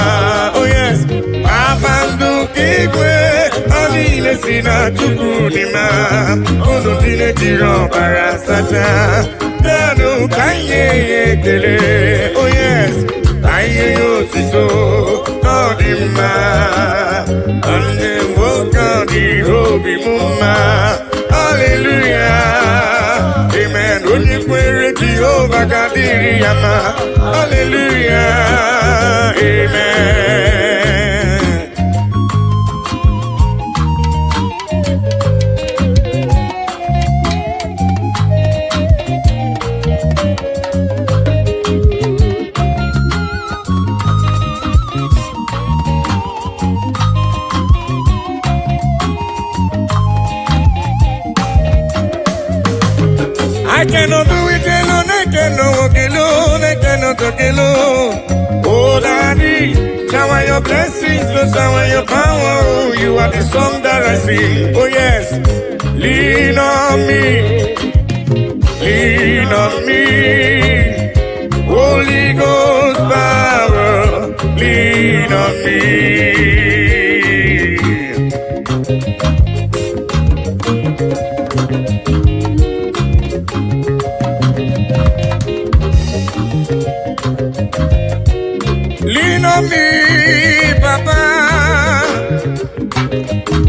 [SPEAKER 3] Oh yes, kpakpando nke igwe ha niile si na Chukwu dị mma. Unu ndị na-ejiri ọbara sachaa, bịanụ ka anyị nye ya ekele. Oh yes, ka anyị nye ya otito n'ọdị mma. Nwanne m nwoke, ọ dị obi m mma. Haleluya, amen. Onye kwere Jehova ga-adịrị ya mma. Haleluya, amen. I cannot do it alone, I cannot walk alone, I cannot talk alone. Oh, Daddy, shower your blessings, Lord, shower your power. Oh, you are the song that I sing. Oh, yes, lean on me, lean on me. Holy Ghost power, lean on me. Lean on me, Papa.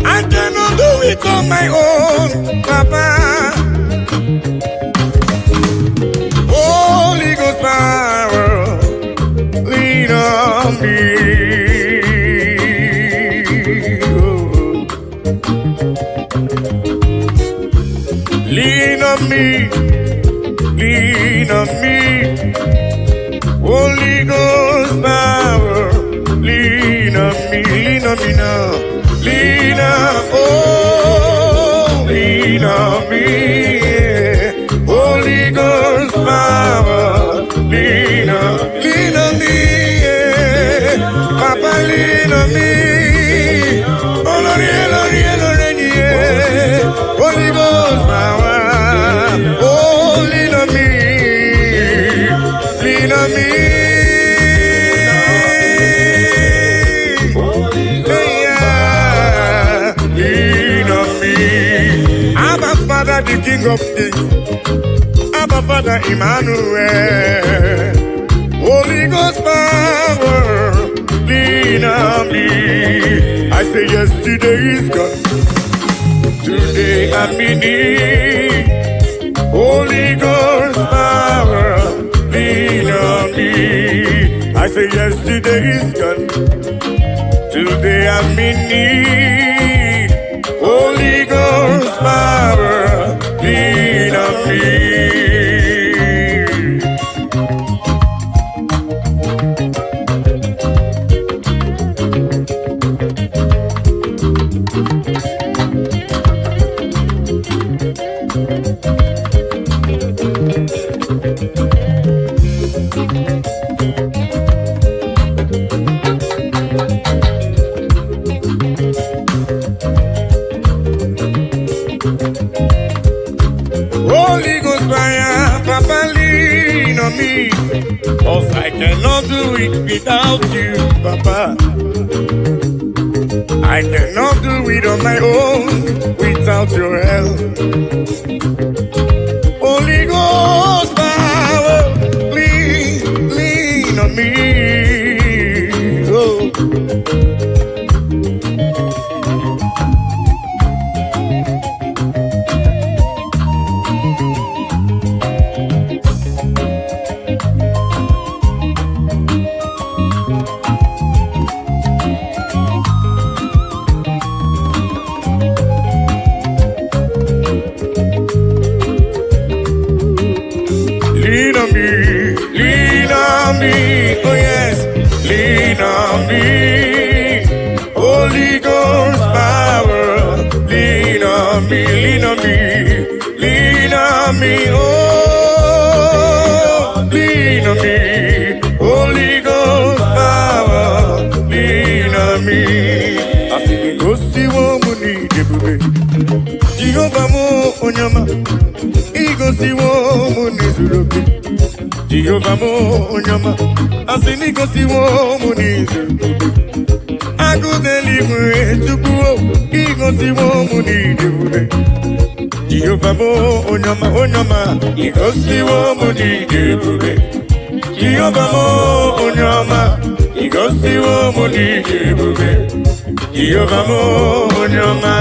[SPEAKER 3] I cannot do it on my own, Papa. Holy Ghost power, lean on me. Oh. Lean on me, lean on me. Holy Ghost power, lean on me, lean on me now. Lean on, oh, lean on me. Yeah. Holy Ghost power, lean on me. Yeah. Papa, lean on me. Oh, Lord, Lord, Lord, yeah. Holy Ghost power, oh, lean on me. Lean on me. Yeah, lean on me. Abba Father, the King of Kings. Abba Father, Emmanuel. Holy Ghost power, lean on me. I say yesterday is gone. Today I'm in need. Holy Ghost power, lean on me. I say yesterday is gone. Today I'm in need. Holy Ghost power, lean on me. Holy Ghost fire, Papa, lean on me. 'Cause I cannot do it without you, Papa. I cannot do it on my own without your help. Holy Ghost power, lean, lean on me. on me, lean on me, oh yes, lean on me. Holy Ghost power, lean on me, lean on me, lean on me, oh, lean on me. Holy Ghost power, lean on me. Asị gị gosiwo m n'ịdị ebube, Jehova m onye ọma, igosiwo m n'izuru oke. Jehova m onye ọma, asị na igosiwo m n'izuru oke. Agụ n'eluigwe Chukwu, igosiwo m n'ịdị ebube. Jehova m onye ọma, onye ọma, igosiwo m n'ịdị ebube. Jehova m onye ọma, igosiwo m n'ịdị ebube. Jehova m onye ọma.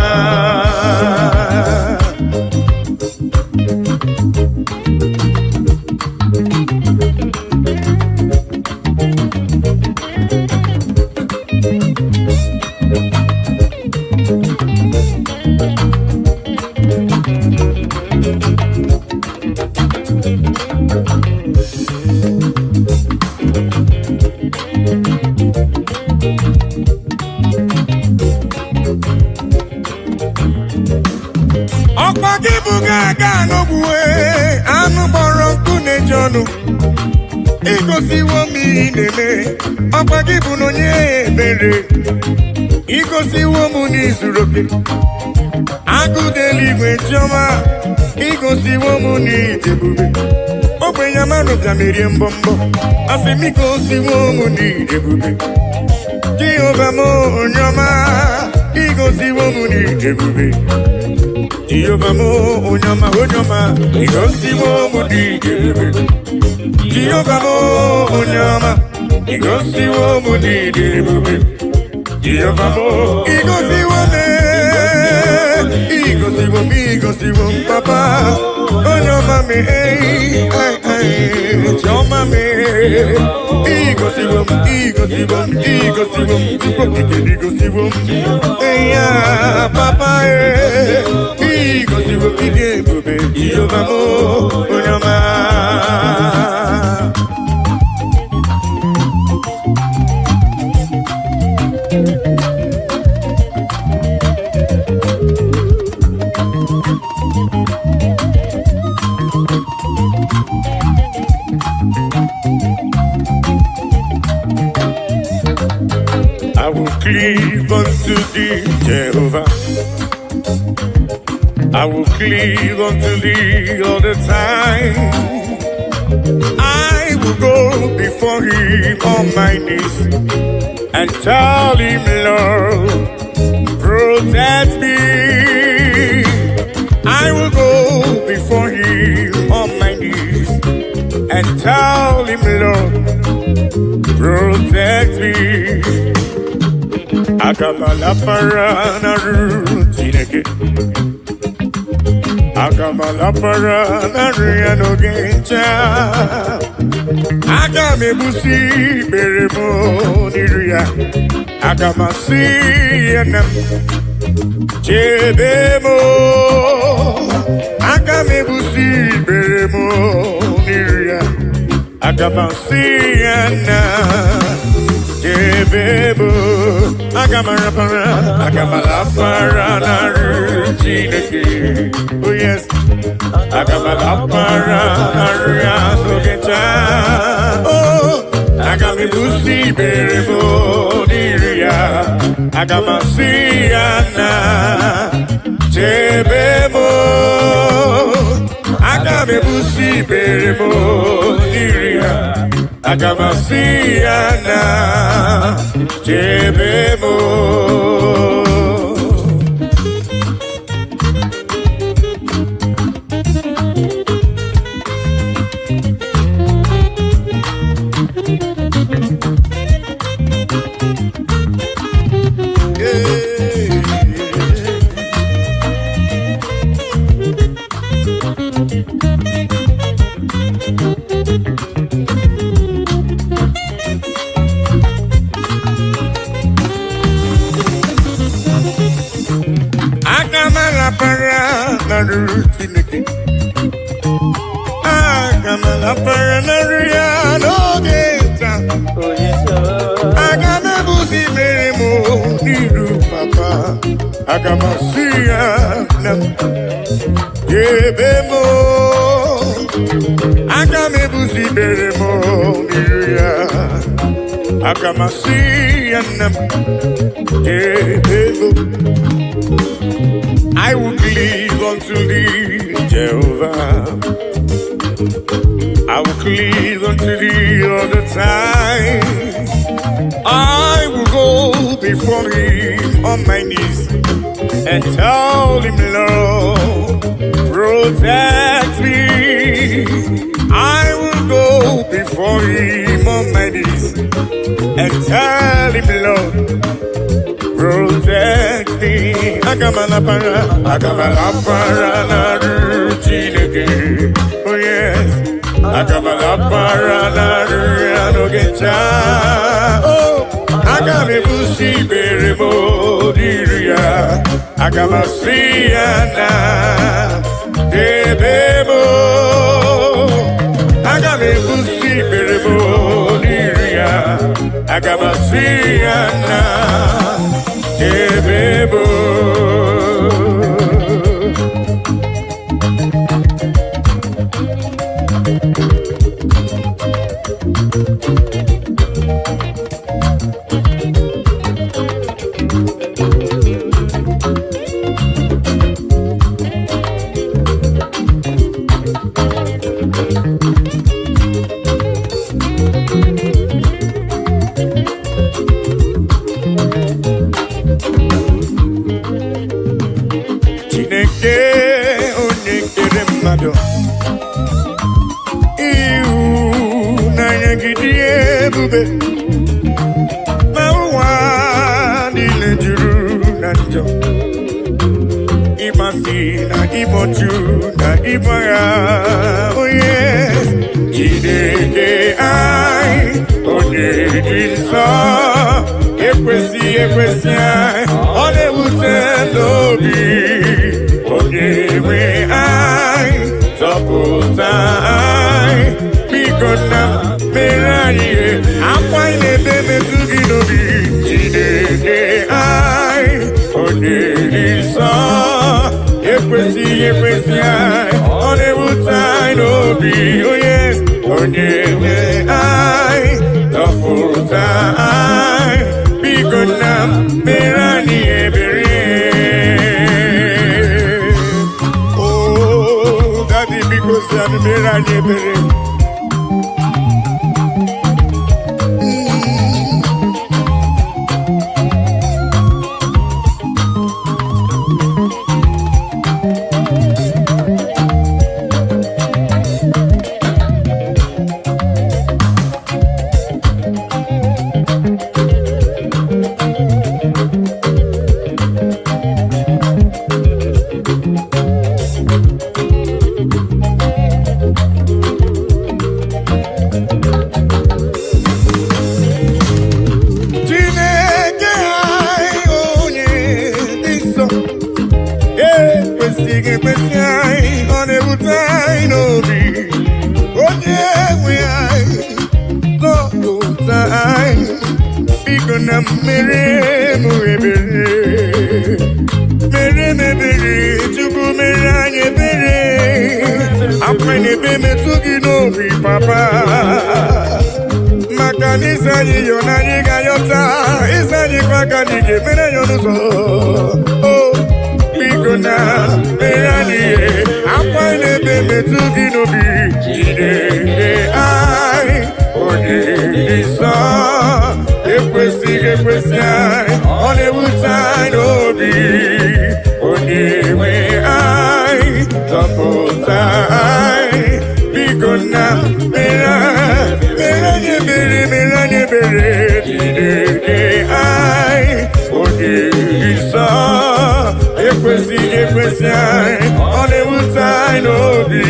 [SPEAKER 3] Ọkpa gị bụ ga-aga n'ogbuwe anụ kpọrọ nkụ na-eji ọnụ. Igosiwo m ihe ị na-eme. Ọkpa gị bụ na onye ebere. Igosiwo m n'izuru oke. Agụ n'eluigwe, chiọma, igosiwo m n'ije ebube. Ogbenye amanụ bịa merie mbọ mbọ. Asị m igosiwo m n'ije ebube. Jehova m onye ọma, igosiwo m n'ije ebube. Jehova m onye ọma, onye ọma, igosiwo m n'ije ebube. Jehova m onye ọma, igosiwo m n'ịdị ebube. Jehova m, igosiwo m, igosiwo m, igosiwo m, papa onye ọma m, ei, ai, ai, chiọma m, igosiwo m, igosiwo m, igosiwo m, Chukwu okike, igosiwo m, eya, papa e, igosiwo m ịdị ebube. Jehova m onye ọma. I will cleave unto thee, Jehovah. I will cleave unto thee all the time. I will go before him on my knees and tell him, "Lord, protect me." I will go before him on my knees and tell him, "Lord, protect me." Aga m alapara n'arụ Chineke. Aga m alapara n'arụ ya n'oge ncha. Aga m ebusi ikpere m n'iru ya. Aga m asị ya na m chebe m. Aga m ebusi ikpere m n'iru ya. Aga m asị ya na chebe m. Aga m arapara, aga m alapara n'arụ Chineke. Oh yes, aga m alapara n'arụ ya n'oge taa. Oh, aga m ebusi ikpere m n'iru ya. Aga m asị ya na chebe m. Aga m ebusi ikpere m n'iru ya. Aga m asị ya na chebe m. Yeah. Aga m alapara n'arụ Chineke. Aga m alapara. Aga m asị ya na m ebe m, aga m ebuzi ikpere m n'iru ya. Aga m asị ya nna m ebe m. I will cleave unto thee, Jehovah. I will cleave unto thee all the time. I will go before him on my knees and tell him, "Lord, protect me." I will go before him on my knees and tell him, "Lord, protect me." Aga m alapara, aga m alapara n'arụ Chineke. Oh yes. Aga m alapara n'arụ ya n'oge ncha. Oh, aga m ebusi ikpere m n'iru ya. Aga m asị ya na debe m. Aga m ebusi ikpere m n'iru ya. Aga m asị ya na debe m. Chineke onye kere mmadụ, ịhụnanya gị dị ebube, ma ụwa niile juru na njọ, ịmasị na ịmọchu na ịgbagha onye. Chineke anyị onye dị nsọ, ekwesị ekwesị anyị, ọ na-ewute n'obi. Onye nwe anyị, zọpụta anyị, biko nna m, mere anyị ihe akwa anyị na-ebe metụ gị n'obi. Chineke anyị onye dị nsọ, ekwesịghị ekwesị anyị, ọ na-ewute anyị n'obi. Onye onye nwe anyị, zọpụta anyị, biko nna m, mere anyị ebere. Oh, Daddy, biko si anyị mere anyị ebere. Chineke anyị onye dị nsọ, ekwesịghị ekwesị anyị, ọ na-ewute anyị n'obi. Onye nwe anyị, zọpụta anyị, biko na mmeri m ebere, mere m ebere. Chukwu, mere anyị ebere. Akwa na-ebe metụ gị n'obi, papa, maka na isi anyị yọ na anyị ga-ayọta, isi anyị kwa ka anyị ga-emere ya n'ụzọ. O biko na mere anyị ihe akwa na-ebe metụ gị n'obi. Chineke anyị onye dị nsọ, ekwesịghị ekwesị anyị, ọ na-ewute anyị n'obi. Onye nwe anyị, zọpụta anyị, biko nna, mere mere anyị ebere, mere anyị ebere. Chineke anyị onye dị nsọ, ekwesịghị ekwesị anyị, ọ na-ewute anyị n'obi.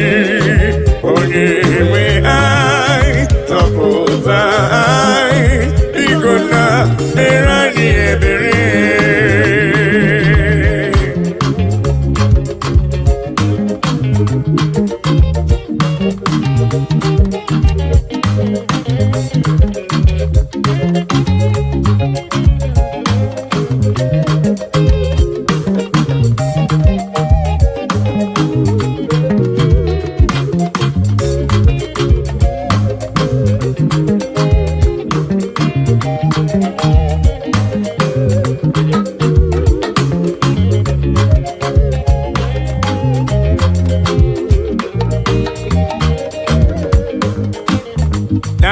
[SPEAKER 3] Onye nwe anyị, zọpụta anyị, biko na mere anyị ebere.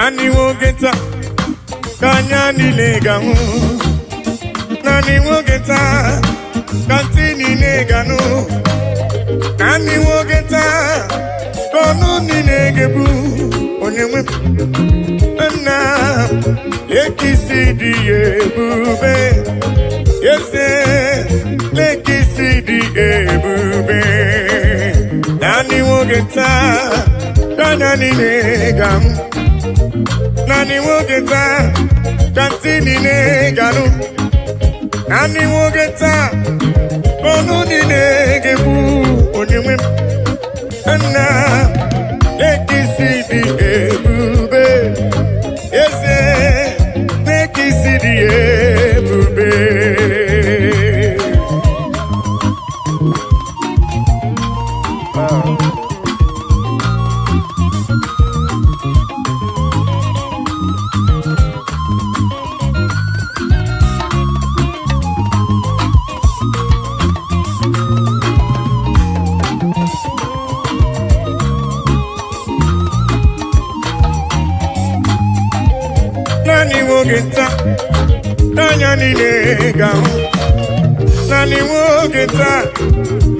[SPEAKER 3] Naanị nwoke taa ka anya niile ga-ahụ. Naanị nwoke taa ka ntị niile ga-anụ. Naanị nwoke taa ka ọnụ niile ga-ebu onye nwe m. Nna lekisi dị ebube, eze lekisi dị ebube. Naanị nwoke taa ka anya niile ga-ahụ. Naanị nwoke taa ka ntị niile ga-anụ. Naanị nwoke taa ka ọnụ niile ga-ekwu onye nwe m. Nna lekisi dị ebube, eze lekisi dị ebube. Ah. Naanị nwoke taa ka anya niile ga-ahụ. Naanị nwoke taa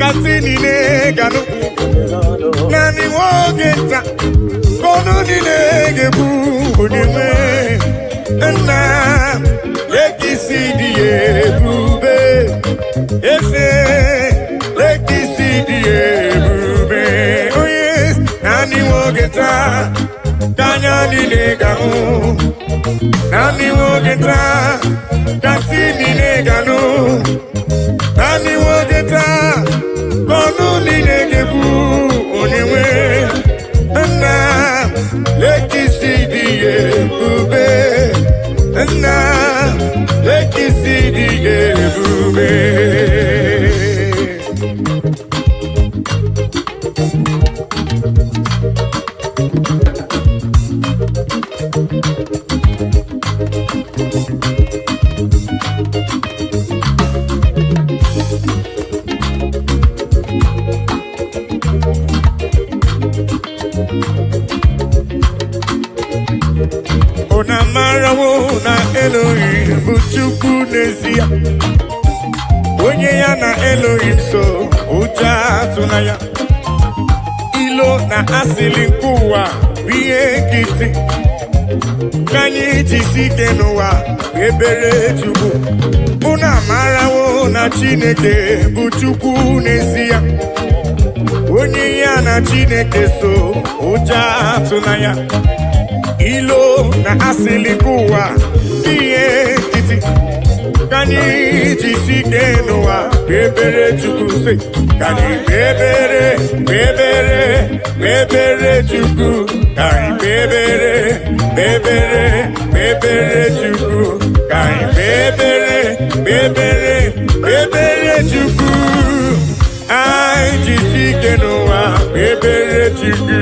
[SPEAKER 3] ka ntị niile ga-anụ. Naanị nwoke taa ka ọnụ niile ga-ekwu onye nwe. Nna lekisi dị ebube, eze lekisi dị ebube. Onye naanị nwoke taa ka anya niile ga-ahụ. Naanị nwoke taa ka ntị niile ga-anụ. Naanị nwoke taa ka ọnụ niile ga-ekwu onye nwe. Nna lekisi dị ebube, nna lekisi dị ebube. Unu amarawo na Elohim bụ Chukwu n'ezie. Onye ya na Elohim so, ụjọ atụla ya. Ilo na asịlị nke ụwa bụ ihe nkịtị. Ka anyị jisi ike n'ụwa ebere Chukwu. Unu amarawo na Chineke bụ Chukwu n'ezie. Onye ya na Chineke so, ụjọ atụla ya. Ilo na asịlị nke ụwa bụ ihe nkịtị. Ka anyị jisi ike n'ụwa ebere Chukwu sị. Ka anyị kpebere, kpebere, kpebere Chukwu. Ka anyị kpebere, kpebere, kpebere Chukwu. Ka anyị kpebere, kpebere, kpebere Chukwu. Anyị jisi ike n'ụwa kpebere Chukwu.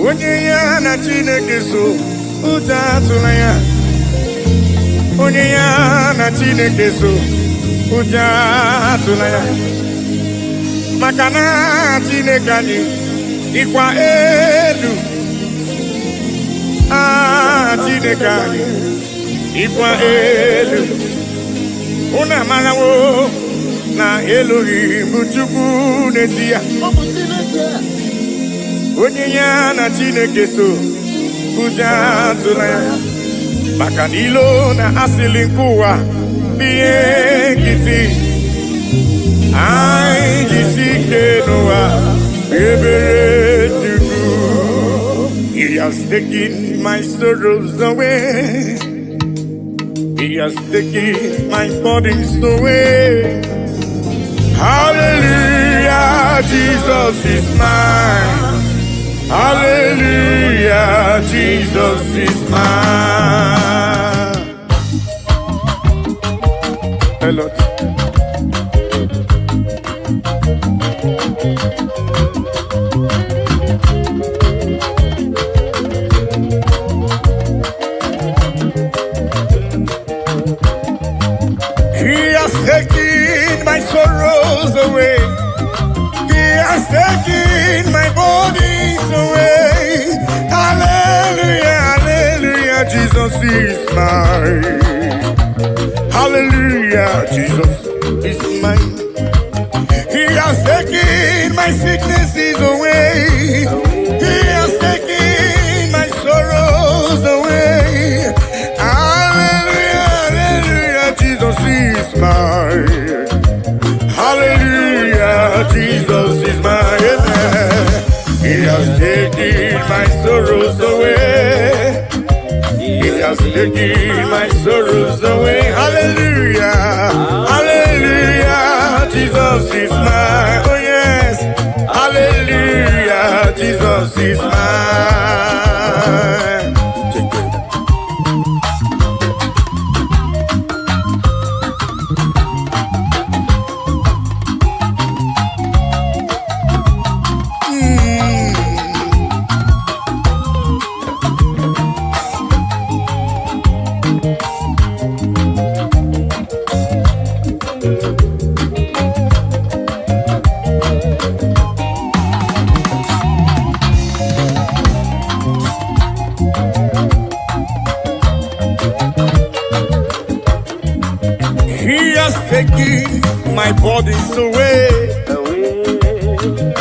[SPEAKER 3] Onye ya na Chineke so, ụjọ atụla ya. Onye ya na Chineke so, ụjọ atụla ya. Maka na Chineke anyị dịkwa elu. Ah, Chineke anyị dịkwa elu. Unu amarawo na Elohim bụ Chukwu n'ezie. Onye ya na Chineke so, ụjọ atụla ya. Maka na ilo na asịlị nke ụwa bụ ihe nkịtị. Anyị jisi ike n'ụwa ebere Chukwu. He has taken my sorrows away. He has taken my burdens away. Hallelujah, Jesus is mine. Hallelujah, Jesus is mine. Hello. He has taken my sorrows away. He has taken my burdens away. Hallelujah, hallelujah, Jesus is mine. Hallelujah, Jesus is mine. He has taken my sicknesses away. He has taken my sorrows away. Hallelujah, hallelujah, Jesus is mine. Hallelujah, Jesus is mine. He has taken my sorrows away. He has taken my sorrows away. Hallelujah, hallelujah, Jesus is mine. Oh yes, hallelujah, Jesus is mine. Take it. He has taken my burdens away.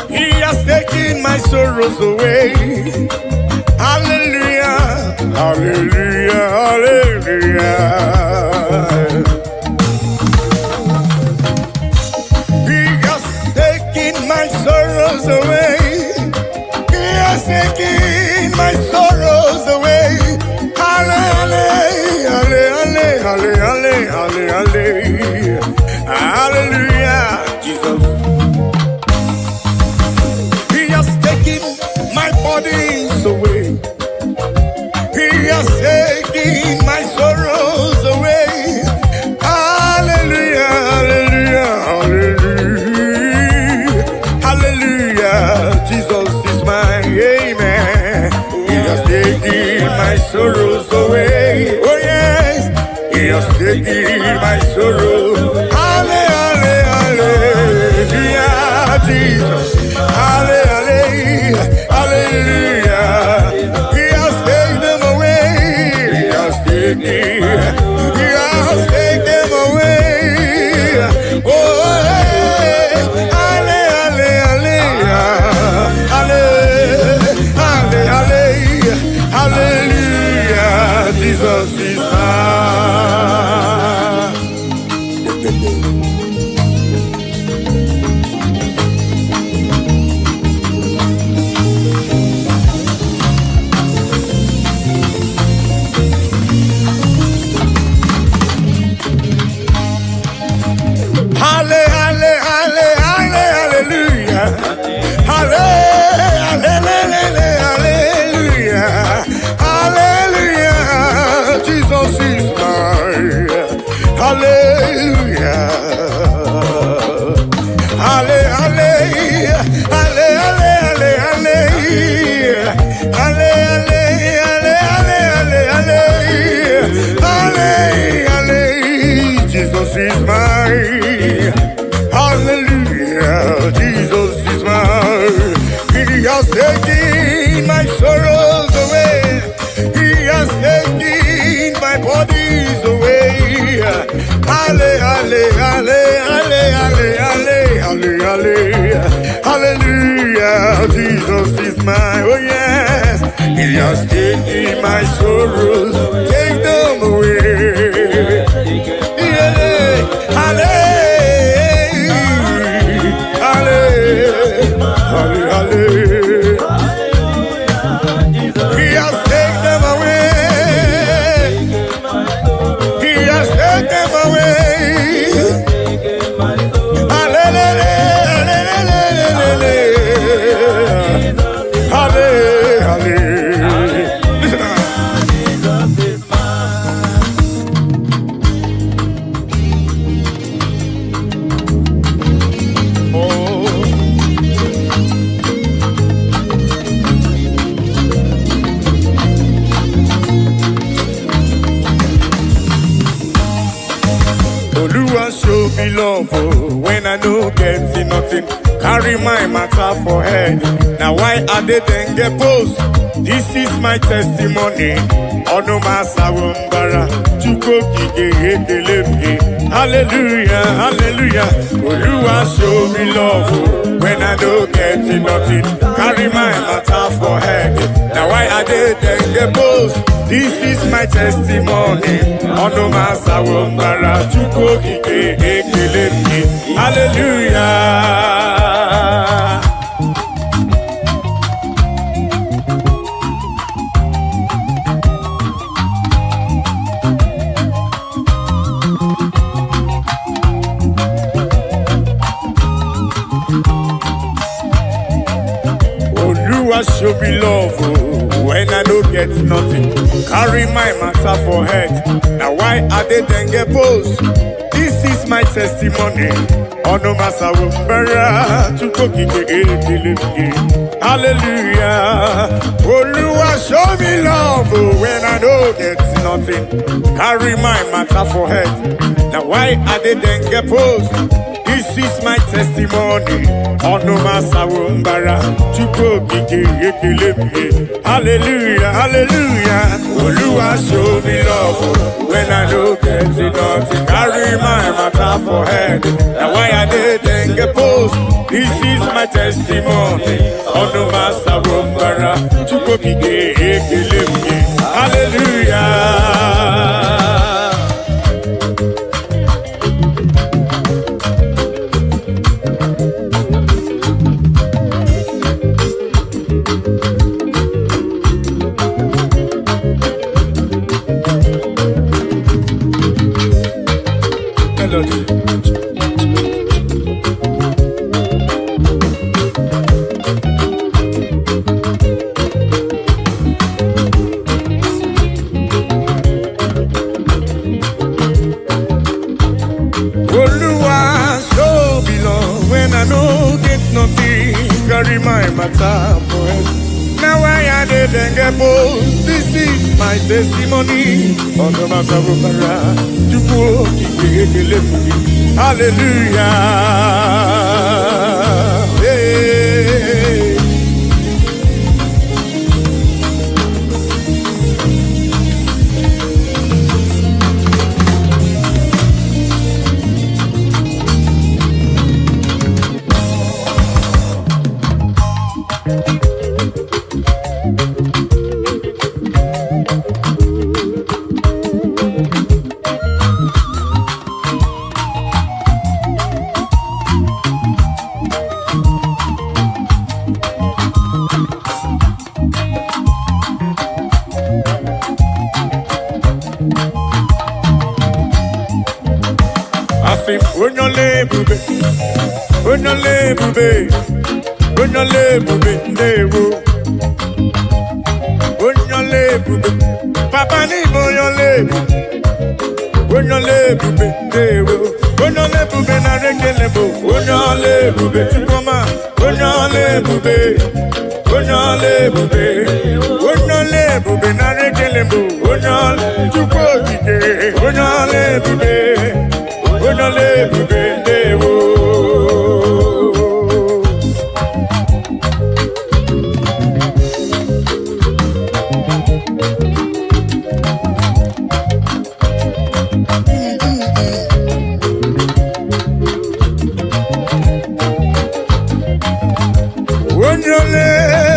[SPEAKER 3] He has taken my sorrows away. Hallelujah, hallelujah, hallelujah. He has taken my sorrows away. He has taken my sorrows away. Hallelujah, hallelujah, hallelujah, hallelujah, hallelujah, Jesus. He has taken my burdens away. He has taken my sorrows away. Hallelujah, hallelujah, hallelujah. Hallelujah, Jesus is mine. Amen. He has taken my sorrows away. Oh, yes. He has taken my sorrow. Hallelujah, hallelujah, Jesus. Hallelujah, hallelujah. He has taken them away. He has taken, he has taken them away. Oh, hey. Hallelujah, hallelujah, hallelujah, hallelujah. Jesus is mine. Halle, halle, halle, halle, hallelujah. Halle, halle, hallelujah. Hallelujah. Jesus is mine. Hallelujah. Halle, halle, halle, halle, halle, halle. Halle, halle, halle, halle, halle, halle. Halle, Jesus is mine. Hallelujah, Jesus is mine. He has taken my sorrows away. He has taken my burdens away. Halle, halle, halle, halle, halle, halle, halle, halle. Hallelujah, Jesus is mine. Oh yes, He has taken my sorrows, take them away. Yeah, halle, halle, halle, halle. He has taken them away. He has taken them away. Hallelujah, love, oh, when I no get nothing. Carry my matter for head. Na why I dey get post. This is my testimony. Ọnụ m asawo mbara. Chukwu okike, ekele m gị. Hallelujah, hallelujah. Oluwa show me love, oh, when I no get nothing. Carry my matter for head. Na why I dey get post. This is my testimony. Ọnụ m asawo mbara. Chukwu okike, ekele m gị. Hallelujah. Oluwa show me love, oh, when I no get nothing. Carry my matter for head. Na why I dey get post. This is my testimony. Ọnụ m asawo mbara. Chukwu okike, ekele m gị. Hallelujah. Oluwa show me love, oh, when I no get nothing. Carry my matter for head. Na why I dey get post. This is my testimony. Ọnụ m asawo mbara. Chukwu okike, ekele m gị. Hallelujah, hallelujah. Oluwa show me love, oh, when I no get nothing. Carry my matter for head. Na why I dey get post. This is my testimony. Ọnụ m asawo mbara. Chukwu okike, ekele m gị. Hallelujah. Melody. Oluwa show me love when I no get nothing. Carry my matter for head. Na why I dey get post. This is my testimony. Ọnụ m asawo mbara. Chukwu okike, ekele m gị. Hallelujah. Hey. Asị m onye ọla ebube, onye ọla ebube, onye ọla ebube, ndewo. Onye ọla ebube, papa n'ime onye ọla ebube, onye ọla ebube, ndewo. Onye ọla ebube, nara ekele bụ onye ọla ebube. Chukwuma, onye ọla ebube, onye ọla ebube, onye ọla ebube, nara ekele bụ onye ọla. Chukwu okike, onye ọla ebube, onye ọla ebube, ndewo. Onye ọla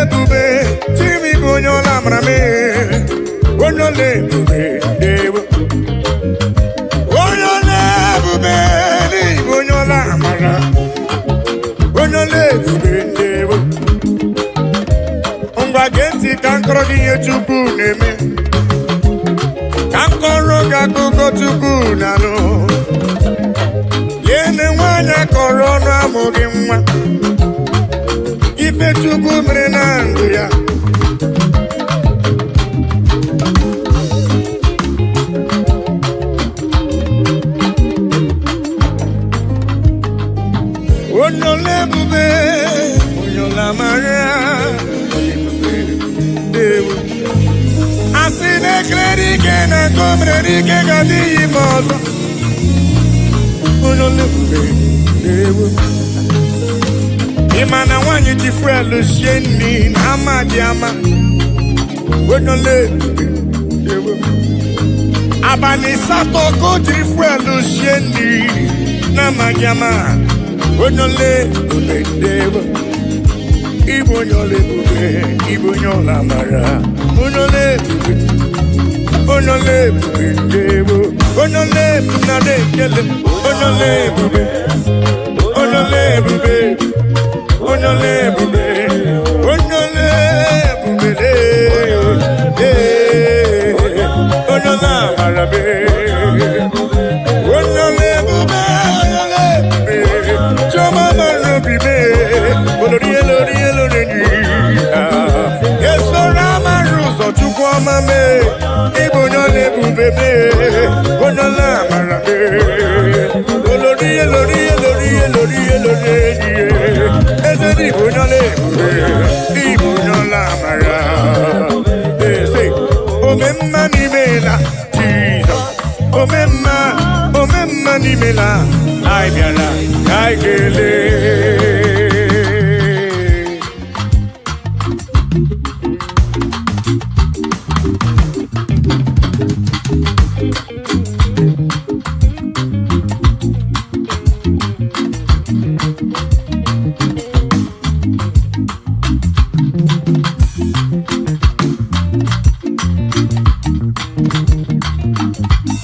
[SPEAKER 3] ebube, Chimi bụ onye ọla amara m. Onye ọla ebube, ndewo. Onye ọla ebube n'ịbụ onye ọla amara. Onye ọla ebube, ndewo. Ngwa, gee ntị ka nkọrọ gị ihe Chukwu na-eme, ka nkọrọ gị akụkọ Chukwu na-alụ. Yene nwaanyị akọrọ ọnụ amụghị nwa, ife Chukwu mere na ndụ ya. Onye ọla ebube, onye ọla mara ebube, ndewo. Asị na ekele dike na nke o mere dike ga-adịghị ime ọzọ. Onye Onye ọla ebube, ndewo. Ị ma na nwaanyị ji fuel sie nri na ama dị ama. Onye ọla ebube, ndewo. Abalị 8 ka o jiri fuel sie nri na-amaghị ama. Onye ọla ebube, ndewo. Ịbụ onye ọla ebube, ịbụ onye ọla amara. Onye ọla ebube, onye ọla ebube, ndewo. Onye ọla ebube, nara ekele. Onye ọla ebube, onye ọla ebube, onye ọla ebube, onye ọla ebube, ee, onye ọla amara mee. Onye ọla ebube, onye ọla ebube, chiọma mara obi mee. Olori elori elori enyi. Esoro amara ụzọ Chukwu ọma mee. Ịbụ onye ọla ebube mee. Onye ọla amara mee. Olori elori elori elori elori enyi. Eze dị bụ onye ọla ebube. Ịbụ onye ọla amara. Eze omemma n'imela Jizọs. Omemma, omemma n'imela. Anyị bịara ka anyị kelee.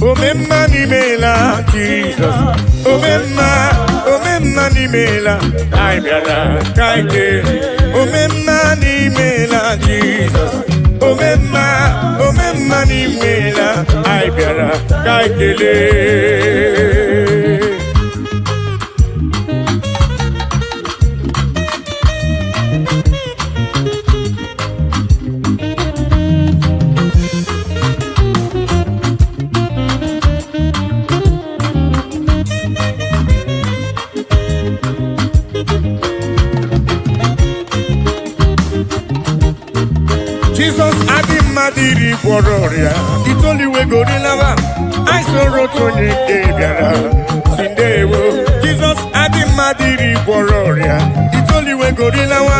[SPEAKER 3] Omemma n'imela Jizọs. Omemma, omemma n'imela. Anyị bịara ka anyị kelee. Omemma n'imela Jizọs. Omemma, omemma n'imela. Anyị bịara ka anyị kelee. Jizọs adị mmadụ 10 gwọrọ ọrịa 9 wegorilawa. Anyị soro otu onye nke bịara si ndewo. Jizọs adị mmadụ 10 gwọrọ ọrịa 9 wegorilawa.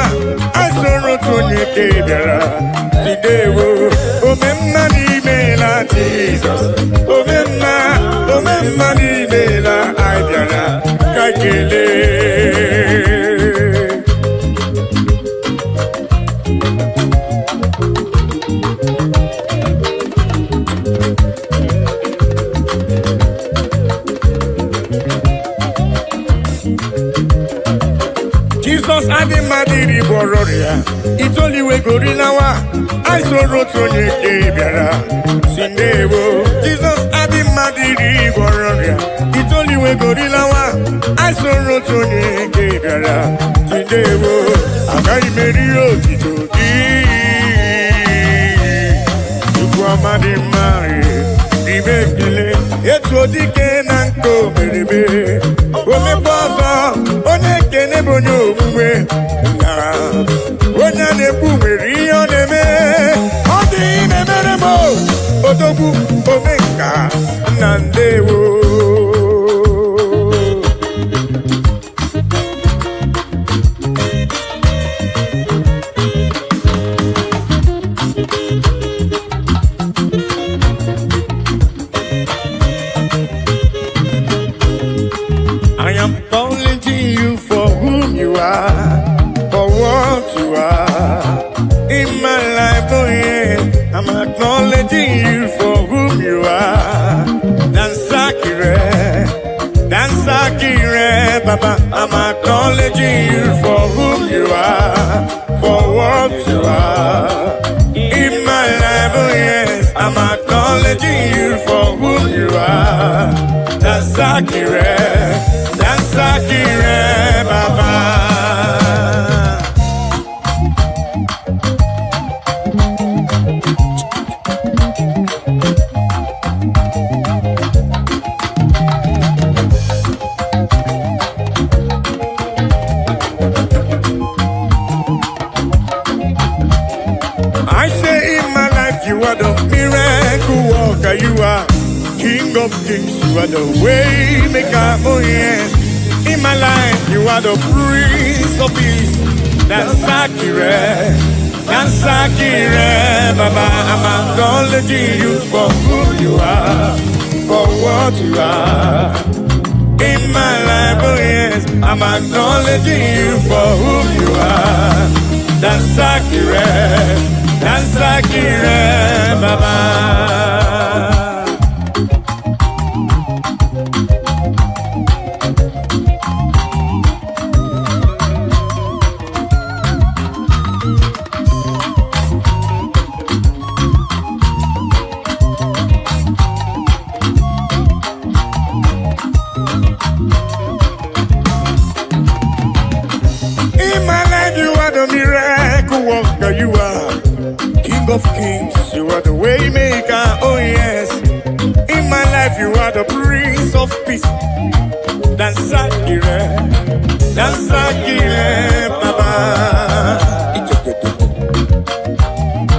[SPEAKER 3] Anyị soro otu onye nke bịara si ndewo. Omemma n'imela Jizọs. Omemma, omemma n'imela. Anyị bịara ka anyị kelee. Jizọs adị mmadụ 10 gwọrọ ọrịa 9 wegorilawa. Anyị soro otu onye nke bịara si ndewo. Jizọs adị mmadụ 10 gwọrọ ọrịa 9 wegorilawa. Anyị soro otu onye nke bịara si ndewo. Agaghị m eri otito gị. Chukwu ọma dị mma, ribe ekele. Etu odike na nke omereme omekwa ọzọ. Onye ekene bụ onye omume na onye a na-ekwu nwere ihe ọ na-eme. Ọ dị ihe na-emere m o. Odogwu omenka na ndewo. I am calling to you for whom you are, for what you are. In my life, oh yeah, I'm acknowledging you for whom you are. Dansakire, Dansakire, Baba, I'm acknowledging you for whom you are, for what you are. In my life, oh yes, I'm acknowledging you for whom you are. Dansakire, Dansakire, Baba. I say in my life you are the miracle worker, you are King of kings, you are the way maker, oh yes. In my life, you are the Prince of Peace. Dansakire, Dansakire, Baba. I'm acknowledging you for who you are, for what you are. In my life, oh yes, I'm acknowledging you for who you are. Dansakire, Dansakire, Baba. In my life, you are the miracle worker. You are King of Kings. You are the way maker. Oh yes. In my life, you are the Prince of Peace. Dansakire, Dansakire, Baba.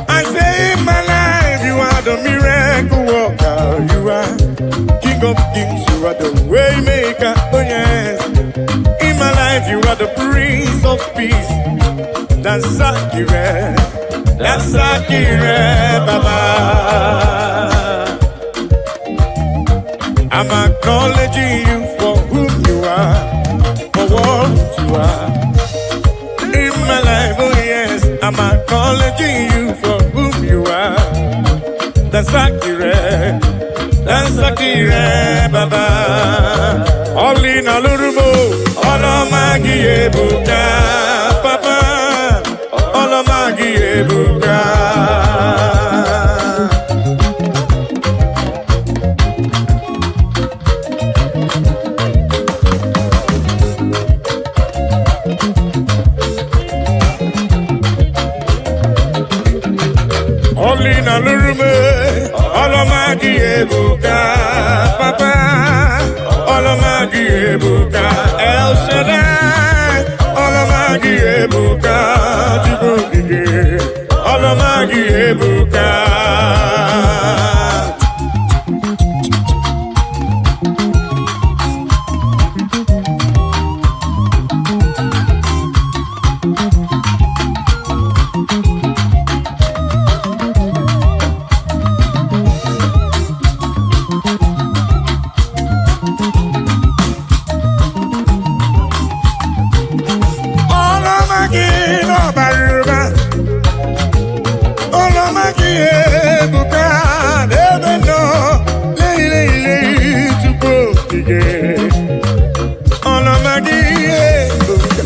[SPEAKER 3] I say in my life, you are the miracle worker. You are King of Kings. You are the way maker. Oh yes. In my life, you are the Prince of Peace. Dansakire, Dansakire, Baba. I'm acknowledging you for whom you are, for what you are. In my life, oh yes, I'm acknowledging you for whom you are. Dansakire, Dansakire, Baba. Olina lurubo, olomagi ebuka, Papa. Olomagi ebuka. Olina lurume, olomagi ebuka, Papa. Olomagi ebuka, El Shaddai. Olomagi ebuka, Chukwu okike. Olomagi ebuka. Olomagi n'ọbara ụba. Olomagi ebuka n'ebe nọ. Lei lei lei Chukwu okike. Olomagi ebuka.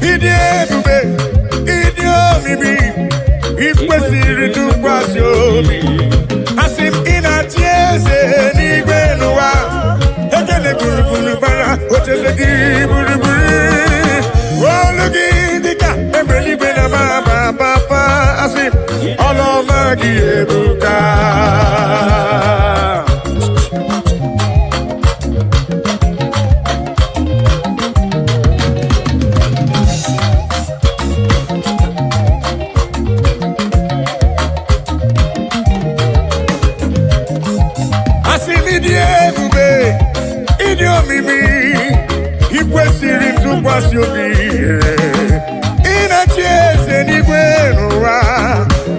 [SPEAKER 3] Ịdị ebube, ịdị omimi, ị kwesịrị ntụkwasị obi. Asị m ị na-achị eze n'igwe n'ụwa. Ekele gburugburu gbara ocheeze gị gburugburu. Olu gị dịka egbe eluigwe na ma papa. Asị m ọlụọma gị ebuka. Asị m ịdị ebube, ịdị omimi, ị kwesịrị ntụkwasị obi. Ị na-achị eze n'igwe n'ụwa.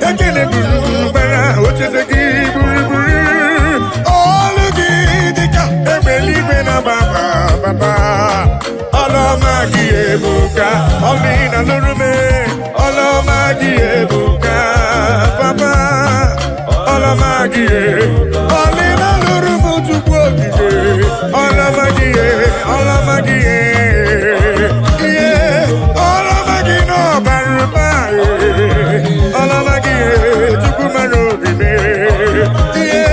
[SPEAKER 3] Ekele gburugburu gbara ocheeze gị gburugburu. Olu gị dịka egbe eluigwe na-agba papa. Ọlụọma gị ebuka, ọlụ ị na-alụrụ m. Ọlụọma gị ebuka, papa. Ọlụọma gị ọlụ ị na-alụrụ m Chukwu okike. Ọlụọma gị, ọlụọma gị, ihe ọlụọma gị n'ọbara ụba. Ọlụọma gị, Chukwu mara obi m. Ihe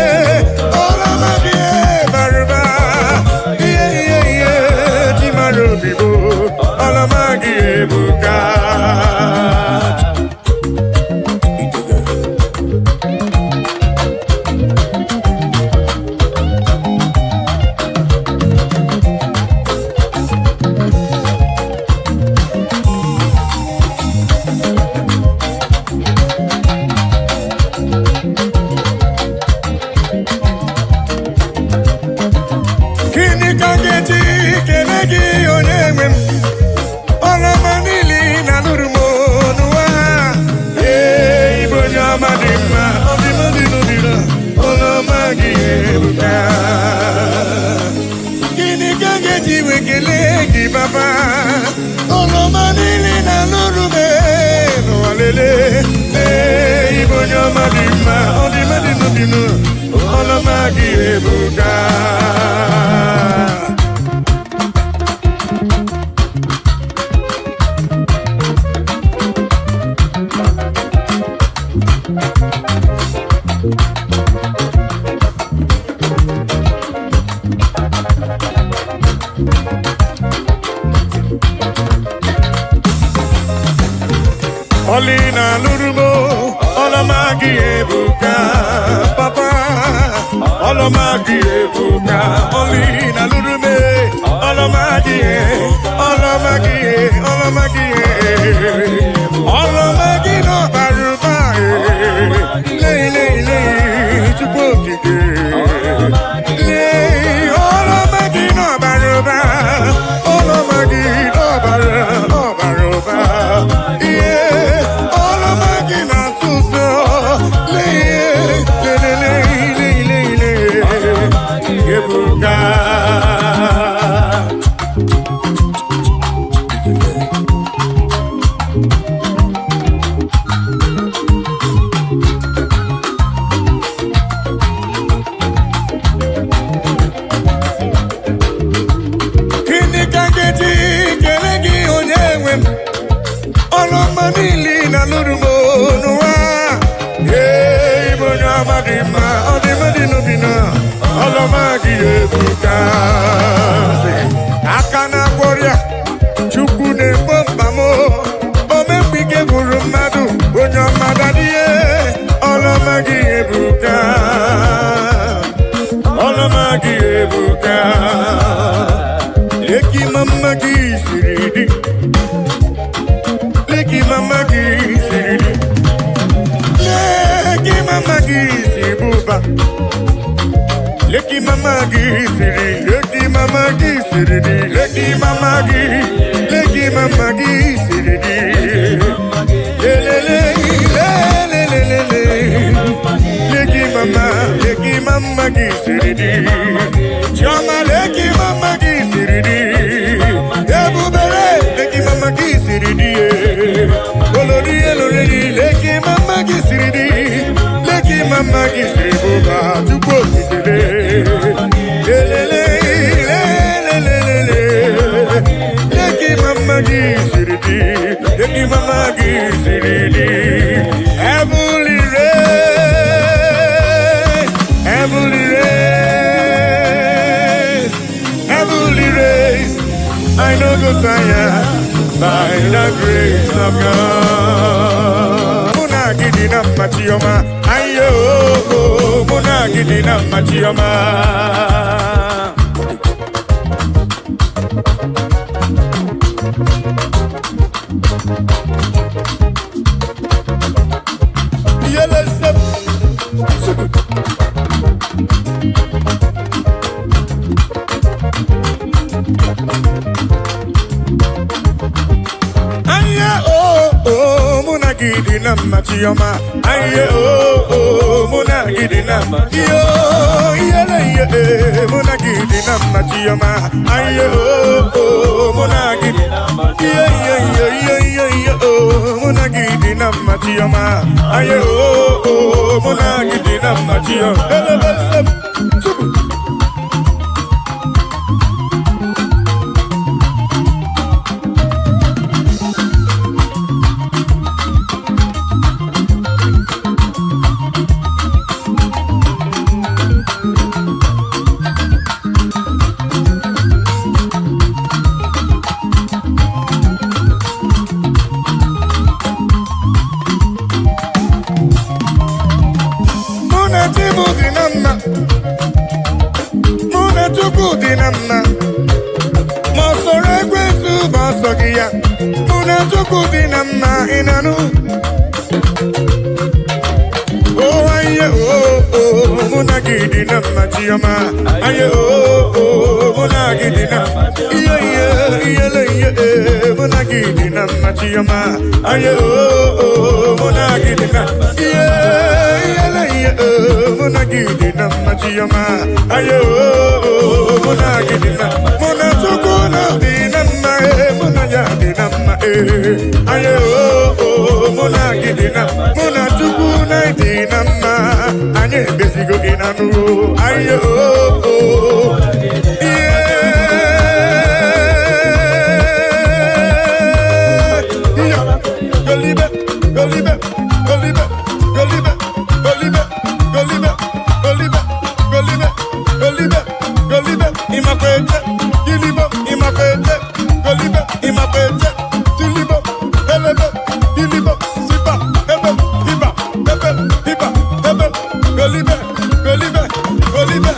[SPEAKER 3] ọlụọma gị bara ụba. Ihe ihe ihe chi mara obi m. Ọlụọma gị ebuka. gị onye nwe m? Ọrụ ọma niile ị na-alụrụ m n'ụwa. Ee, ịbụ onye ọma dị mma, ọ dị mma dị n'obi na ọrụ ọma gị ebuka. Gịnị ka m ga-eji wee kelee gị, Baba? Ọrụ ọma niile ị na-alụrụ m n'ụwa, lelee. Ee, ịbụ onye ọma dị mma, ọ dị mma dị n'obi na ọrụ ọma gị ebuka. Ọlị na-alụrụ m, ọlọma gị ebuka, papa. Ọlọma gị ebuka. Ọlị na-alụrụ m, ọlọma gị, ọlọma gị, ọlọma gị, ọlọma gị n'ọbara ụba. Lei lei lei, Chukwu okike. Lei, ọlọma gị n'ọbara ụba, ọlọma gị n'ọbara ọbara ụba. Ihe ọlọma gị na-atụ ụzọ. Lee lele lele lele, ebuka. Gịnị ka m ga-eji kelee gị, onye nwe m? Ọrụ ọma niile ị na-alụrụ m n'ụwa. Ee, ịbụ onye ọma dị mma, ọ dị mma dị n'obi na ọrụ ọma gị ebuka. Aka na-agwọ ọrịa, Chukwu na-egbo mkpa m, omemgbe ike gwụrụ mmadụ, onye ọma dadie, ọrụ ọma gị ebuka. Ọrụ ọma gị ebuka. Leki mama gị siri dị, leki mama gị siri dị, leki mama gị si bụba, leki mama gị siri, leki mama gị siri dị, leki mama gị, leki mama gị siri dị. Lelele lelelelele, leki mama, leki mama gị siri dị. Chioma, leki mama gị siri dị. Ebubere, leki mama gị siri dị. Olori eloriri, leki mama gị siri dị. Leki mama gị siri bụba, Chukwu okikere. Lelele lelelelele, leki mama gị siri dị, leki mama gị siri dị. Heavenly rain, heavenly rain, heavenly rain. I no go tire by the grace of God. Mụ na gị dị na mma, Chioma, ayo, mụ na gị dị na mma, Chioma. Yele sep, suku. Aye oh oh, mụ na gị dị na mma, Chioma. Aye oh oh, mụ na gị dị na mma. Iyo iyele iye eh, mụ na gị dị na mma, Chioma. Aye oh oh, mụ na gị dị. Iye iye iye iye iye iye oh, mụ na gị dị na mma, Chioma. Aye oh oh, mụ na gị dị na mma, Chioma. Elele sep, suku. Mụ na chi m dị na mma, mụ na Chukwu dị na mma. Ma ọ sọrọ ekwensu bụ ọsọ gị ya. Mụ na Chukwu dị na mma, ị na-anụ? Oh, aye, oh, oh, mụ na gị dị na mma, Chioma. Aye, oh, oh. mụ na gị dị na ihe ihe ihele ihe ee, mụ na gị dị na mma chioma aye oo mụ na gị dị na ihe ihele ihe ee, mụ na gị dị na mma chioma aye oo mụ na gị dị na mụ na Chukwu na dị na mma ee, mụ na ya dị na mma ee aye oo mụ na gị dị na mụ na Chukwu na dị na mma anyị emezigo gị na nụ aye oo Golibe, golibe, golibe, golibe, golibe, golibe, golibe, golibe, golibe, golibe, imakwete, gilibo, imakwete, golibe, imakwete, tilibo, elebe, gilibo, siba, ebe, hiba, ebe, hiba, ebe, golibe, golibe, golibe,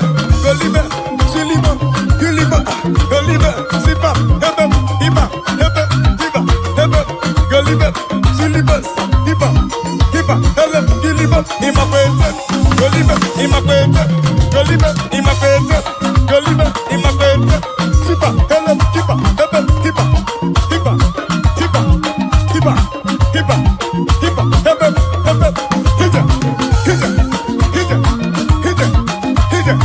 [SPEAKER 3] golibe, silibo, gilibo, golibe, siba, ebe, hiba, ebe, hiba, ebe, golibe, silibus, hiba, hiba, ele, gilibo, imakwete, golibe, imakwete, golibe, imakwete, golibe, imakwete, siba, ele, hiba, ebe, hiba, hiba, hiba, hiba, hiba, hiba, ebe, ebe, hija, hija, hija, hija, hija,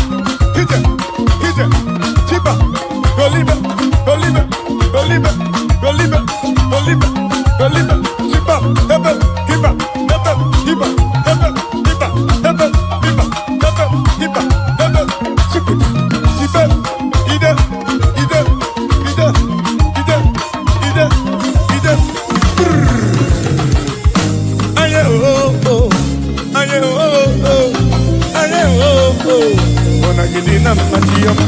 [SPEAKER 3] hija, hija, hiba, golibe, golibe, golibe, golibe, golibe, golibe, siba, ebe, hiba, ebe, hiba, ebe, hiba, ebe, hiba, ebe, hiba, ebe, sibu, sibe, ide, ide, ide, ide, ide, ide, Aye oh oh, aye oh oh, aye oh oh. Mụ na gị dị na mma chioma,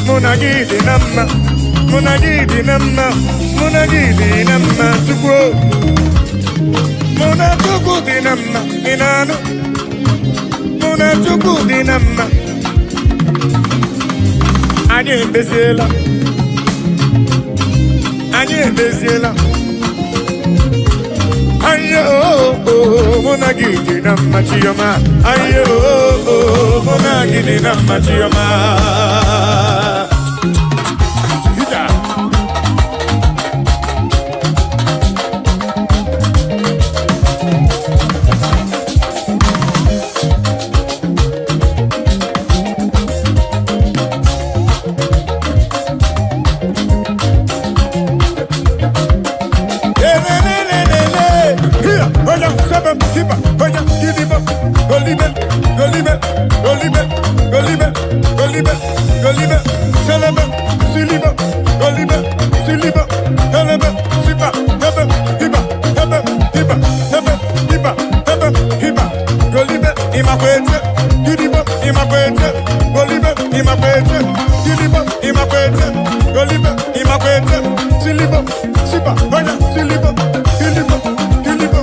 [SPEAKER 3] mụ na gị dị na mma, mụ na gị dị na mma, mụ na gị dị na mma Chukwu. Mụ na Chukwu dị na mma, ị na-anụ? Mụ na Chukwu dị na mma. Anyị emeziela, anyị emeziela. Ayo, mụ na gị dị na mma chioma. Ayo, mụ na gị dị na mma chioma. Hija. Lelelelele. Here, oya, sebe, hiba, oya, gidibo, golibe, golibe, golibe, golibe, golibe, golibe, selebe, silibo, golibe, silibo, helebe, siba, hebe, hiba, hebe, hiba, hebe, hiba, hebe, hiba, golibe, imakwete, gidibo, imakwete, golibe, imakwete, gidibo, imakwete, golibe, imakwete, silibo, siba, oya, silibo, gilibo, gilibo,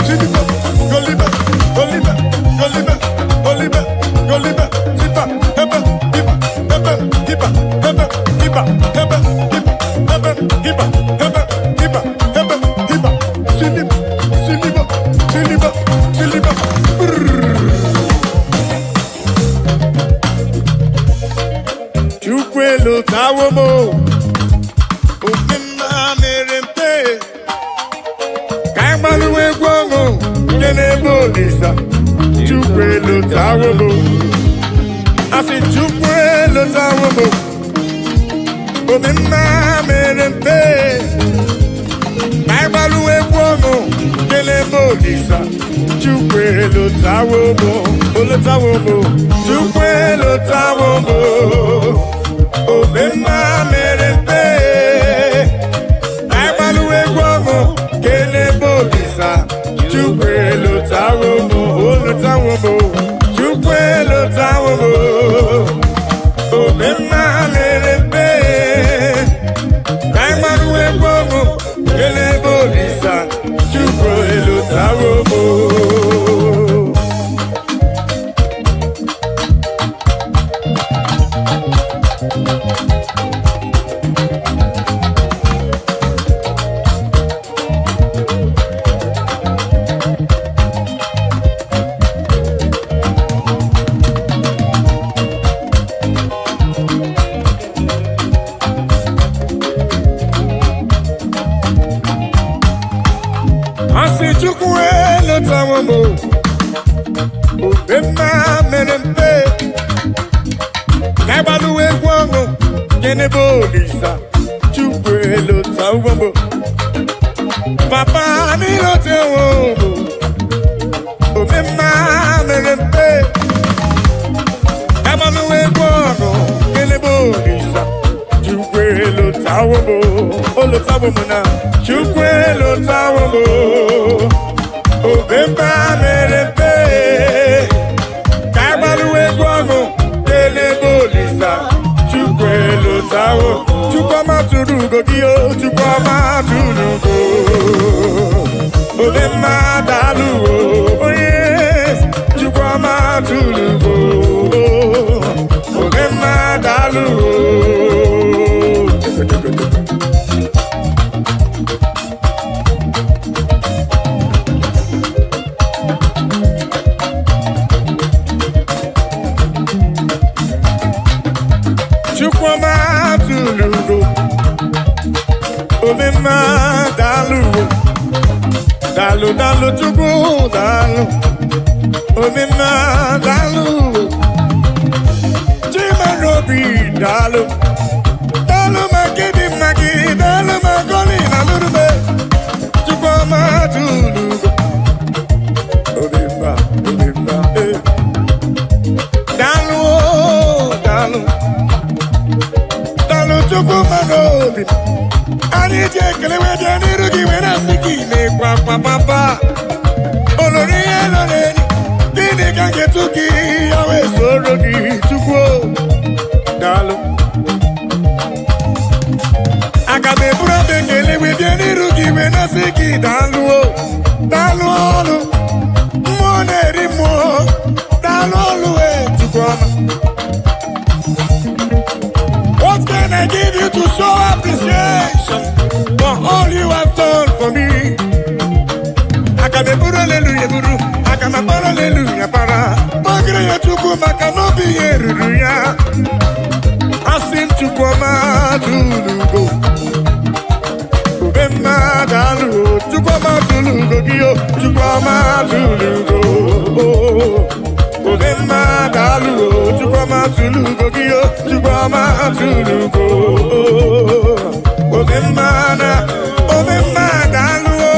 [SPEAKER 3] silibo, golibe, golibe, golibe, golibe, golibe, siba, hebe, hiba, hebe, hiba, hebe, hiba, hebe, hiba, hebe, hiba, hebe, hiba, hebe, hiba, silibo, silibo, silibo, silibo, brrr. Chukwu elu tawo m o, oke mma mere mpe ka anyị gbalụwa egwu ọṅụ nke na-ebe Olisa. Chukwu elu tawo m o, asị Chukwu elu tawo m o, obi mma mere mpe ka anyị gbalụwa egwu ọṅụ nke na-ebe Olisa. Chukwu elu tawo m o, olu tawo m o, Chukwu elu tawo m o, obi mma mere mpe anyị gbalụwa egwu ọṅụ kele ebe Olisa. Chukwu elu tawo m olu tawo m Chukwu elu tawo m obi mma mere mpe anyị gbalụwa egwu ọṅụ kele ebe Olisa. Chukwu elu tawo m. elotawo m omemma mere mpe ka gbalụwa egwu ọṅụ gịnị bụ Olisa Chukwu elotawo m papa n'ilotewo m omemma mere mpe ka gbalụwa egwu ọṅụ gịnị bụ Olisa Chukwu elotawo m olotawo m na Chukwu elotawo m omemma mere mpe ka agbalụwa egwu ọṅụ n'elebe Olisa Chukwu elotawo Chukwuma tụrụ ugo gị o Chukwuma tụrụ ugo omemma daalụ o onye Chukwuma tụrụ ugo omemma daalụ o. Chukwuma tụrụ ugo omemma daalụ o daalụ daalụ Chukwu daalụ omemma daalụ o Chimarobi daalụ daalụ maka ịdị mma gị daalụ maka ọlị na lụrụme Chukwuma tụrụ ugo omemma omemma eh. Daalụ o daalụ daalụ Chukwu mmadụ obi anyị ji ekele wee bịa n'iru gị wee na-asị gị na-ekwe akwa papa olori ihe lọrọ enyi gịnị ka m ga-etu gị ya wee soro gị Chukwu daalụ aga m eburu ọba ekele wee bịa n'iru gị wee na-asị gị daalụ o daalụ ọlụ mmụọ na-eri mmụọ daalụ ọlụ wee Chukwu ọma. What can I give you to show appreciation for all you have done for me? Aga m eburu aleluya eburu, aga m akpara aleluya para. Kpọgịrị ya Chukwu maka na obi ya ruru ya. Asị m Chukwu ọma tụrụ ugo. Ube mma daalụ o, Chukwu ọma tụrụ ugo gị o, Chukwu ọma tụrụ ugo. Ube mma daalụ o, Chukwu ọma tụrụ ugo gị o, Chukwu ọma tụrụ ugo. Ube mma na, ube mma daalụ o,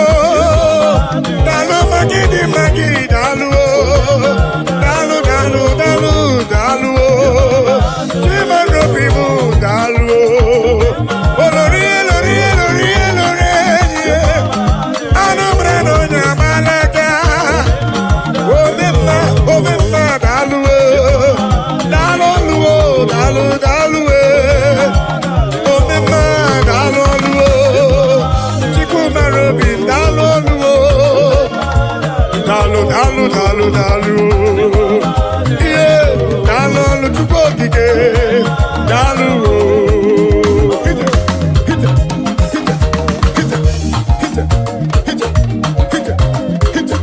[SPEAKER 3] daalụ maka ịdị mma gị daalụ o, daalụ daalụ daalụ daalụ o, Chimarobi m daalụ o. Olori elori elori elori enyi ya, anụ mara na onye amalaka. Omemma, omemma, daalụ o, daalụ ọlụ o, daalụ daalụ e. Omemma, daalụ ọlụ o, Chukwu mara obi, daalụ ọlụ o, daalụ daalụ daalụ daalụ o. Ihe, daalụ ọlụ Chukwu okike, daalụ o. Hije, hije, hije, hije, hije, hije, hije, hije.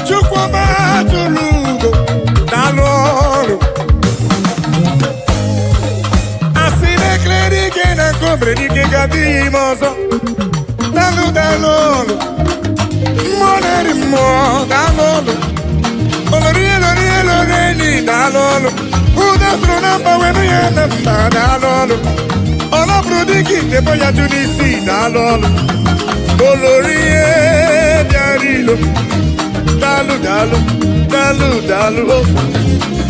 [SPEAKER 3] Chukwuma tụrụ ugo daalụ ọrụ asị na ekele dike na nke obere dike ga-adịghị ime ọzọ daalụ daalụ ọrụ mmụọ na-eri mmụọ daalụ ọrụ olori elori elori enyi daalụ ọrụ ụda soro na mba wee nụ ya na mba daalụ ọrụ ọlọbụrụ dike itebo ya jụ n'isi daalụ ọrụ olori ihe bịara ilo daalụ daalụ daalụ daalụ o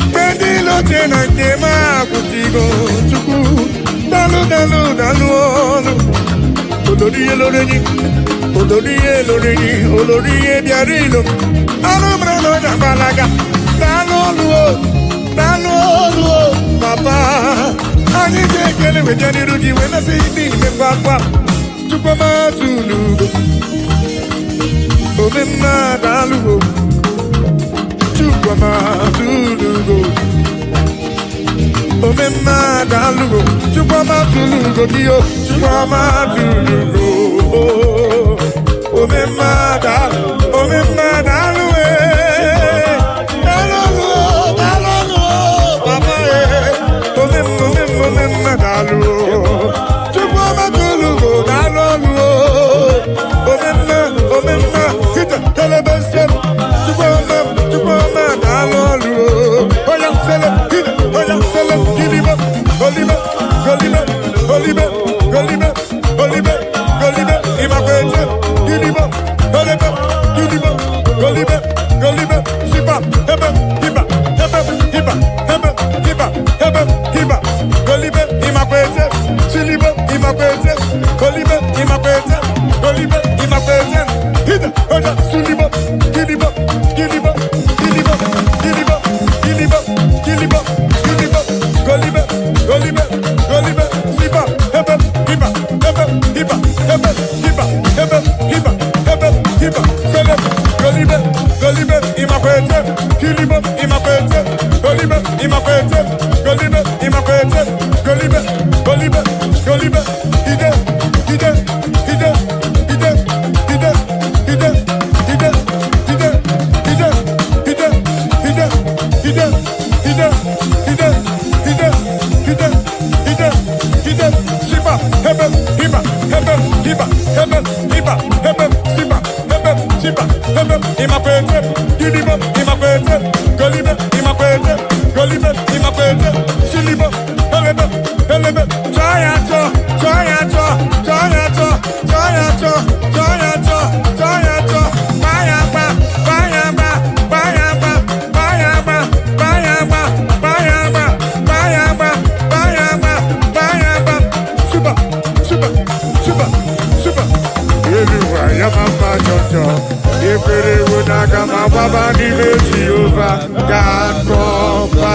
[SPEAKER 3] mgbe ndị ilo che na nke m akwụsịgo Chukwu daalụ daalụ daalụ ọlụ olori ihe loro enyi olori ihe loro enyi olori ihe bịara ilo ọrụ mara na ọnya gbalaga daalụ ọlụ o daalụ ọlụ o papa anyị ga-ekele wee bịa n'iru gị wee nasị ndị ime ngwa Chukwuma tụrụ ugo omemma daalụ o Chukwuma tụrụ ugo omemma daalụ o Chukwuma tụrụ ugo gị o Chukwuma tụrụ ugo omemma daalụ omemma daalụ ee. Golibe, golibe, golibe, golibe, golibe, golibe, ịmakwete, gilibo, golibe, gilibo, golibe, golibe, sipa, ebe, hiba, ebe, hiba, ebe, hiba, ebe, hiba, golibe, ịmakwete, silibo, ịmakwete, golibe, ịmakwete, golibe, ịmakwete, hida, oja, sulibo, gilibo, gilibo, gilibo, gilibo, gilibo, gilibo, gilibo, golibe, golibe, golibe, sipa, ebe, hiba, ebe, hiba, ebe, hiba, ebe, hiba, ebe, hiba, sele, golibe, golibe, ịmakwete, kilibo, ịmakwete, golibe, ịmakwete, golibe, ịmakwete, golibe, golibe, golibe, ide, ide, ide, ide, ide, ide, ide, ide, ide, ide, ide, ide, ide, ide, ide, ide, ide, ide, sipa, ebe, hiba, ebe, hiba, ebe, hiba, ebe, sipa, ebe, sipa, ebe, ịmakwete, gilibo, ịmakwete, golibe, ịmakwete, golibe, ịmakwete, silibo, elebe, elebe, chọọ ya chọọ, chọọ ya chọọ, chọọ ya chọọ, chọọ ya chọọ, chọọ ya chọọ, chọọ ya chọọ, gbaa ya gba, gbaa ya gba, gbaa ya gba, gbaa ya gba, gbaa ya gba, gbaa ya gba, gbaa ya gba, gbaa ya gba, gbaa ya gba, super, super, super, super. Eluwa ya mama jọjọ, ekpere ewu n'aka ma gbaba n'ime Jehova ga-akọpa.